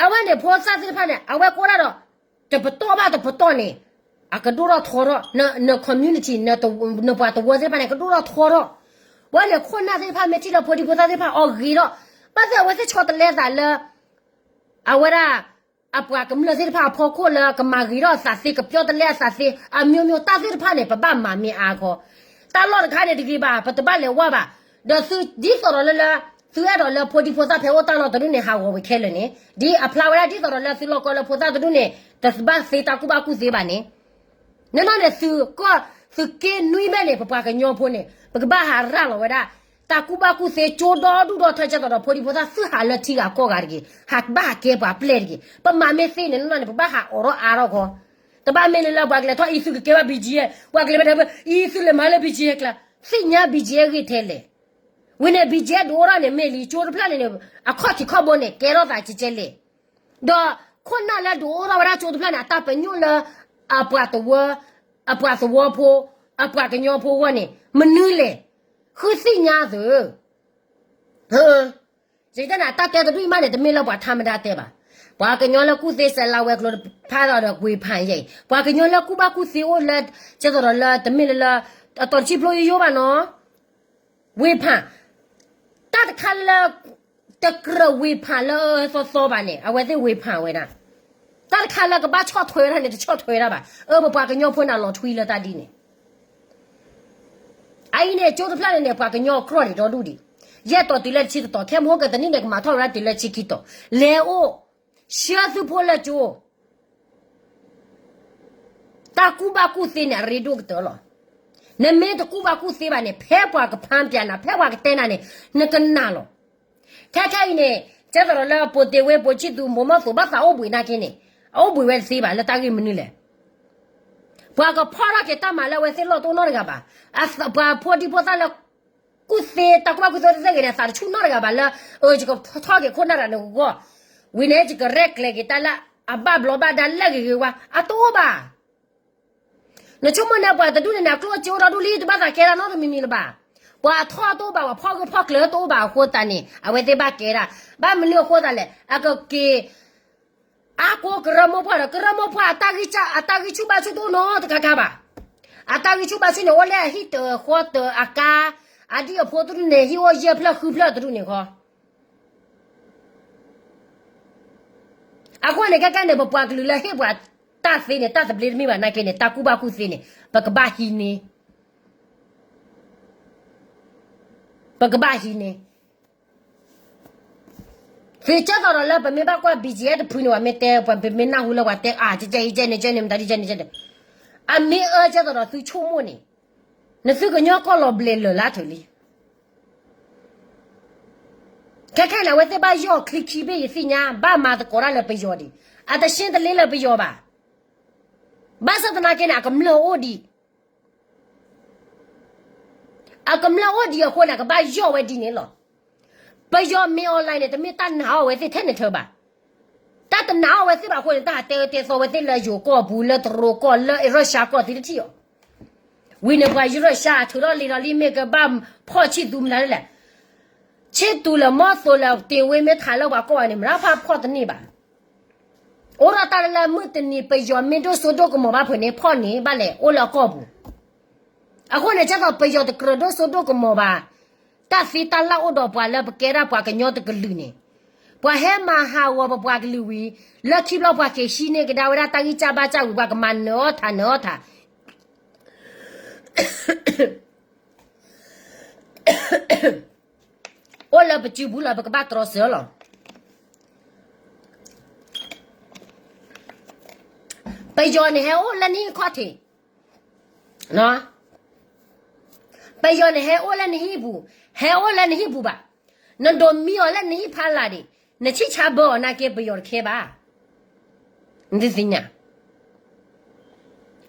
အဝဲန့ၣ် ဖိသၣ်သ့ၣ်တဖၣ်န့ၣ် အဝဲကအိၣ်ဒၣ်ဒီး တပတီၢ်ဘၣ်တပတီၢ်န့ၣ်, အကဒိၣ်ထီၣ်ထီထီၣ်, န community နပှၤတဝၢသ့ၣ်တဖၣ်န့ၣ် ကဒိၣ်ထီၣ်ထီထီၣ်, ဝဲန့ၣ်ခိၣ်နၢ်သ့ၣ်တဖၣ်မ့ၢ်ထံၣ်လၢဖိဒံဖိသၣ်သ့ၣ်တဖၣ်အီၤဂ့ၤထီၣ်, ဘၣ်သ့ၣ်အဝဲသ့ၣ်ဆီတလဲအသးလၢ အဝဲဒၣ် အပှၤကမျၢၢ်သ့ၣ်တဖၣ်အဖီခိၣ်လၢကမၤဂ့ၤထီၣ်အသးသ့, ကပျီတလဲအသးသ့, အမျိုးမျိုး တၢ်သ့ၣ်တဖၣ်န့ၣ် ပဘၣ်မၤမ့ၢ်အါခီ, တၢ်လီၢ်တခါန့ၣ်တဂ့ၤဘၣ်, ပတဘၣ်လဲၤဝၢ်ဘၣ်, ဒီးသုဒ်သိးဒီးလၢလၢ သုအဲၣ်ဒိးလၢဖိဒံဖိသၣ်ဖဲအိၣ်တၢ်လီၢ်တဒူၣ်န့ၣ် ဟးဂီၤဝဲခဲလၢာ်န့ၣ်, ဒ်အဖျါဝဲဒၣ်ဒ်သိးဒီးလၢသုလီၢ်ကီလၢဖိသၣ်တဒူၣ်န့ၣ် တဘၣ်သ့တၢ်ကူၣ်ဘၣ်ကူၣ်သ့ဘၣ်န့ၣ်, နီၢ်နီၢ်န့ၣ် သုးက့နွံဘဲန့ၣ် ပပှၤကညီဖိန့ၣ် ပကဘၣ်ဟးရၤလီၤဝဲဒၣ် တၢ်ကူၣ်ဘၣ်ကူၣ်သ့ကၠိဒီဒူၣ်ဒီထၢ ကဲသိးဒီးဖိဒံဖိသၣ် သုဟးလၢထံဂၤကီၢ်ဂၤတဂ့ၤ, ဟးဘၣ်ဟးကဲပှၤပျဲၢ်တဂ့ၤ, ပမၤမ့ၢ်သ့န့ၣ် နီၢ်နီၢ်န့ၣ် ပဘၣ်ဟးအိးထီၣ်အါထီၣ်ခီ, တဘၣ်မ့ၢ်လၢလၢပှၤကလဲၤထီၣ်အံၤသုကကဲဘၣ် B G F, ပှၤကလဲၤဘၣ်ဒၣ်အံၤသုလဲၤမၤလၢ B G F ကျါ, သ့ၣ်ညါ B G F ဂ့ၢ်ထဲလဲၣ်, ဝံၤန့ၣ် B G F ဒုးအိၣ်ထီၣ်န့ၣ် မ့ၢ်လံကၠိတဖျၢၣ်န့ၣ်န့ၣ် အခီၣ်ထံးခီၣ်ဘိန့ၣ် ကဲထီၣ်သးကဲကဲလဲၣ်, ဒီးခိၣ်နၢ်လၢဒုးအိၣ်ထီၣ်ဝဲဒၣ်ကၠိတဖျၢၣ်န့ၣ် အတၢ်ပညိၣ်လၢ အပှၤတဝၢ, အပှၤသဝီဖိ, အပှၤကညီဖိအဂီၢ်န့ၣ် မနုၤလဲၣ်, ဃုသ့ၣ်ညါသု, ယကတဲန့ၣ် အတၢ်တဲတဒူၣ်အံၤမးန့ၣ် တမ့ၢ်လၢပှၤထါမတၤတဲဘၣ်, ပှၤကညီလၢကူၣ်သ့စဲးလၤဝဲၤကျိၤတဖၣ်ဒီးဝ့ၤဖးယဲအံၤ, ပှၤကညီလၢကူၣ်ဘၣ်ကူၣ်သ့အိၣ်လၢ ကဲသိးဒီးလၢတမ့ၢ်လၢလၢ အတီၤတဆံဖျိယိယိဘၣ်နီၤ ဝ့ၤဖး, တၢ်တခါလၢ တကြၢးဝ့ၤဖးလၢသီသီဘၣ်န့ၣ် အဝဲသ့ၣ်ဝ့ၤဖးဝဲဒၣ်, တၢ်တခါလၢကဘၣ်ဆီၣ်ထွဲဝဲဒၣ်န့ၣ် တဆီၣ်ထွဲဝဲဒၣ်ဘၣ်, အၢ ပပှၤကညီဖိန့ၣ် လီၤထွံလၢတၢ်ဒ်န့ၣ်, အအံၤန့ၣ် ကၠိတဖျၢၣ်န့ၣ်န့ၣ် ပှၤကညီအကြိၢ်န့ၣ်ဒီဒူၣ်ဒံး, ယဲၢ်တီၤတုၤလၢတဆံတတီၤ ခဲမုၢ်ဟီၣ်ကတနံၣ်န့ၣ် ကမၤထီၣ်ဝဲဒၣ်တုၤလၢဆံခံတီၤ, လဲၤအိၣ် ဆှၢသုဖိလၢကၠိ တၢ်ကူၣ်ဘၣ်ကူၣ်သ့န့ၣ် အရ့ဒိၣ်ကတၢၢ်လီၤ. နမ့ၢ်တကူၣ်ဘၣ်ကူၣ်သ့ဘၣ်န့ၣ် ဖဲပှၤကဖးပၠးနၤ ဖဲပှၤကတဲနၤန့ၣ် နကနာ်လီၤ. ခဲခဲအံၤန့ၣ် ကဲသိးဒီးလၢပိာ်တ့ၢ်ဝ့ ပိာ်ခၠံးသူ ဘိးမီၢ်သိး ဘၣ်သးအိၣ်ဘှံးနာ်က့န့ၣ် အအိၣ်ဘှံးဝဲတသ့ဘၣ် လၢတၢ်ဂ့ၢ်မနုၤလဲၣ်. ပှၤကဖီၣ်ထီၣ်က့ၤတၢ်မၤလၢအဝဲသ့ၣ်လီၢ်တအိၣ်နီတဂၤဘၣ်. ပှၤဖိဒံဖိသၣ်လၢ ကူၣ်သ့ တၢ်ကူၣ်ဘၣ်ကူၣ်သ့တသ့ဂ့ၤန့ၣ် အသးတဆူၣ်နီတဂၤဘၣ်လၢ ယကထီၣ်က့ၤခိၣ်နၢ်တဂၤန့ၣ်ဂီၢ်, ဝံၤန့ၣ် ယကရဲၣ်ကျဲၤက့ၤတၢ်လၢအဘၣ်ဘျီးဘၣ်ဒါလၢဂ့ၤဂ့ၤဝါ အတအိၣ်ဘၣ်. နဆိကမိၣ်န့ၣ် ပှၤတဒူၣ်န့ၣ်န့ၣ် အကျိၣ်အစ့အိၣ်ဒီဒူၣ်လံ တဘၣ်သးကဲတၢ်နီတမံၤမံၤလၢၤဘၣ်. ပှၤထီၣ်တအိၣ်ဘၣ် ပှၤဖီၣ်ဂၢၢ်ဖီၣ်ကျၢၤတအိၣ်ဘၣ်အဃိသတးန့ၣ် အဝဲသ့ၣ်ဘၣ်ကဲဒၣ်. ဘၣ်မနုၤအဃိသတးလဲၣ် အကက့ၤ အါကိးကရၢမိၢ်ပှၢ်ဒီး ကရၢမိၢ်ပှၢ် အတၢ်ဂံၢ်ဆူၣ်ဘါဆူၣ်တအိၣ်နီတခါခါဘၣ်. အတၢ်ဂံၢ်ဆူၣ်ဘါဆူၣ်န့ၣ် အိၣ်လၢအဟံၣ်တၢၤဃီတၢၤအကါ, အဒံၣ်အဖိတဒူၣ်န့ၣ် ဟံၣ်အိၣ်ယဲၢ်ဖျၢၣ်ဃုဖျၢၣ်တဒူၣ်န့ၣ်ဃီ. အဃိန့ၣ် ခဲကဲန့ၣ် ပပှၤကလုာ်လၢဟ့ၣ်ပှၤတၢ်သ့န့ၣ် တၢ်သဘျ့တမ့ၢ်ဘၣ်နာ်က့န့ၣ် တၢ်ကူၣ်ဘၣ်ကူၣ်သ့န့ၣ် ပကဘၣ်ဟံးန့ၢ် ပကဘၣ်ဟံးန့ၢ်. သ့ကၢ်သိးဒီးလၢပမ့ၢ်ဘၣ်ကွၢ် BGF တဖုန့ၣ် ပှၤမ့ၢ်တဲ ပှၤမ့ၢ်နၢ်ဟူလၢပှၤတဲ အါ ကဲကဲအံၤ ကဲန့ၣ် ကဲန့ၣ် မတၤဒ်ကဲန့ၣ် ကဲန့ၣ် အမ့ၢ်အၢကဲသိးဒီးသုဆိကမိၣ်န့ၣ်, နသုကညီကီၢ်လီၤဘျဲးလၢာ်လၢထၢၣ်လံ. ခဲခဲန့ၣ် အဝဲသ့ၣ်ဘၣ်ယီၢ်ချံခံဘ့ၣ်ယသ့ၣ်ညါ ဘၣ်မၤသကိးတၢ်လၢပယီၤဒံး, အတရှင်းတလင်းလၢပယီၤဘၣ်. ဘၣ်ဆၣ်သနာ်က့န့ၣ် အကမျၢၢ်အိၣ်ဒံး အကမျၢၢ်အိၣ်ဒံးအဃိန့ၣ် အကဘၣ်ယီၢ်ဝဲဒ်န့ၣ်လီၤ. ပယီၤမ့ၢ် online န့ၣ် တမ့ၢ်တၢ်နာ်အီၤဝဲသ့ၣ်ထဲန့ၣ်ထၢဘၣ်. တၢ်တနာ်အီၤဝဲသ့ၣ်ဘၣ်အဃိန့ၣ် တၢ်ဟးတဲအၢတဲသီဝဲသ့ၣ်လၢယိၤကီၢ်ပူၤ လၢတရူးကီၢ် လၢရၢၡါကီၢ်သ့ၣ်တထံၣ်အီၤ. ဝံၤန့ၣ်ပှၤရၢၡါထုးထီၣ်လံၤဒီးလံ မ့ၢ်ကဘၣ်ဖီၣ်ဆံၣ်သူမနုၤလဲၣ်. ဆံၣ်သူလၢမီၢ်သိးလၢတ့ၢ်ဝ့မ့ၢ်ထးလၢပှၤကီၢ်ဝဲန့ၣ် မတၤဖၣ်ဖီၣ်တန့ၢ်ဘၣ်. အိၣ်ဒီးတၢ်လၢလၢမုၢ်တနံၤ ပယီၤမ့ၢ်ဒိၣ်စိဒိၣ်ကမီၤဘၣ်ဖဲန့ၣ် ဖီၣ်န့ၢ်ဘၣ်လဲၣ် အိၣ်လၢအကီၢ်ပူၤ. အဃိန့ၣ် ကဲသိးပယီၤတကြၢးဒိၣ်စိဒိၣ်ကမီၤဘၣ်, တၢ်သ့တၢ်လၢအိၣ်ဒီးပှၤလၢပကဲဒၣ်ပှၤကညီတကလုာ်န့ၣ်, ပှၤဟဲမၤဟးဂီၤပပှၤကလုာ်ဝံၤ, လၢခံဘျီပှၤက့ၤဟံးန့ၢ်ကဒါဝဲဒၣ်တၢ်ဂံၢ်စၢ်ဘါစၢ်ဝံၤ ပှၤကမၤနၢၤအီၣ်ထးနၢၤအီၣ်ထး အိၣ်လၢပစုပူၤလီၤ ပကဘၣ်တြီဆၢလီၤ. ပယီၤန့ၣ်ဟဲအိၣ်လၢနဟံၣ်ခီၣ်ထံး, ပယီၤန့ၣ်ဟဲအိၣ်လၢနဟံၣ်ပူၤ, ဟဲအိၣ်လၢနဟံၣ်ပူၤဘၣ်. နဒိးမံအီၤလၢနဟံၣ်ဖီလာ်ဒံး, နဆံၣ်ဆါဘၢအီၤနာ်က့ပယီၤတခဲဘၣ်. နသ့ၣ်ညါ,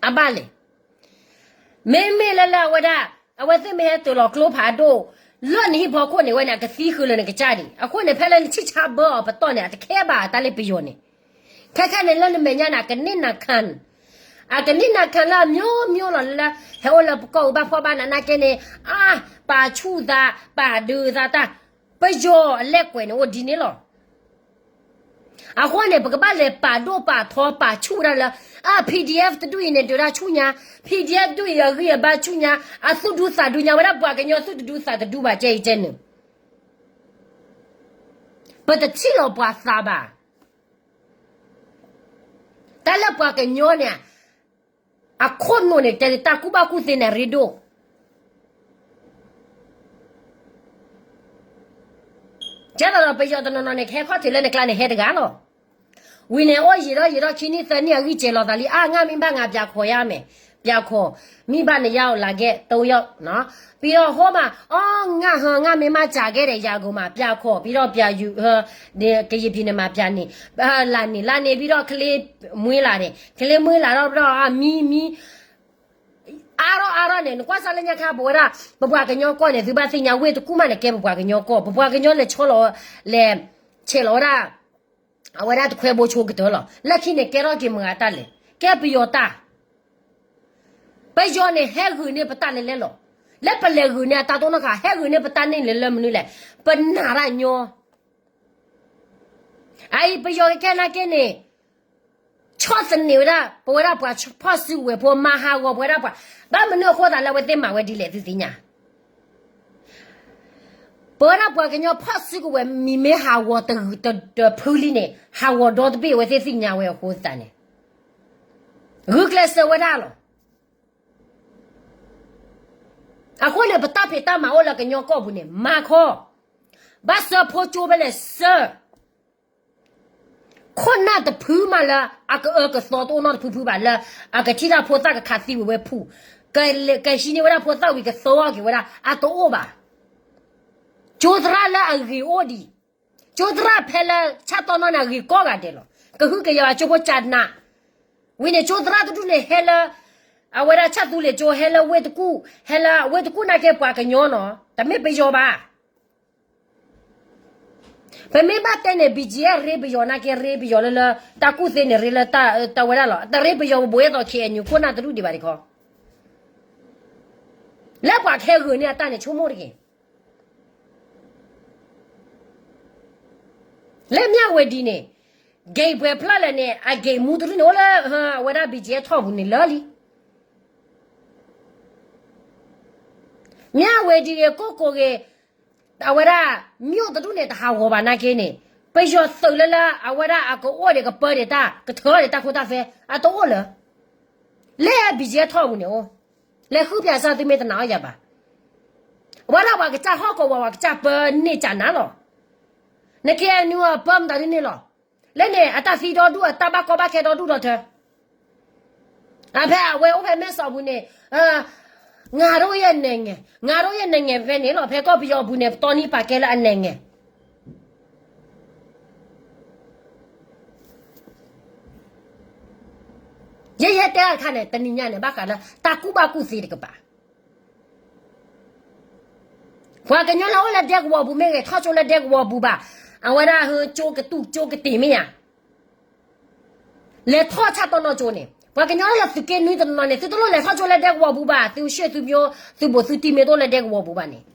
အဘၣ်လဲၣ်. မ့မ့ၢ်လၢလၢအဝဲဒၣ်, အဝဲသ့ၣ်မ့ၢ်ဟဲတ့ၢ်လီၤကျိဖးဒိၣ်, လၢနဟံၣ်ဖီခိၣ်န့ၣ်ဝဲန့ၣ် အကသံဃုာ်လၢနကစၢ်ဒံး. အဃိန့ၣ် ဖဲလၢနဆံၣ်ဆါဘၢအီၤပတီၢ်န့ၣ် အတခဲဘၣ်တၢ်လၢပယီၤန့ၣ်. ခဲခဲန့ၣ်လၢနမဲာ်ညါန့ၣ် အကန့ၢ်နၤခၣ်, အကန့ၢ်နၤခၣ်လၢအမျိုးမျိုးလီၤလၢ, ဟဲအိၣ်လၢပကီၢ်အူဘၣ်ဖီၣ်ဘၣ်နၤနာ်က့န့ၣ်, အါ, ပာ်ဆူၣ်သး, ပာ်ဒုးသးတၢ်, ပယီၤအလဲၤကွဲးန့ၣ်အိၣ်ဒ်န့ၣ်လီၤ. အဃိန့ၣ် ပကဘၣ်လဲၤပာ်ဒိၣ်ပာ်ထီပာ်ဆူၣ်ဝဲဒၣ်လၢ, အါ PDF တဒူၣ်အံၤန့ၣ်ဒုးတၢ်ဆူၣ်ညါ, PDF တဒူၣ်အံၤအဂံၢ်အဘါဆူၣ်ညါ, အသူၣ်ဒူသးဒူညါဝဲဒၣ်ပှၤကညီသူၣ်တဒူသးတဒူဘၣ်ကဲအံၤကဲန့ၣ် ပတထံၣ်လီၤပှၤသးဘၣ်. တၢ်လၢပှၤကညီန့ၣ်, အခိၣ်နူာ်န့ၣ် တဲတၢ်ကူၣ်ဘၣ်ကူၣ်သ့န့ၣ်ရ့ဒိၣ်. ကဲသိးဒီးပယီၤတနီၤနီၤန့ၣ် ကဟဲခီၣ်ထံးလၢနကျါန့ၣ်ဟဲတဂၤလီၤ. ဝံၤန့ၣ်အိၣ်ယံာ်ထီၣ်ယံာ်ထီၣ်ခံနံၣ်သၢနံၣ်အဂံၢ်စဲၤလီၤသးလံ အါ ငါမ့ၢ်ဘၣ်ငါပျၤခိးယါမဲာ်, ပျၤခိး, မ့ၢ်ဘၣ်နယါအိၣ်လၢကဲတဝီယီၣ်, ပြီးတော့ဟိမး, အီ ငါဟၢ ငါမ့ၢ်မၤစၢ်ကဲဒီးယၤဂိၤမး ပျၤခိး, ပြီးတော့ပျၤယူၤ, ကယံာ်ဖံးန့ၣ် မၤပျၤန့ၣ်, လၢန့ၣ်လၢန့ၣ် ပြီးတော့ကလ့မွ့လးန့ၣ်, ကလ့မွ့လးဒီး ပြီးတော့မံမံ အါထီၣ်အါထီၣ်န့ၣ် နကွၢ်စၢ်လၢညါခါ ပဝဲဒၣ် ပပှၤကညီကီၢ်န့ၣ် သုဘၣ်သ့ၣ်ညါဝ့ၢ်တကူၣ်မးန့ၣ် ကဲပပှၤကညီကီၢ် ပပှၤကညီလဲၤဆီလီၤ, လဲၤဆဲးလီၤဝဲဒၣ်, အဝဲဒၣ်တခွဲဘိဆိကတၢၢ်လီၤ. လၢခံန့ၣ် ကဲထီၣ်က့ၤမတၤတၢ်လဲၣ်, ကဲပယီၤတၢ် ပယီၤန့ၣ် ဟဲဂုာ်န့ၢ်ပတၢ်လဲၤလဲၣ်လီၤ. လၢပလဲၤဂုာ်န့ၢ်အတၢ်တိၢ်နီၣ်ဃာ် ဟဲဂုာ်န့ၢ်ပတၢ်န့ၢ်လဲၤလၢမနုၤလဲၣ်, ပနာ်တၢ်ညီ အအံၤပယီၤကဲနာ်က့န့ၣ်, ဆီၣ်သနံးဝဲဒၣ် ပဝဲဒၣ်ပှၤဖီၣ်စုကဝဲၤဖိ မၤဟးဂီၤပဝဲဒၣ်ပှၤ, ဘၣ်မနုၤအဃိသးလၢအဝဲသ့ၣ်မၤဝဲဒ်လဲၣ်သုသ့ၣ်ညါ, ပဝဲဒၣ်ပှၤကညီဖီၣ်စုကဝဲၤ မံၤမ့ၢ်ဟးဂီၤတဖုလံန့ၣ် ဟးဂီၤဒီတဘ့ၣ် အဝဲသ့ၣ်သ့ၣ်ညါဝဲအဃိသတးန့ၣ်, ဂုာ်ကျဲးစၢးဝဲဒၣ်လီၤ. အဃိန့ၣ် ပတၢ်ဖံးတၢ်မၤအိၣ်လၢကညီကီၢ်ပူၤန့ၣ် မၤခီ, ဘၣ်စၢဖှိကၠိဖဲလဲၣ်စၢ ခိၣ်နၢ်တဖုမးလၢ အကအၢကသီတအိၣ်နီတဖုဖုဘၣ်လၢ အကထံၣ်တၢ်ဖိသၣ်ကခးသံဝံၤဝဲဖုၣ်, ကဟံးန့ၢ်ဝဲဒၣ်ဖိသၣ်ဝံၤကသီအီၤက့ၤဝဲဒၣ် အတအိၣ်ဘၣ်. ကၠိသရၣ်လၢအဂ့ၤအိၣ်ဒံး, ကၠိသရၣ်ဖဲလၢဆၣ်တီနီၢ်န့ၣ် အဂ့ၤကိးဂၤဒဲးလီၤ. ကဟုကယာ်ဘၣ်ကၠိဖိကၠးနး, ဝံၤန့ၣ် ကၠိသရၣ်တဒူၣ်န့ၣ်ဟဲလၢ အဝဲဒၣ်ဆၣ်သူလ့ၤကၠိ ဟဲလၢဝ့ၢ်တကူၣ်, ဟဲလၢဝ့ၢ်တကူၣ်နာ်က့ပှၤကညီနီၤ, တမ့ၢ်ပယီၤဘၣ်. ပမ့ၢ်ဘၣ်တဲန့ၣ် BGF ရ့ပယီၤနာ်က့ ရ့ပယီၤလၢလၢ တၢ်ကူၣ်သ့န့ၣ် ရ့လၢတၢ်ဝဲဒၣ်လီၤ. တရ့ပယီၤဘိးဘိအဲၣ်ဒိး KNU ခိၣ်နၢ်တဒူၣ်ဒံးဘၣ်တခီ, လၢပှၤကဟဲဂုာ်န့ၢ်အတၢ်န့ၣ် ဆိကမိၣ်တက့ၢ်. လၢမၠၣ်ဝတံၤန့ၣ် gate ပှဲၤဖျၢၣ်လဲၣ်န့ၣ် အ gate မူတဒူၣ်န့ၣ် အိၣ်လၢ အဝဲဒၣ် BGF ထီၣ်ပူၤန့ၣ်လၢလံ. မၠၣ်ဝတံၤဂ့ၤ ကိၣ်ကိၤဂ့ၤ အဝဲဒၣ် မၠိၣ်တဒူၣ်န့ၣ် တဟးဂီၤဘၣ်နာ်က့န့ၣ် ပယီၤသုးလၢလၢ အဝဲဒၣ်အကအိၣ်ဒီးကပၢဒံးတၢ် ကထၢအီၣ်ဒီးတၢ်ခိတၢ်သွဲ အတအိၣ်လၢၤ. လၢ BGF ထီၣ်ပူၤန့ၣ်အိၣ်, လဲၤဃုပၠးစၢ်သုမ့ၢ်တနာ်အီၣ်ယၤဘၣ်. အဝဲဒၣ်ပှၤကစၢ်ဟီၣ်ကဝီၤ ပှၤကစၢ်ပၢန့ၢ်ကၠးနးလီၤ. န KNU အပၢမတၤဒ်န့ၣ်လီၤ. လၢန့ၣ် အတၢ်သံဒီဒူၣ် အတၢ်ဘၣ်ကီဘၣ်ခဲဒီဒူၣ်ဒီထၢ ဖဲအဝဲအိၣ်ဖဲမဲၢ်စီးပူၤန့ၣ်, ငါတို့ရဲ့နိုင်ငံ, ငါတို့ရဲ့နိုင်ငံ ဖဲန့ၣ်လီၤ, ဖဲကီၢ်ပယီၤပူၤန့ၣ် ပတီနံၣ်ပာ်ကဲလၢအနိုင်ငံ. ယဲယဲတဲတခါန့ၣ် တနံၤညါန့ၣ် ဘၣ်ဃးလၢတၢ်ကူၣ်ဘၣ်ကူၣ်သ့တကပၤ. ပှၤကညီလၢအိၣ်လၢဒဲကဝီၤပူၤမ့ၢ်ဂ့ၤ, ထီၣ်ကၠိလၢဒဲကဝီၤပူၤဘၣ်, အဝဲဒၣ်ဟၢကၠိကတူၢ်ကၠိကတ့ၢ်မ့ၢ်ဧါ, လဲၤထီၣ်ဆၣ်တီနီၢ်ကၠိန့ၣ်, ပှၤကညီလၢသုးက့နွံတနီၤန့ၣ် သုတလိၣ်လဲၤထီၣ်ကၠိလၢဒဲကဝီၤပူၤဘၣ်, သုးရှ့ၣ်သုးမျိုး သုးဘူးသုတံၢ်မ့ၢ်တအိၣ်လၢဒဲကဝီၤပူၤဘၣ်န့ၣ်.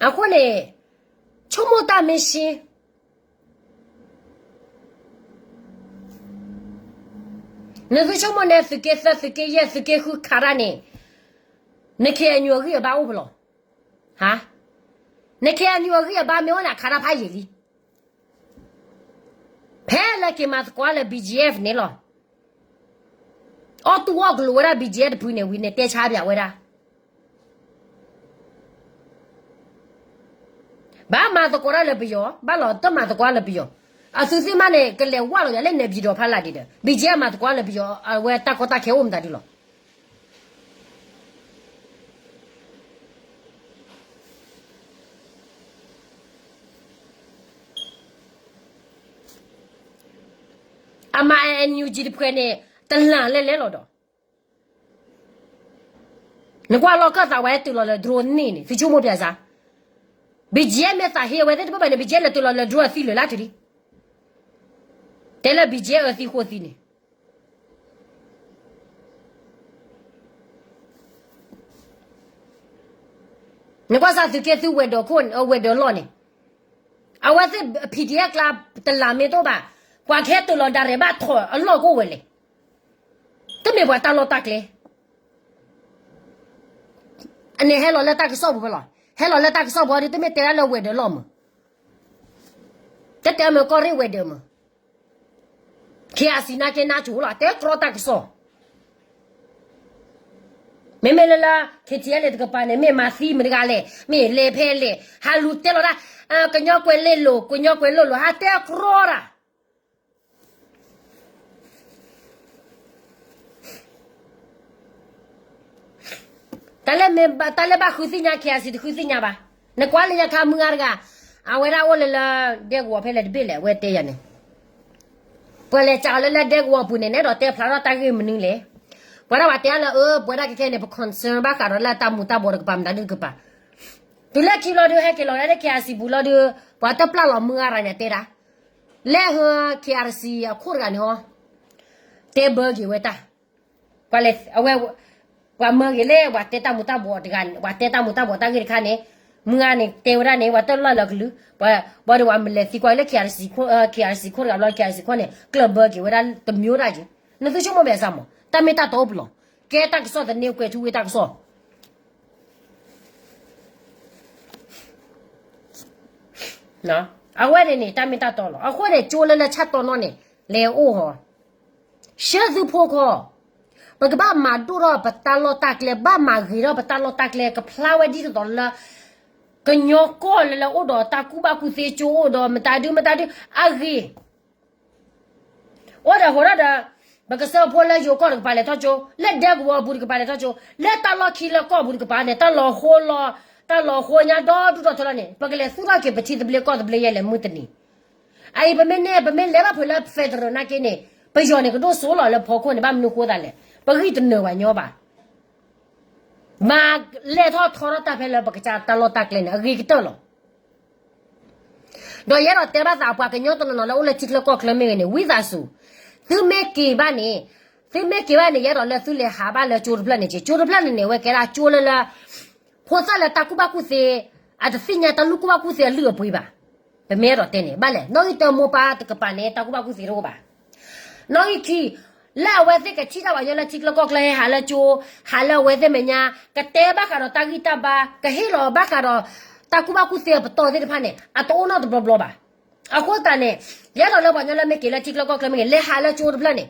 အဃိန့ၣ် ဆိကမိၣ်တၢ်မ့ၢ်ရှ့ နသုဆိကမိၣ်န့ၣ် သုးက့သၢ သုးက့ယဲၢ် သုးက့ဃုခးတၢ်န့ၣ်, န ခ့ၣ်အဲၣ်ယူၣ် အဂံၢ်အဘါအိၣ်ဖဲလဲၣ်. န ခ့ၣ်အဲၣ်ယူၣ် အဂံၢ်အဘါမ့ၢ်အိၣ်န့ၣ် အခးတၢ်ဖးယံာ်လံ. ဖဲလၢက့ၤမၤသကိးလၢ ဘံၣ်ကၠံအ့ၣ်ဖ် န့ၣ်လီၤ. အီၣ်တူၢ်အီၣ်ကလိာ်ဝဲဒၣ် ဘံၣ်ကၠံအ့ၣ်ဖ် တဖုန့ၣ်ဝံၤန့ၣ် တဲဆါပၠးဝဲဒၣ် ဘၣ်မၤသကိးတၢ်လၢပယီၤ, ဘၣ်လီၤတမၤသကိးတၢ်လၢပယီၤ. အသုသ့ၣ်မးန့ၣ် ကလဲၤဝၢ်လီၤယၤလၢနဲၣ်ပၠံၤဒီးဖးလၢ်ဒံးဒီး ဘံၣ်ကၠံအ့ၣ်ဖ် မၤသကိးတၢ်လၢပယီၤ, အဝဲတၢ်ကီတၢ်ခဲအိၣ်မတၤဒုလီၤ. အမၤ NUG တဖုန့ၣ် တလၢ်လဲၤလဲၤလီၤဒီး နကွၢ်လီၢ်ခၢၣ်သးဝဲတုၤလီၤလၢ drone န့ၣ်န့ၣ် သုဆိကမိၣ်ပၠးစၢ်. ဘံၣ်ကၠံအ့ၣ်ဖ် မ့ၢ်သးဟ့အဝဲသ့ၣ်တဖၣ်ဘၣ်န့ၣ် ဘံၣ်ကၠံအ့ၣ်ဖ် လဲၤတုၤလီၤလၢ drone အသံလၢာ်လၢထံးလံ. တဲလၢ ဘံၣ်ကၠံအ့ၣ်ဖ် အသံဃိသံန့ၣ် နကွၢ်စၢ်သုးက့ သုးဝဲၤဒၢးခိၣ်န့ၣ်, ဝဲၤဒၢးလီၢ်န့ၣ်, အဝဲသ့ၣ် PDF ကျါ တလၢ်မ့ၢ်တအိၣ်ဘၣ်, ပှၤကဟဲတုၤလီၤဒၣ်ရဲၣ်ဘၣ်ထီၣ်အလီၢ်ကအိၣ်ဝဲလဲၣ်. တမ့ၢ်ပှၤတၢ်လီၢ်တၢ်ကျဲ, အန့ၣ်ဟဲလီၤလၢတၢ်ကစီၣ်ပူၤဖဲလဲၣ်, ဟဲလီၤလၢတၢ်ကစီၣ်ပူၤဒီး တမ့ၢ်တဲဒၣ်လၢဝဲၤဒၢးလီၢ်မး, တတဲမ့ၢ်ကီၢ်ရ့ၣ်ဝဲၤဒၢးမး, KIC နာ်က့နါစိၤလီၤ တဲကြီတၢ်ကစီၣ်. မ့မ့ၢ်လၢလၢ KTLA တကပၤန့ၣ် မ့ၢ်မၤသံမတၤတဂၤလဲၣ်, မ့ၢ်လဲၤဖဲလဲၣ်, ဟးလူၤတဲလီၤတၢ်, ကညီကွဲၤလ့လိၤ, ကညီကွဲၤလ့လိၤ, ဟးတဲကြီတၢ်. တၢ်လၢမ့ၢ်ဘၣ်, တၢ်လၢဘၣ်ဃုသ့ၣ်ညါ KIC တဃုသ့ၣ်ညါဘၣ်. နကွၢ်လၢညါခါမုၢ်ဂၤတဂၤ, အဝဲဒၣ်အိၣ်လၢလၢ ဒဲကဝီၤဖဲလဲၣ်တဘ့ၣ်လဲၣ် အဝဲတဲယၤန့ၣ်, ပှၤလဲၤစးအီၤလၢလၢဒဲကဝီၤပူၤန့ၣ် နဲဒီးတဲဖျါထီၣ်တၢ်ဂ့ၢ်မနုၤလဲၣ်. ပှၤဒၣ်ဝဲတဲအါလၢအၢ ပဝဲဒၣ်ခဲခဲန့ၣ် ပ concern ဘၣ်ဃးဒီးလၢတၢ်မူၤတၢ်ဘှီးတကပၤမတၤဒုတကပၤ. တုၤလၢခံဘျီဒုး ဟဲက့ၤလီၤဒၣ်လၢ KIC ပူၤလီၤဒုး, ပှၤတပျၢ်လီၤမုၢ်ဂၤရၤန့ၣ်တဲဒၣ်, လၢဟၢ KRC အခိၣ်တဂၤန့ၣ်ဟီ တဲဘၢက့ၤဝဲတၢ်, ပှၤလဲၤအဝဲ, ပှၤမၢဂ့ၤလၢ ပှၤတဲတၢ်မူၤတၢ်ဘှီးတဂၤ, ပှၤတဲတၢ်မူၤတၢ်ဘှီးတၢ်ဂ့ၢ်တခါန့ၣ်, မုၢ်ဂၤန့ၣ်တဲဝဲဒၣ်န့ၣ် ပှၤတလီၢ်လၢကလုာ်, ပှၤဒီးပှၤမၤလဲၤသံကွၢ်လၢ KRC ခိၣ်, KRC ခိၣ်တဂၤဘျီ KRC ခိၣ်န့ၣ် ကျၢၢ်ဘၢက့ၤဝဲဒၣ်တမျိုးဒၣ်က့ၤ. နသုဆိကမိၣ်မဲာ်ဆှးမး, တၢ်မ့ၢ်တၢ်တီအိၣ်ပူၤလီၤ. ကဲတၢ်ကစီၣ်သန့ကွဲၤထူဝ့တၢ်ကစီၣ် အဝဲန့ၣ်န့ၣ် တၢ်မ့ၢ်တၢ်တီလီၤ. အဃိန့ၣ် ကၠိလၢလၢဆၣ်တီနီၢ်န့ၣ် လဲၤအိၣ်ဟီ, ဆှၢသုဖိခီ, ပကဘၣ်မၤဒိၣ်ထီၣ်ပတၢ်လီၢ်တၢ်ကျဲ, ဘၣ်မၤဂ့ၤထီၣ်ပတၢ်လီၢ်တၢ်ကျဲ, ကဖျါဝဲဒ်သိးသိးလၢ ကညီကီၢ်လၢလၢအိၣ်ဒီးတၢ်ကူၣ်ဘၣ်ကူၣ်သ့ကၠိအိၣ်ဒီးမတၤဒုမတၤဒု, အဂ့ၤ အိၣ်ဒီးဟိးထီၣ်ဒီး ပကစၢၢ်ဖိလၢယိၤကီၢ်တကပၤလဲၤထီၣ်ကၠိ, လၢဒဲကဝီၤအပူၤတကပၤလဲၤထီၣ်ကၠိ, လၢတၢ်လီၢ်ခံလၢကီၢ်ပူၤတကပၤန့ၣ် တၢ်လီၤဟိလီၤ, တၢ်လီၤဟိညါဒီဒူၣ်ဒီထၢလီၤန့ၣ် ပကလဲၤသူၣ်ထီၣ်က့ၤပထံသဘျ့ကီၢ်သဘျ့ယဲလဲၣ်မုၢ်တနံၤ. အအံၤပမ့ၢ်န့ၢ် ပမ့ၢ်လဲၤဘၣ်ဖုးလၢ federal နာ်က့န့ၣ် ပယီၤန့ၣ်ကဒိၣ်စိလီၤလၢဖီခိၣ်န့ၣ် ဘၣ်မနုၤဃိသးလဲၣ်, ပဂံၢ်တနၢၤဘၣ်ညီဘၣ်. မၤလဲၢ်ထီၣ်ထီထီၣ်တၢ်ဖဲလၢပကစၢ်တၢ်လီၢ်တၢ်ကျဲန့ၣ် အဂ့ၤကတၢၢ်လီၤ. ဒီးယအဲၣ်ဒိးတဲဘၣ်သး ပှၤကညီတနီၤနီၤလၢအိၣ်လၢထံချၢကီၢ်ချၢမ့ၢ်ဂ့ၤန့ၣ် ဝံသးစူၤ, သုမ့ၢ်က့ၤဘၣ်န့ၣ်, သုမ့ၢ်က့ၤဘၣ်န့ၣ် ယအဲၣ်ဒိးလၢသုလဲၤဟးဘၣ်လၢကၠိတဖျၢၣ်န့ၣ်က့ၤ, ကၠိတဖျၢၣ်န့ၣ်န့ၣ် အဝဲကဲဒၣ်ကၠိလၢလၢ ဖိသၣ်လၢတၢ်ကူၣ်ဘၣ်ကူၣ်သ့ အတသ့ၣ်ညါတၢ်ကူၣ်ဘၣ်ကူၣ်သ့အလုၢ်အပှ့ၤဘၣ်. ပမ့ၢ်အဲၣ်ဒိးတဲန့ၣ် ဘၣ်လဲၣ်, နီၣ်ဂံၢ်တၢမိၢ်ပၢ်တကပၤန့ၣ် တၢ်ကူၣ်ဘၣ်ကူၣ်သ့တအိၣ်ဘၣ်. နီၣ်ဂံၢ်ခံ, လၢအဝဲသ့ၣ်ကထံၣ်တၢ်ပှၤကညီလၢထံချၢကီၢ်ချၢ ဟဲဟးလၢကၠိ, ဟးလၢအဝဲသ့ၣ်မဲာ်ညါ, ကတဲဘၣ်ဃးဒီးတၢ်ဂံၢ်တၢ်ဘါ, ကဟ့ၣ်လီၤဘၣ်ဃးဒီး တၢ်ကူၣ်ဘၣ်ကူၣ်သ့အပတီၢ်သ့ၣ်တဖၣ်န့ၣ် အတအိၣ်နီတဘျီဘျီဘၣ်. အဃိသတးန့ၣ် ယအဲၣ်ဒိးလၢပှၤကညီလၢမ့ၢ်က့ၤလၢထံချၢကီၢ်ချၢမ့ၢ်ဂ့ၤ လဲၤဟးလၢကၠိတဖျၢၣ်န့ၣ်,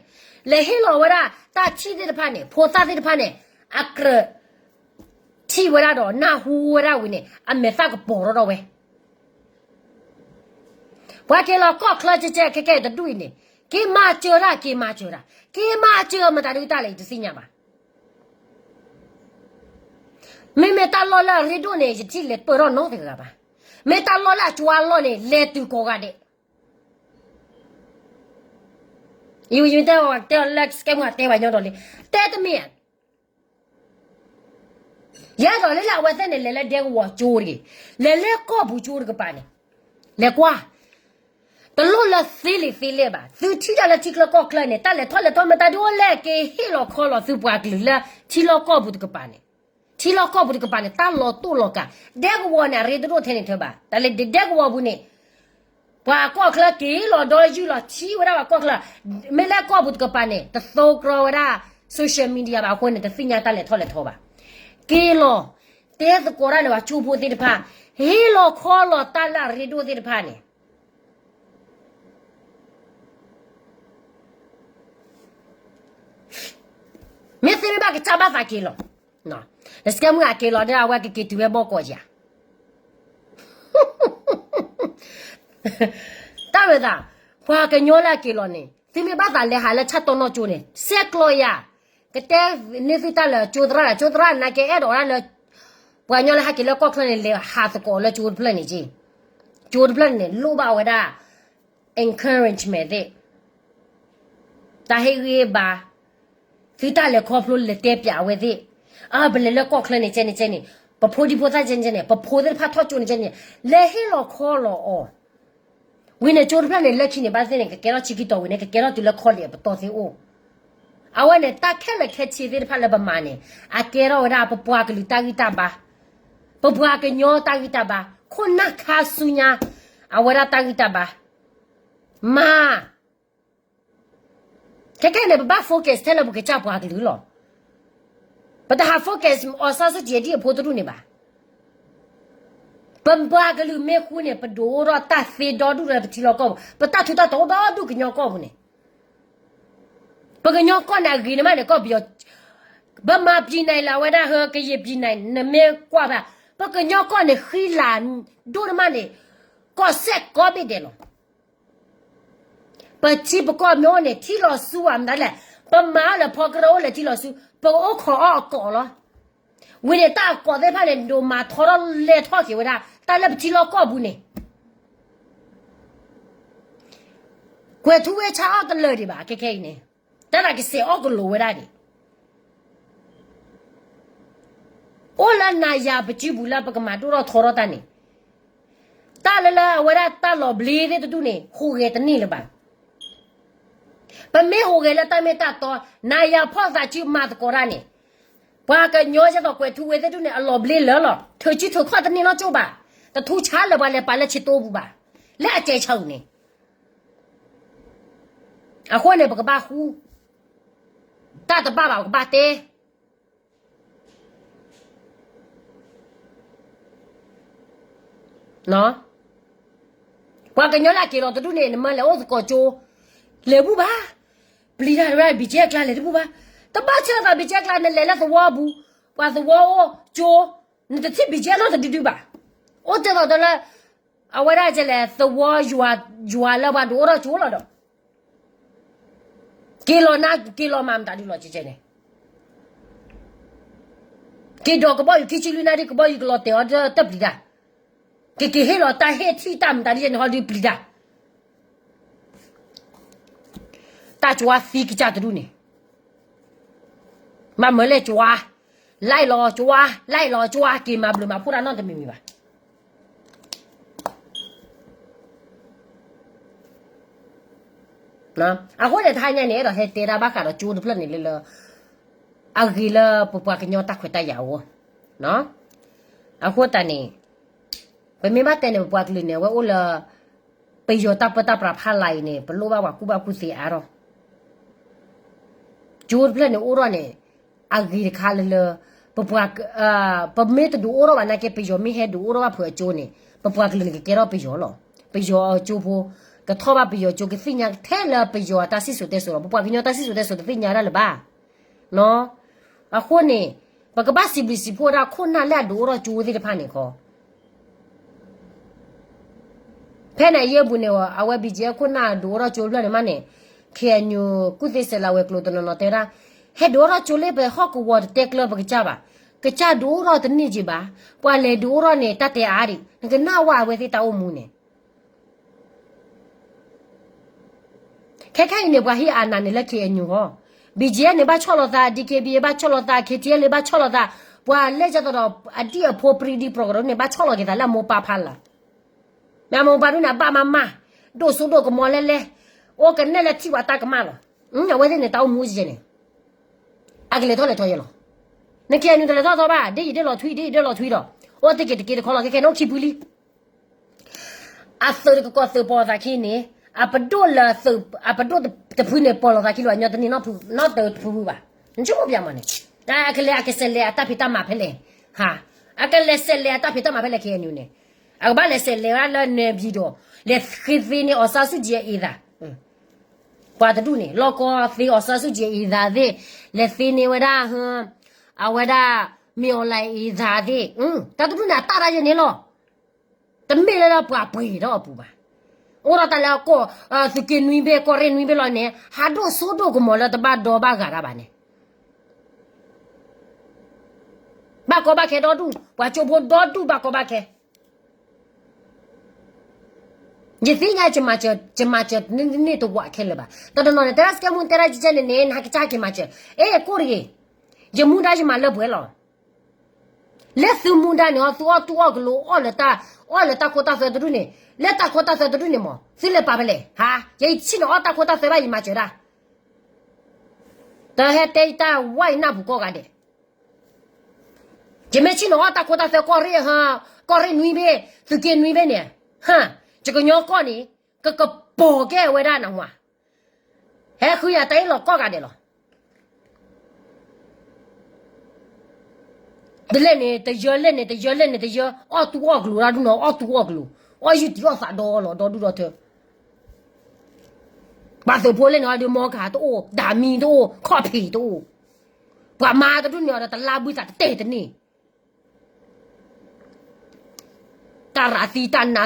လဲၤဟ့ၣ်လီၤဝဲဒၣ်တၢ်ထံၣ်သ့ၣ်တဖၣ်န့ၣ် ဖိသၣ်သ့ၣ်တဖၣ်န့ၣ် အကြၢး ထံၣ်ဝဲဒၣ်ဒီးနၢ်ဟူဝဲဒၣ်ဝံၤန့ၣ် အမဲာ်သၣ်ကပီၤထီၣ်ထီၣ်ဝဲ. ပှၤက့ၤလီၤကီၢ်ချၢကဲကဲခဲခဲတဒူၣ်အံၤန့ၣ် က့ၤမၤစၢၤတၢ် က့ၤမၤစၢၤတၢ် က့ၤမၤစၢၤမတၤဒုးတၢ်လဲၣ် ယတသ့ၣ်ညါဘၣ်. မ့မ့ၢ်တၢ်လီၢ်လၢအရ့ဒိၣ်န့ၣ် ယထံၣ်လဲၤပၢၢ်ထီၣ်နီတဂၤဘၣ်. မ့ၢ်တၢ်လီၢ်လၢအကၠိအလီၢ်န့ၣ် လဲၤတုၤကိးဂၤဒဲး. ယတဲတဲလၢ စကဲမုၢ်တဲပှၤညီဒီးလံ, တဲတမ့ၢ်ဧါ. ယအဲၣ်ဒိးလၢလၢအဝဲသ့ၣ်န့ၣ် လဲၤလၢဒဲကဝီၤကၠိတဂ့ၤ, လဲၤလၢကီၢ်ပူၤကၠိတကပၤန့ၣ်, လဲၤကွၢ်, တလိၣ်လၢသ့လံာ်သ့လဲၢ်ဘၣ်. သုထံၣ်တၢ်လၢထံချၢကီၢ်ချၢန့ၣ် တၢ်လဲၤထီၣ်လဲၤထီမတၤဒုအိၣ်လဲၣ် က့ၤဟ့ၣ်လီၤခီလီၤသုပှၤကလုာ်လၢ ထံလီၢ်ကီၢ်ပူၤတကပၤန့ၣ်, ထံလီၢ်ကီၢ်ပူၤတကပၤန့ၣ် တၢ်လီၤတိၢ်လီၤကး, ဒဲကဝီၤန့ၣ် အရ့တဒိၣ်ထဲန့ၣ်ထၢဘၣ်. တၢ်လၢဒဲကဝီၤပူၤန့ၣ် ပှၤကီၢ်ချၢက့ၤလီၤဒီးယုၢ်လီၤထံဝဲဒၣ်ပှၤကီၢ်ချၢ, မ့ၢ်လၢကီၢ်ပူၤတကပၤန့ၣ် တသိကြၢးဝဲဒၣ် social media ဘၣ်အဃိန့ၣ် တသ့ၣ်ညါတၢ်လဲၤထီၣ်လဲၤထီဘၣ်. က့ၤလီၤ, တဲသကိးတၢ်န့ၣ် ပှၤကၠိဖိသ့ၣ်တဖၣ်, ဟ့ၣ်လီၤခီလီၤတၢ်လၢအရ့ဒိၣ်သ့ၣ်တဖၣ်န့ၣ် မ့ၢ်သုမ့ၢ်ဘၣ်ကစၢ်ဘၣ်သးက့ၤလီၤ, ဒီးစကဲမုၢ်အက့ၤလီၤဒီး အဝဲကက့ၤတုၤဝဲဘီကီးယၤ တၢ်ဝဲသး, ပှၤကညီလၢအက့ၤလီၤန့ၣ် သုမ့ၢ်ဘၣ်သးလဲၤဟးလၢဆၣ်တီနီၢ်ကၠိန့ၣ် ဆဲးကျိးယၤ, ကတဲန့ၢ်သုတၢ်လၢကၠိသရၣ်လၢ ကၠိသရၣ်နာ်က့အဲၣ်ဒိးဝဲဒၣ်လၢ ပှၤကညီလၢဟဲက့ၤလၢကီၢ်ချၢန့ၣ် လဲၤဟးသကိးလၢကၠိတဖျၢၣ်န့ၣ်က့, ကၠိတဖျၢၣ်န့ၣ် လိၣ်ဘၣ်ဝဲဒၣ် encouragement သ့ၣ် တၢ်ဟ့ၣ်ဂံၢ်ဘါ, သုတၢ်လဲၤခီဖျိလဲၤတဲပၠးအဝဲသ့ၣ်, အၢ ပလဲၤလၢကီၢ်ချၢန့ၣ်ကဲန့ၣ်ကဲန့ၣ်, ပဖိဒံဖိသၣ်ကဲန့ၣ်ကဲန့ၣ်, ပဖိသ့ၣ်တဖၣ်ထီၣ်ကၠိန့ၣ်ကဲန့ၣ်, လဲၤဟ့ၣ်လီၤခီလီၤအီၤ, ဝံၤန့ၣ်ကၠိတဖျၢၣ်န့ၣ် လၢခံန့ၣ် ဘၣ်သ့ၣ်န့ၣ် ကကဲထီၣ်ဆံခံတီၤဝံၤန့ၣ် ကကဲထီၣ်တုၤလၢ college အပတီၢ်သ့ၣ်အိၣ်, အဝဲန့ၣ် တၢ်ခဲလၢာ်ခဲဆ့သ့ၣ်တဖၣ်လၢပမၤန့ၣ် အကဲထီၣ်ဝဲဒၣ်ပပှၤကလုာ်တၢ်ဂံၢ်တၢ်ဘါ, ပပှၤကညီတၢ်ဂံၢ်တၢ်ဘါ, ခိၣ်နၢ်ခါဆူညါ အဝဲဒၣ်တၢ်ဂံၢ်တၢ်ဘါ, မၤ ခဲကဲန့ၣ် ပဘၣ် focus ထဲလၢပကစၢ်ပှၤကလုာ်လီၤ. ပတဟး focus အီၤစၢ်စ့ၢ်ကီးဒ်အဖိတဒူၣ်န့ၣ်ဘၣ်. ပပှၤကလုာ်မ့ၢ်ဃူန့ၣ် ပဒိၣ်အိၣ်ထီၣ်တၢ်သ့ဒီဒူၣ်လၢပထံလီၢ်ကီၢ်ပူၤ, ပတၢ်ထူးတၢ်တီၤအိၣ်ဒီဒူၣ်ကညီကီၢ်ပူၤန့ၣ်, ပကညီကီၢ်န့ၣ် အဂ့ၤန့ၣ်မးန့ၣ် ကီၢ်ပယီၤ, ပမၤပျံၤနၤလၢအဝဲဒၣ်ဟၢ ကယံာ်ပျံၤနၤ နမ့ၢ်ကွၢ်ဘၣ်, ပကညီကီၢ်န့ၣ် ဃံလၤဒိၣ်န့ၣ်မးန့ၣ် ကီၢ်စဲၣ်ကိးဘ့ၣ်ဒဲးလီၤ. ပထံပကီၢ်မ့ၢ်အိၣ်န့ၣ် ထံလီၤစူဝဲမတၤလဲၣ်, ပမၤအီၤလၢဖီကရၢအိၣ်လၢထံလီၤစူ, ပကအိၣ်ခိးအီၣ်အကိးလီၤ. ဝံၤန့ၣ် တၢ်အကိးသ့ၣ်တဖၣ်န့ၣ် ဒိးမၤထီထီၣ်လဲၤထီၣ်က့ၤဝဲဒၣ် တၢ်လၢပထံလီၢ်ကီၢ်ပူၤန့ၣ်, ကွဲၤထူဝ့ဆါအီၣ်တလၢာ်ဒံးဘၣ် ခဲခဲအံၤန့ၣ်, တၢ်သးကစဲးအီၣ်ကလိာ်ဝဲဒၣ်ဒံး အိၣ်လၢနၤယၤပစုပူၤလၢပကမၤဒိၣ်ထီၣ်ထီထီၣ်တၢ်န့ၣ်, တၢ်လၢလၢအဝဲဒၣ်တၢ်လီၤဘျ့သ့ၣ်တဒူၣ်န့ၣ် ဟူးဂဲၤတန့ၢ်လၢၤဘၣ်. ပမ့ၢ်ဟူးဂဲၤလၢတၢ်မ့ၢ်တၢ်တီ, နၤယၤဖီၣ်သးစုမၤသကိးတၢ်န့ၣ်, ပှၤကညီယဲသိးကွဲၤထူဝ့သ့ၣ်တဒူၣ်န့ၣ် အလီၤဘျ့လၢာ်လီၤ. ထုးစုထုးခီၣ်တန့ၢ်နီတကၠိၢ်ဘၣ်. တထူဆါလၢၤပှၤလဲၤပာ်လၢဆံးတိပူၤဘၣ်. လၢအစဲးဆၢအုးန့ၣ် အဃိန့ၣ် ပကဘၣ်ဃူ, တၢ်တဘၣ်ဘၣ်ပကဘၣ်တဲ ပှၤကညီလၢအက့ၤလီၤတဒူၣ်န့ၣ် နမ့ၢ်လဲၤအိၣ်သကိးကၠိ, လဲၤဘူၣ်ဘၣ်, ပျံၤတၢ်ဝဲဒၣ် ဘံၣ်ကဲကျါ လဲၤတဘူၣ်ဘၣ်. တဘၣ်ဆၢသးဘံၣ်ကဲကျါ နလဲၤလၢသဝီပူၤ, ပှၤသဝီအိၣ်ကၠိ, နတထံၣ်ဘံၣ်ကဲနီတဒုဒုဘၣ်. အိၣ်တဲသိးဒီးလၢ အဝဲဒၣ်ကလဲၤသဝီယွၤ, ယွၤလၢပှၤဒိၣ်အိၣ်ထီၣ်ကၠိလီၤဒီး က့ၤလီၤနၤ က့ၤလီၤမၤမတၤဒုလီၤကဲကဲန့ၣ်, က့ၤဒိးကဘီယူၤခံဆံလွံၢ်နၣ်ရံၣ် ကဘီယူၤကလီၤတဲာ်အီၤတပျံၤတၢ်, က့ၤက့ၤဟ့ၣ်လီၤတၢ်ဟ့ၣ်ထံၣ်တၢ်မတၤဒုန့ၣ် ဟီဒုပျံၤတၢ်, တၢ်ကၠွါသံကစၢ်တဒူၣ်န့ၣ်, မၤမၢလဲၣ်ကၠွါ, လၢလီၤကၠွါ, လၢလီၤကၠွါ က့ၤမၤဘျုးမၤဖှိၣ်တၢ်နီတမံၤမံၤဘၣ်. အဃိန့ၣ် တဟါညါန့ၣ် အဲၣ်ဒိးဟဲတဲဒၣ်ဘၣ်ဃးဒီးကၠိတဖျၢၣ်န့ၣ်လၢလၢ အဂ့ၤလၢပပှၤကညီတၢ်ခွဲးတၢ်ယာ်အဂီၢ်, အဃိသတးန့ၣ် ပမ့ၢ်ဘၣ်တဲန့ၣ် ပပှၤကလုာ်န့ၣ် အဝဲအိၣ်လၢ ပယီၤတၢ်ပၢတၢ်ပြးဖးလာ်အံၤန့ၣ် ပလိၣ်ဘၣ်ပှၤကူၣ်ဘၣ်ကူၣ်သ့အါထီၣ် ကၠိတဖျၢၣ်န့ၣ်အိၣ်ထီၣ်န့ၣ် အဂ့ၤတခါလၢလၢ ပပှၤ ပမ့ၢ်တဒုးအိၣ်ထီၣ်ဘၣ်နာ်က့ ပယီၤမ့ၢ်ဟဲဒုးအိၣ်ထီၣ်ဘၣ်ဖုးအကၠိန့ၣ် ပပှၤကလုာ်န့ၣ်ကကဲထီၣ်ပယီၤလီၤ. ပယီၤအကၠိဖိ ကထီၣ်ဘၣ်ပယီၤကၠိ ကသ့ၣ်ညါထဲလၢပယီၤအတၢ်စံၣ်စိၤတဲစိၤလီၤ. ပပှၤကညီတၢ်စံၣ်စိၤတဲစိၤတသ့ၣ်ညါဒၣ်လၢၤဘၣ်. အဃိန့ၣ် ပကဘၣ်စံးဘျုးစံးဖှိၣ်ဝဲဒၣ်ခိၣ်နၢ်လၢအဒုးအိၣ်ထီၣ်ကၠိသ့ၣ်တဖၣ်န့ၣ်ခီ ဖဲန့ၣ်အယဲၢ်ပူၤန့ၣ် အဝဲ ဘံၣ်ကၠံ ခိၣ်နၢ်ဒုးအိၣ်ထီၣ်ကၠိဖျၢၣ်န့ၣ်မးန့ၣ် ခ့ၣ်အဲၣ်ယူၣ် ကူၣ်သ့စဲးလၤဝဲၤကျိၤတနီၤနီၤတဲဝဲဒၣ် ဟဲဒုးအိၣ်ထီၣ်ကၠိလၢပဟီၣ်ကဝီၤတတဲကျၢၤပကစၢ်ဘၣ်, ကစၢ်ဒုးအိၣ်ထီၣ်တန့ၢ်က့ၤဘၣ်, ပှၤလဲၤဒုးအိၣ်ထီၣ်န့ၣ် တၢ်တဲအါဒံး နကနၣ်ဝဲအဝဲသ့ၣ်တၢ်အိၣ်မူန့ၣ် ခဲခဲအံၤန့ၣ် ပှၤဟ့ၣ်အနၢ်န့ၣ်လၢ ခ့ၣ်အဲၣ်ယူၣ် ဟီ, ဘံၣ်ကၠံ န့ၣ် ဘၣ်ဆီၣ်လီၤသး, ဒံၣ်က့ဘံၣ် ဘၣ်ဆီၣ်လီၤသး, ခ့ၣ်ထံၣ်အဲၣ် လၢ ဘၣ်ဆီၣ်လီၤသး, ပှၤလၢကသိးဒီး အဒံၣ်အဖိပြံဒံပှၤကရူၢ်န့ၣ် ဘၣ်ဆီၣ်လီၤက့ၤသးလၢအမိၢ်ပၢ်ဖးလၢ်, မ့ၢ်အမိၢ်ပၢ်ဒုန့ၣ် အဘၣ်မၤမၤ, ဒိၣ်စိဒိၣ်ကမီၤလဲလဲ, အိၣ်ကနဲၣ်လၢထံၣ်ဝဲတၢ်ကမၣ်လီၤ, အဝဲသ့ၣ်န့ၣ် တၢ်အိၣ်မူယဲန့ၣ် အကလဲၤထီၣ်လဲၤထီယဲလီၤ, နခ့ၣ်အဲၣ်ယူၣ် တလဲၤထီၣ်ထီဘၣ်, ဒ်ယဒ့လီၤထွံ ဒ်ယဒ့လီၤထွံဒီး, အိၣ်တ့ၢ်က့ၤတက့ၤတခီလီၤ ခဲခဲန့ၣ်အိၣ်ခံဖုလံ အသုးတကီၢ်သုးပိာ်သးခံန့ၣ်, အပဒိၣ်လၢသုး, အပဒိၣ်တဖုန့ၣ် ပိာ်လီၤသးခံလီၤ ညီတန့ၢ်နီတဖုဖုဘၣ်, နဆိကမိၣ်ပျၢ်မးန့ၣ်, အကလဲၤအကစဲးလဲၤအတၢ်ဖံးတၢ်မၤဖဲလဲၣ်, ဟါ, အကလဲၤစဲးလဲၤအတၢ်ဖံးတၢ်မၤဖဲလဲၣ် ခ့ၣ်အဲၣ်ယူၣ် န့ၣ်, အကဘၣ်လဲၤစဲးလဲၤဝဲဒၣ်လၢနဲဘံၣ်ဒီး, လဲၤဃ့သ့န့ၢ် အောင်ဆန်းစုကြည် အံၤသး ပှၤတဒူၣ်န့ၣ် လီၢ်ကီသ့ အောင်ဆန်းစုကြည် အံၤသးသ့ၣ်, လဲၤသ့န့ၢ်ဝဲဒၣ်, အဝဲဒၣ်, မင်းအောင်လှိုင် အံၤသးသ့ၣ်, တၢ်တဒူၣ်န့ၣ် အတၢ်ရၢယဲန့ၣ်လီၤ, တမ့ၢ်လၢပှၤပှ့ၤထီၣ်အပူၤဘၣ်, အိၣ်ဒီးတၢ်လၢကီၢ်, သုးက့နွံဘ့ၣ် ကီၢ်ရ့ၣ်နွံဘ့ၣ်လီၤန့ၣ် ဟးဒိၣ်စိဒိၣ်ကမီၤလၢတဘၣ်ဒီဘၣ်ဂၤတၢ်ဘၣ်န့ၣ် ဘၣ်ကီဘၣ်ခဲဒီဒူၣ်, ပှၤကၠိဖိဒီဒူၣ်ဘၣ်ကီဘၣ်ခဲ, ယသ့ၣ်ညါ ယမၤစၢၤန့ၢ်တဝးခဲလၢာ်ဘၣ်, တနီၤနီၤန့ၣ် တဲဒၣ်စကဲမူ တဲဒၣ်ကကဲန့ၣ်န့ၣ် နဟးကစၢ်က့ၤမၤစၢၤ, အဲ ကိၣ်တဂ့ၤ, ယမူဒါယမၤလၢပှဲၤလီၤ, လၢသုမူဒါန့ၣ် သုအီၣ်တူၢ်အီၣ်ကလိၤ အီၣ်လၢတၢ်, အီၣ်လၢတၢ်ခိတၢ်သွဲတဒူၣ်န့ၣ်, လၢတၢ်ခိတၢ်သွဲတဒူၣ်န့ၣ်မး သုလဲၤပာ်ဖဲလဲၣ်, ဟါ, ယဲယဆ့ၣ်နီၤအီၣ်တၢ်ခိတၢ်သွဲဘၣ် ယမၤစၢၤဒၣ် တဟဲတဲယတၢ်ဝဲယနၢ်ပူၤကိးဂၤဒဲး, ယမ့ၢ်ဆ့ၣ်နီၤအီၣ်တၢ်ခိတၢ်သွဲကီၢ်ရ့ၣ်, ကီၢ်ရ့ၣ်နွံဘ့ၣ်, သုးက့နွံဘ့ၣ်န့ၣ်, ဟါ, ယကညီကီၢ်န့ၣ်, ကကပိာ်ကဲဝဲဒၣ်နဝၤ, ဟဲဃုယၤတၢ်အ့ၣ်လိာ်ကိးဂၤဒဲးလီၤ. တလဲၣ်န့ၣ်တယၢ လဲၣ်န့ၣ်တယၢ လဲၣ်န့ၣ်တယၢ, အီၣ်တူၢ်အီၣ်ကလိၤဒၣ်ဒူၣ်နီၤ, အီၣ်တူၢ်အီၣ်ကလိၤ, အီၣ်ယုၢ်တံၢ်အီၣ်သးဒီလီၤ ဒီဒူၣ်ဒီထၢ, ပှၤသုးဖိလဲၣ်န့ၣ်ဒီး မီကဟးတအိၣ်, ဒၣ်မံတအိၣ်, ခီၣ်ဖံးတအိၣ်, ပှၤမါတဒူၣ်န့ၣ်ဒီး တလါဘုသးတတဲာ်တန့ၢ် တၢ်ရးသံတၢ်နးသံ,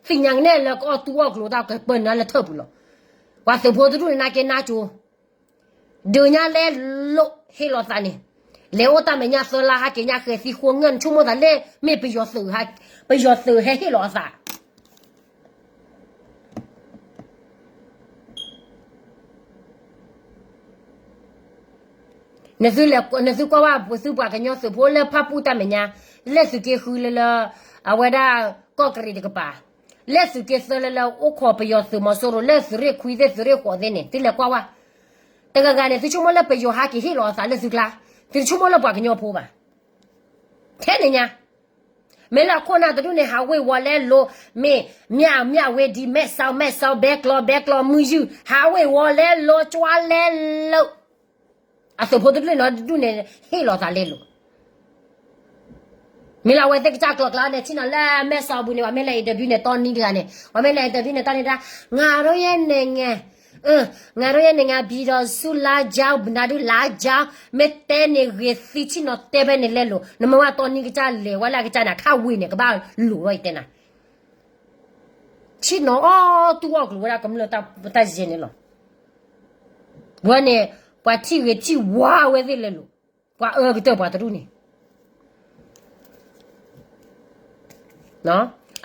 သ့ၣ်ညါကနဲၣ်လၢကအီၣ်တူၢ်အီၣ်ကလိၤတၢ်ကပၢနၤလၢထၢၣ်ပူၤလီၤ. ပှၤသုးဖိတဒူၣ်န့ၣ် နါက့နါကၠိ, ဒုးညါလဲလိာ်ဟ့ၣ်လီၤသးန့ၣ်, လဲၤအိၣ်တၢ်မဲာ်ညါသၢလါ ဟးက့ၤညါဃဲၤသံဃိငၢၢ် နဆိကမိၣ်သးလၢ မ့ၢ်ပယီၤသုး, ပယီၤသုးဟဲဟ့ၣ်လီၤအသး နသုလဲၤ, နသုကွၢ်ဘၣ် ပသုပှၤကညီသုးဖိလၢဖၣ်ပူၣ်တၢ်မဲာ်ညါ, လၢသုးက့ဃုလၢလၢ, အဝဲဒၣ်, ကီၢ်ကရံးတကပၤ, လၢသုးက့သၢလၢလၢအိၣ်ခိးပယီၤသုးမီၤစိရိၤ လၢသုးရ့ၣ်ခွံသ့ၣ်သုးရ့ၣ်ဃိးသ့ၣ်န့ၣ် သုလဲၤကွၢ်ဝဲ, တဂၤဂၤန့ၣ် သုဆိကမိၣ်လၢပယီၤဟးက့ၤဟ့ၣ်လီၤအသးလၢသုကျါ, သုတဆိကမိၣ်လၢပှၤကညီဖိဘၣ်, ထဲန့ၣ်ညါ မ့ၢ်လၢအခိၣ်နၢ်တဒူၣ်န့ၣ် ဟးဝ့ၤဝီၤလဲလိာ်, မ့ၢ်, မျှဝေဒံ မဲၣ်စီ မဲၣ်စီ ဘဲကျီ ဘဲကျီ မုၢ်ယုၢ် ဟးဝ့ၤဝီၤလဲလိာ် ကွၢ်လဲလိာ်, အသုးဖိတဒူၣ်န့ၣ်တဒူၣ်န့ၣ် ဟ့ၣ်လီၤသးလဲလိာ်, မ့ၢ်လၢအဝဲသ့ၣ်ကစၢ်ကျိၤကျါန့ၣ် ထံၣ်နီၤလၢမဲၣ်စီပူၤန့ၣ် ပှၤမ့ၢ်လဲၤ interview န့ၣ် တီနံတဂၤန့ၣ် ပှၤမ့ၢ်လဲၤ interview န့ၣ် တီနံတဂၤ, ငါတို့ရဲ့နိုင်ငံ, ငါတို့ရဲ့နိုင်ငံ ပြည်ထောင်စုလမ်းကြောင်း ဘနၢ်ဒုလမ်းကြောင်း မ့ၢ်တဲန့ၣ်ဂ့ၤသံ ထံၣ်နီၤတဲဖဲန့ၣ်လဲလိာ်, နမ့ၢ်ဝဲတီနံကစၢ်လဲၤဝဲလၢအကစၢ်န့ၣ် အခါဝံၤန့ၣ် ကဘၣ်လိာ်ဝဲယတဲနၤ ဆ့ၣ်နီၤအီၣ်တူၢ်အီၣ်ကလိၤဝဲဒၣ်ကမျၢၢ်တၢ်ယဲၢ်န့ၣ်လီၤ. ဝဲန့ၣ် ပှၤထံၣ်ဂ့ၤထံၣ်ဝါဝဲသ့ၣ်လဲလိာ်, ပှၤအၢကတၢၢ်ပှၤတဒူၣ်န့ၣ်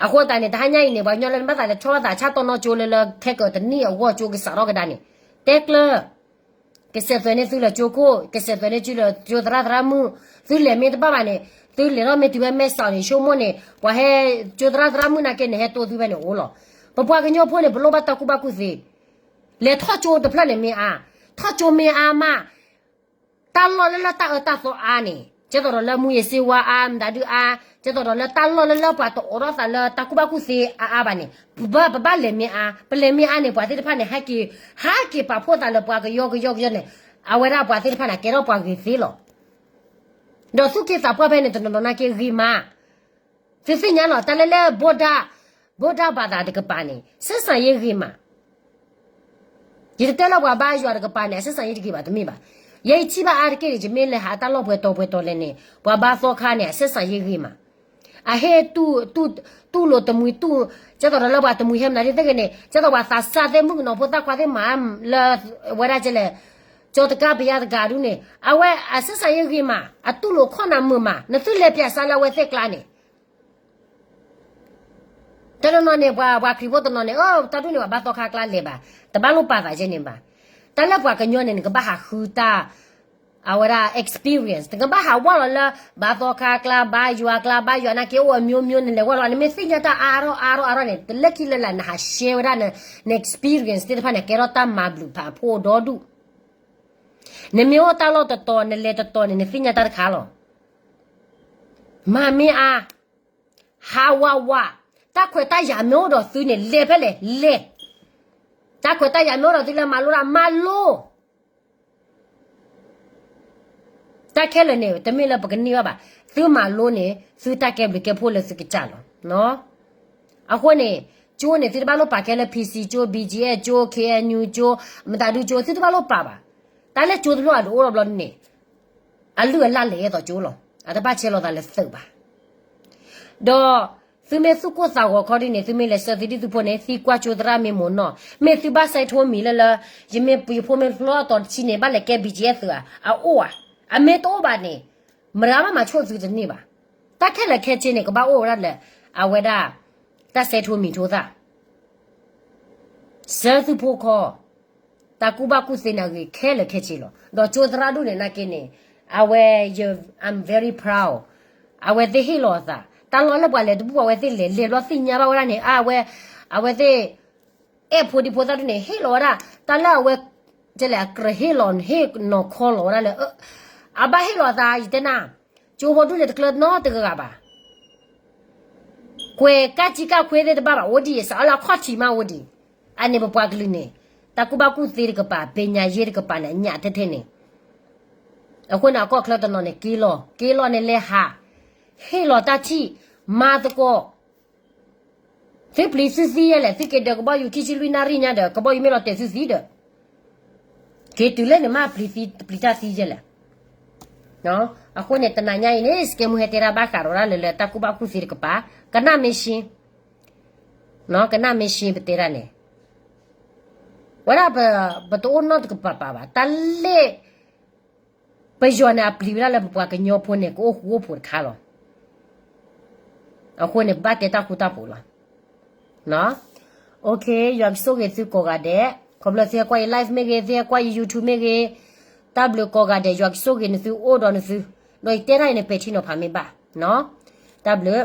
အဃိသတးန့ၣ် တဟါညါအံၤန့ၣ် ပှၤကညီလၢနဘၣ်သးလဲၤဆီလီၤသးဆၣ်တီနီၢ်ကၠိလၢလၢ ခဲကတနံၣ်အဂီၢ်ကၠိကစးထီၣ်ကဒါန့ၣ် တဲကျၢၤ ကစဲးသွဲးန့ၢ်သုလၢကၠိခိၣ် ကစဲးသွဲးန့ၢ်သုလၢကၠိသရၣ်သရၣ်မုၣ်, သုလဲၤမ့ၢ်တဘၣ်ဘၣ်န့ၣ် သုလဲၤထီၣ်မ့ၢ်တုၤဖဲမဲၢ်စီၤန့ၣ် ဆိကမိၣ်န့ၣ် ပှၤဟဲကၠိသရၣ်သရၣ်မုၣ်နာ်က့န့ၣ် ဟဲတိၢ်သုဖဲန့ၣ်အိၣ်လီၤ. ပပှၤကညီဖိန့ၣ် ပလိၣ်ဘၣ်တၢ်ကူၣ်ဘၣ်ကူၣ်သ့, လဲၤထီၣ်ကၠိတဖျၢၣ်န့ၣ်မ့ၢ်အါ, ထီၣ်ကၠိမ့ၢ်အါမး တၢ်လီၢ်လၢလၢတၢ်အၢတၢ်သီအါန့ၣ် ကဲသိးဒီးလၢမူယ့ၤစ့ဝါအါ မတၤဒုအါ, ကဲသိးဒီးလၢတၢ်လီၢ်လၢလၢပှၤတအိးထီၣ်သးလၢတၢ်ကူၣ်ဘၣ်ကူၣ်သ့အါအါဘၣ်န့ၣ် ပဘၣ်ပဘၣ်လဲၤမ့ၢ်အါ, ပလဲၤမ့ၢ်အါန့ၣ် ပှၤသ့ၣ်တဖၣ်န့ၣ် ဟဲက့ၤ, ဟဲက့ၤပာ်ဖှိၣ်သးလၢပှၤကယီကယီကယီန့ၣ်, အဝဲဒၣ်ပှၤသ့ၣ်တဖၣ်န့ၣ် ကဲထီၣ်ပှၤဂ့ၤသ့လီၤ. ဒီးသူၣ်က့သးပှၢ်ဖဲန့ၣ် တနီၤနီၤနာ်က့ဂ့ၤမး, သုသ့ၣ်ညါလီၤ တၢ်လၢလၢ ဗုဒ္ဓဘာသာ တကပၤန့ၣ် ဆက်ဆံရေးဂ့ၤမး ယတတဲလၢပှၤဘါယွၤတကပၤန့ၣ် အဆက်ဆံရေးတဂ့ၤဘၣ် တမ့ၢ်ဘၣ်. ယဲယထံၣ်ဘၣ်အါတက့ၢ်န့ၣ် ယမ့ၢ်လဲၤဟးတၢ်လီၢ်ပှဲၤတီၤပှဲၤတီၤလဲၣ်န့ၣ် ပှၤဘါသီခါန့ၣ် အဆက်ဆံရေးဂ့ၤမး, အဟ့ၣ်တူၢ်လိာ်တမှံၤတူၢ်, ကဲသိးဒီးလၢပှၤတမှံၤဟဲမနုၤဒ်သ့ၣ်ဂ့ၤန့ၣ် ကဲသိးပှၤသးစၢ်သ့ၣ်မုၣ်ကနီၤဖိသၣ်ခွါသ့ၣ်မၤလၢ ဝဲဒၣ်ကလဲၣ်, ကၠီတကါပယါတကးဒုးန့ၣ် အဝဲအဆက်ဆံရေးဂ့ၤမး အတူၢ်လိာ်ခီၣ်နၤမုာ်မး နသုလဲၤပၠးစးလၢအဝဲသ့ၣ်ကျါန့ၣ် တနီၤနီၤန့ၣ် ပှၤ ပှၤခရံာ်ဖိတနီၤန့ၣ် အိ တၢ်ဒ်န့ၣ် ပှၤဘါသီခါကျါလဲၤဘၣ်, တဘၣ်လိၣ်ပာ်သးကဲန့ၣ်ဘၣ်. တၢ်လၢပှၤကညီန့ၣ် နကဘၣ်ဟးဃုတၢ် အဝဲဒၣ် experience နကဘၣ်ဟးဝဲလီၤလၢ ဘါသီခါကျါ ဘါယွၤကျါ ဘါယွၤနာ်က့အိၣ်အမျိုးမျိုး နလဲၤဝဲလီၤ နမ့ၢ်သ့ၣ်ညါတၢ်အါထီၣ်အါထီၣ်အါထီၣ်န့ၣ် တလၢခံလၢ်လၢ် နဟးရှဲဝဲဒၣ်န experience သ့ၣ်တဖၣ်န့ၣ် ကဲထီၣ်တၢ်မၤဘျုးဖးဖိဒီဒူၣ်. နမ့ၢ်အိၣ်တၢ်လီၢ်တတီၤ နလဲၤတတီၤန့ၣ် နသ့ၣ်ညါတၢ်တခါလီၤ. မၤမ့ၢ်အါ ဟးဝးဝး, တၢ်ခွဲးတၢ်ယာ်မ့ၢ်အိၣ်ဒီးသုန့ၣ် လဲၤဖဲလဲၣ်လဲၤ, တၢ်ခွဲးတၢ်ယာ်မ့ၢ်အိၣ်ဒီးသုလၢမၤလိတၢ် မၤလိ တၢ်ခဲလၢာ်န့ၣ် တမ့ၢ်လၢပကန့ၢ်ဘၣ်ဘၣ်, သုမၤလိန့ၣ် သုတၢ်ကဲဘျုးကဲဖှိၣ်လၢသုကစၢ်လီၤ. အဃိန့ၣ် ကၠိန့ၣ် သုတဘၣ်လိၣ်ပာ်ကဲလၢ PC ကၠိ BGF ကၠိ KNU ကၠိ မတၤဒုကၠိ သုတဘၣ်လိၣ်ပာ်ဘၣ်. တၢ်လၢကၠိတဘျီအဒိၣ်အိၣ်ဒီးဘျီန့ၣ် အလုၢ်အလၢ်လဲၤအသိးကၠိလီၤ. အတဘၣ်ဆဲးလီၤသးလၢသုးဘၣ်. ဒီးသုမ့ၢ်သူၣ်ကိၢ်သးဂီၤခီဒ်န့ၣ် သုမ့ၢ်လဲၤဆှၢသုဒံၣ်သုဖိန့ၣ် သံကွၢ်ကၠိသရၣ်မ့ၢ်မိၢ်နီၢ်, မ့ၢ်သုဘၣ်စဲးထိမံၤလၢလၢ ယမ့ၢ်ပှၤယဖိမ့ၢ်ဖျီအတီၤတဆံန့ၣ် ဘၣ်လဲၤကဲ BGF သုးဧါ, အအိၣ်ဧါ. အမ့ၢ်တအိၣ်ဘၣ်န့ၣ် မတၤဘၣ်မၤဆိၣ်သုတန့ၢ်ဘၣ်. တၢ်ခဲလၢာ်ခဲဆ့န့ၣ် ကဘၣ်အိၣ်ဝဲဒၣ်လၢ အဝဲဒၣ် တၢ်စဲးထိမံၤထိသၣ် ဆှၢသုဖိခီ, တၢ်ကူၣ်ဘၣ်ကူၣ်သ့န့ၣ်အဂ့ၤခဲလၢာ်ခဲဆ့လီၤ. ဒီးကၠိသရၣ်ဒူၣ်န့ၣ်နာ်က့န့ၣ် အဝဲ ယ I'm very proud, အဝဲသ့ၣ်ဟ့ၣ်လီၤအသး တၢ်လီၢ်လၢပှၤလဲၤတဘူၣ် အဝဲသ့ၣ်လဲၤလဲၤဘျီသ့ၣ်ညါဘၣ်ဝဲဒၣ်န့ၣ် အဝဲ အဝဲသ့ၣ် အဲၣ်ဖိဒံဖိသၣ်ဒူၣ်န့ၣ် ဟ့ၣ်လီၤဝဲဒၣ် တၢ်လၢအဝဲ ကလဲၣ် အကြၢးဟ့ၣ်လီၤ ဟ့ၣ်နီၤခီလီၤဝဲဒၣ်လၢ အဘၣ်ဟ့ၣ်လီၤအသး ယတဲနၤ ကၠိဖိဒူၣ်န့ၣ်တကျၢၤနီတဂၤဂၤဘၣ်. ကွဲးကၢ်ကံကၢ်ခွ့သ့ၣ်တဘၣ်ဘၣ် အိၣ်ဒံး စးအီလၢအခီၣ်ထံးမးအိၣ်ဒံး. အန့ၣ်ပပှၤကလုာ်န့ၣ် တၢ်ကူၣ်ဘၣ်ကူၣ်သ့တကပၤ ပညာရေးတကပၤန့ၣ် အညၣ်ထဲထဲန့ၣ်. အဃိန့ၣ် အကီၢ်ချၢတနီၤန့ၣ် က့ၤလီၤ က့ၤလီၤန့ၣ်လဲၤဟး ဟ့ၣ်လီၤတၢ်ထံၣ် မၤသကိး သုပျံၤသုသံယဲလဲၣ် သုက့ၤဒၢးကဘီယူၤခံဆံလွံၢ်နၣ်ရံၣ်ညါဒီး ကဘီယူၤမ့ၢ်လီၤတဲာ်သုသံဒီး က့ၤတုၤလၢန့ၣ်မ့ၢ်ပျံၤသံ ပျံၤတၢ်သံယဲလဲၣ်. အဃိန့ၣ် တနၤညါအံၤန့ၣ် စကဲမူဟဲတဲတၢ်ဘၣ်ဃးဒီးဒၣ်လၢလၢတၢ်ကူၣ်ဘၣ်ကူၣ်သ့တကပၤ ကနၣ်မ့ၢ်ရှ့ ကနၣ်မ့ၢ်ရှ့ ပတဲဒၣ်န့ၣ် ဝဲဒၣ် ပတအိၣ်နီတကပၤပၤဘၣ် တၢ်လၢ ပယီၤန့ၣ် အပျံၤဝဲဒၣ်လၢပပှၤကညီဖိန့ၣ် ကအိၣ်ဃူအိၣ်ဖိးတခါလီၤ. အဃိန့ၣ် ပဘၣ်တဲတၢ်ဃူတၢ်ဖိးလီၤ. ယွၤကဆိၣ်ဂ့ၤသုကိးဂၤဒဲး ခီဖျိသုဟဲကွၢ်ယ live မ့ၢ်ဂ့ၤ သုဟဲကွၢ်ယ YouTube မ့ၢ်ဂ့ၤ တၢ်ဘျုးကိးဂၤဒဲး ယွၤကဆိၣ်ဂ့ၤနသုအိၣ်ဒီးနသု ဒီးယတဲတၢ်အံၤန့ၣ် ပဲာ်ထံနီၤဖးမ့ၢ်ဘၣ် တၢ်ဘျုး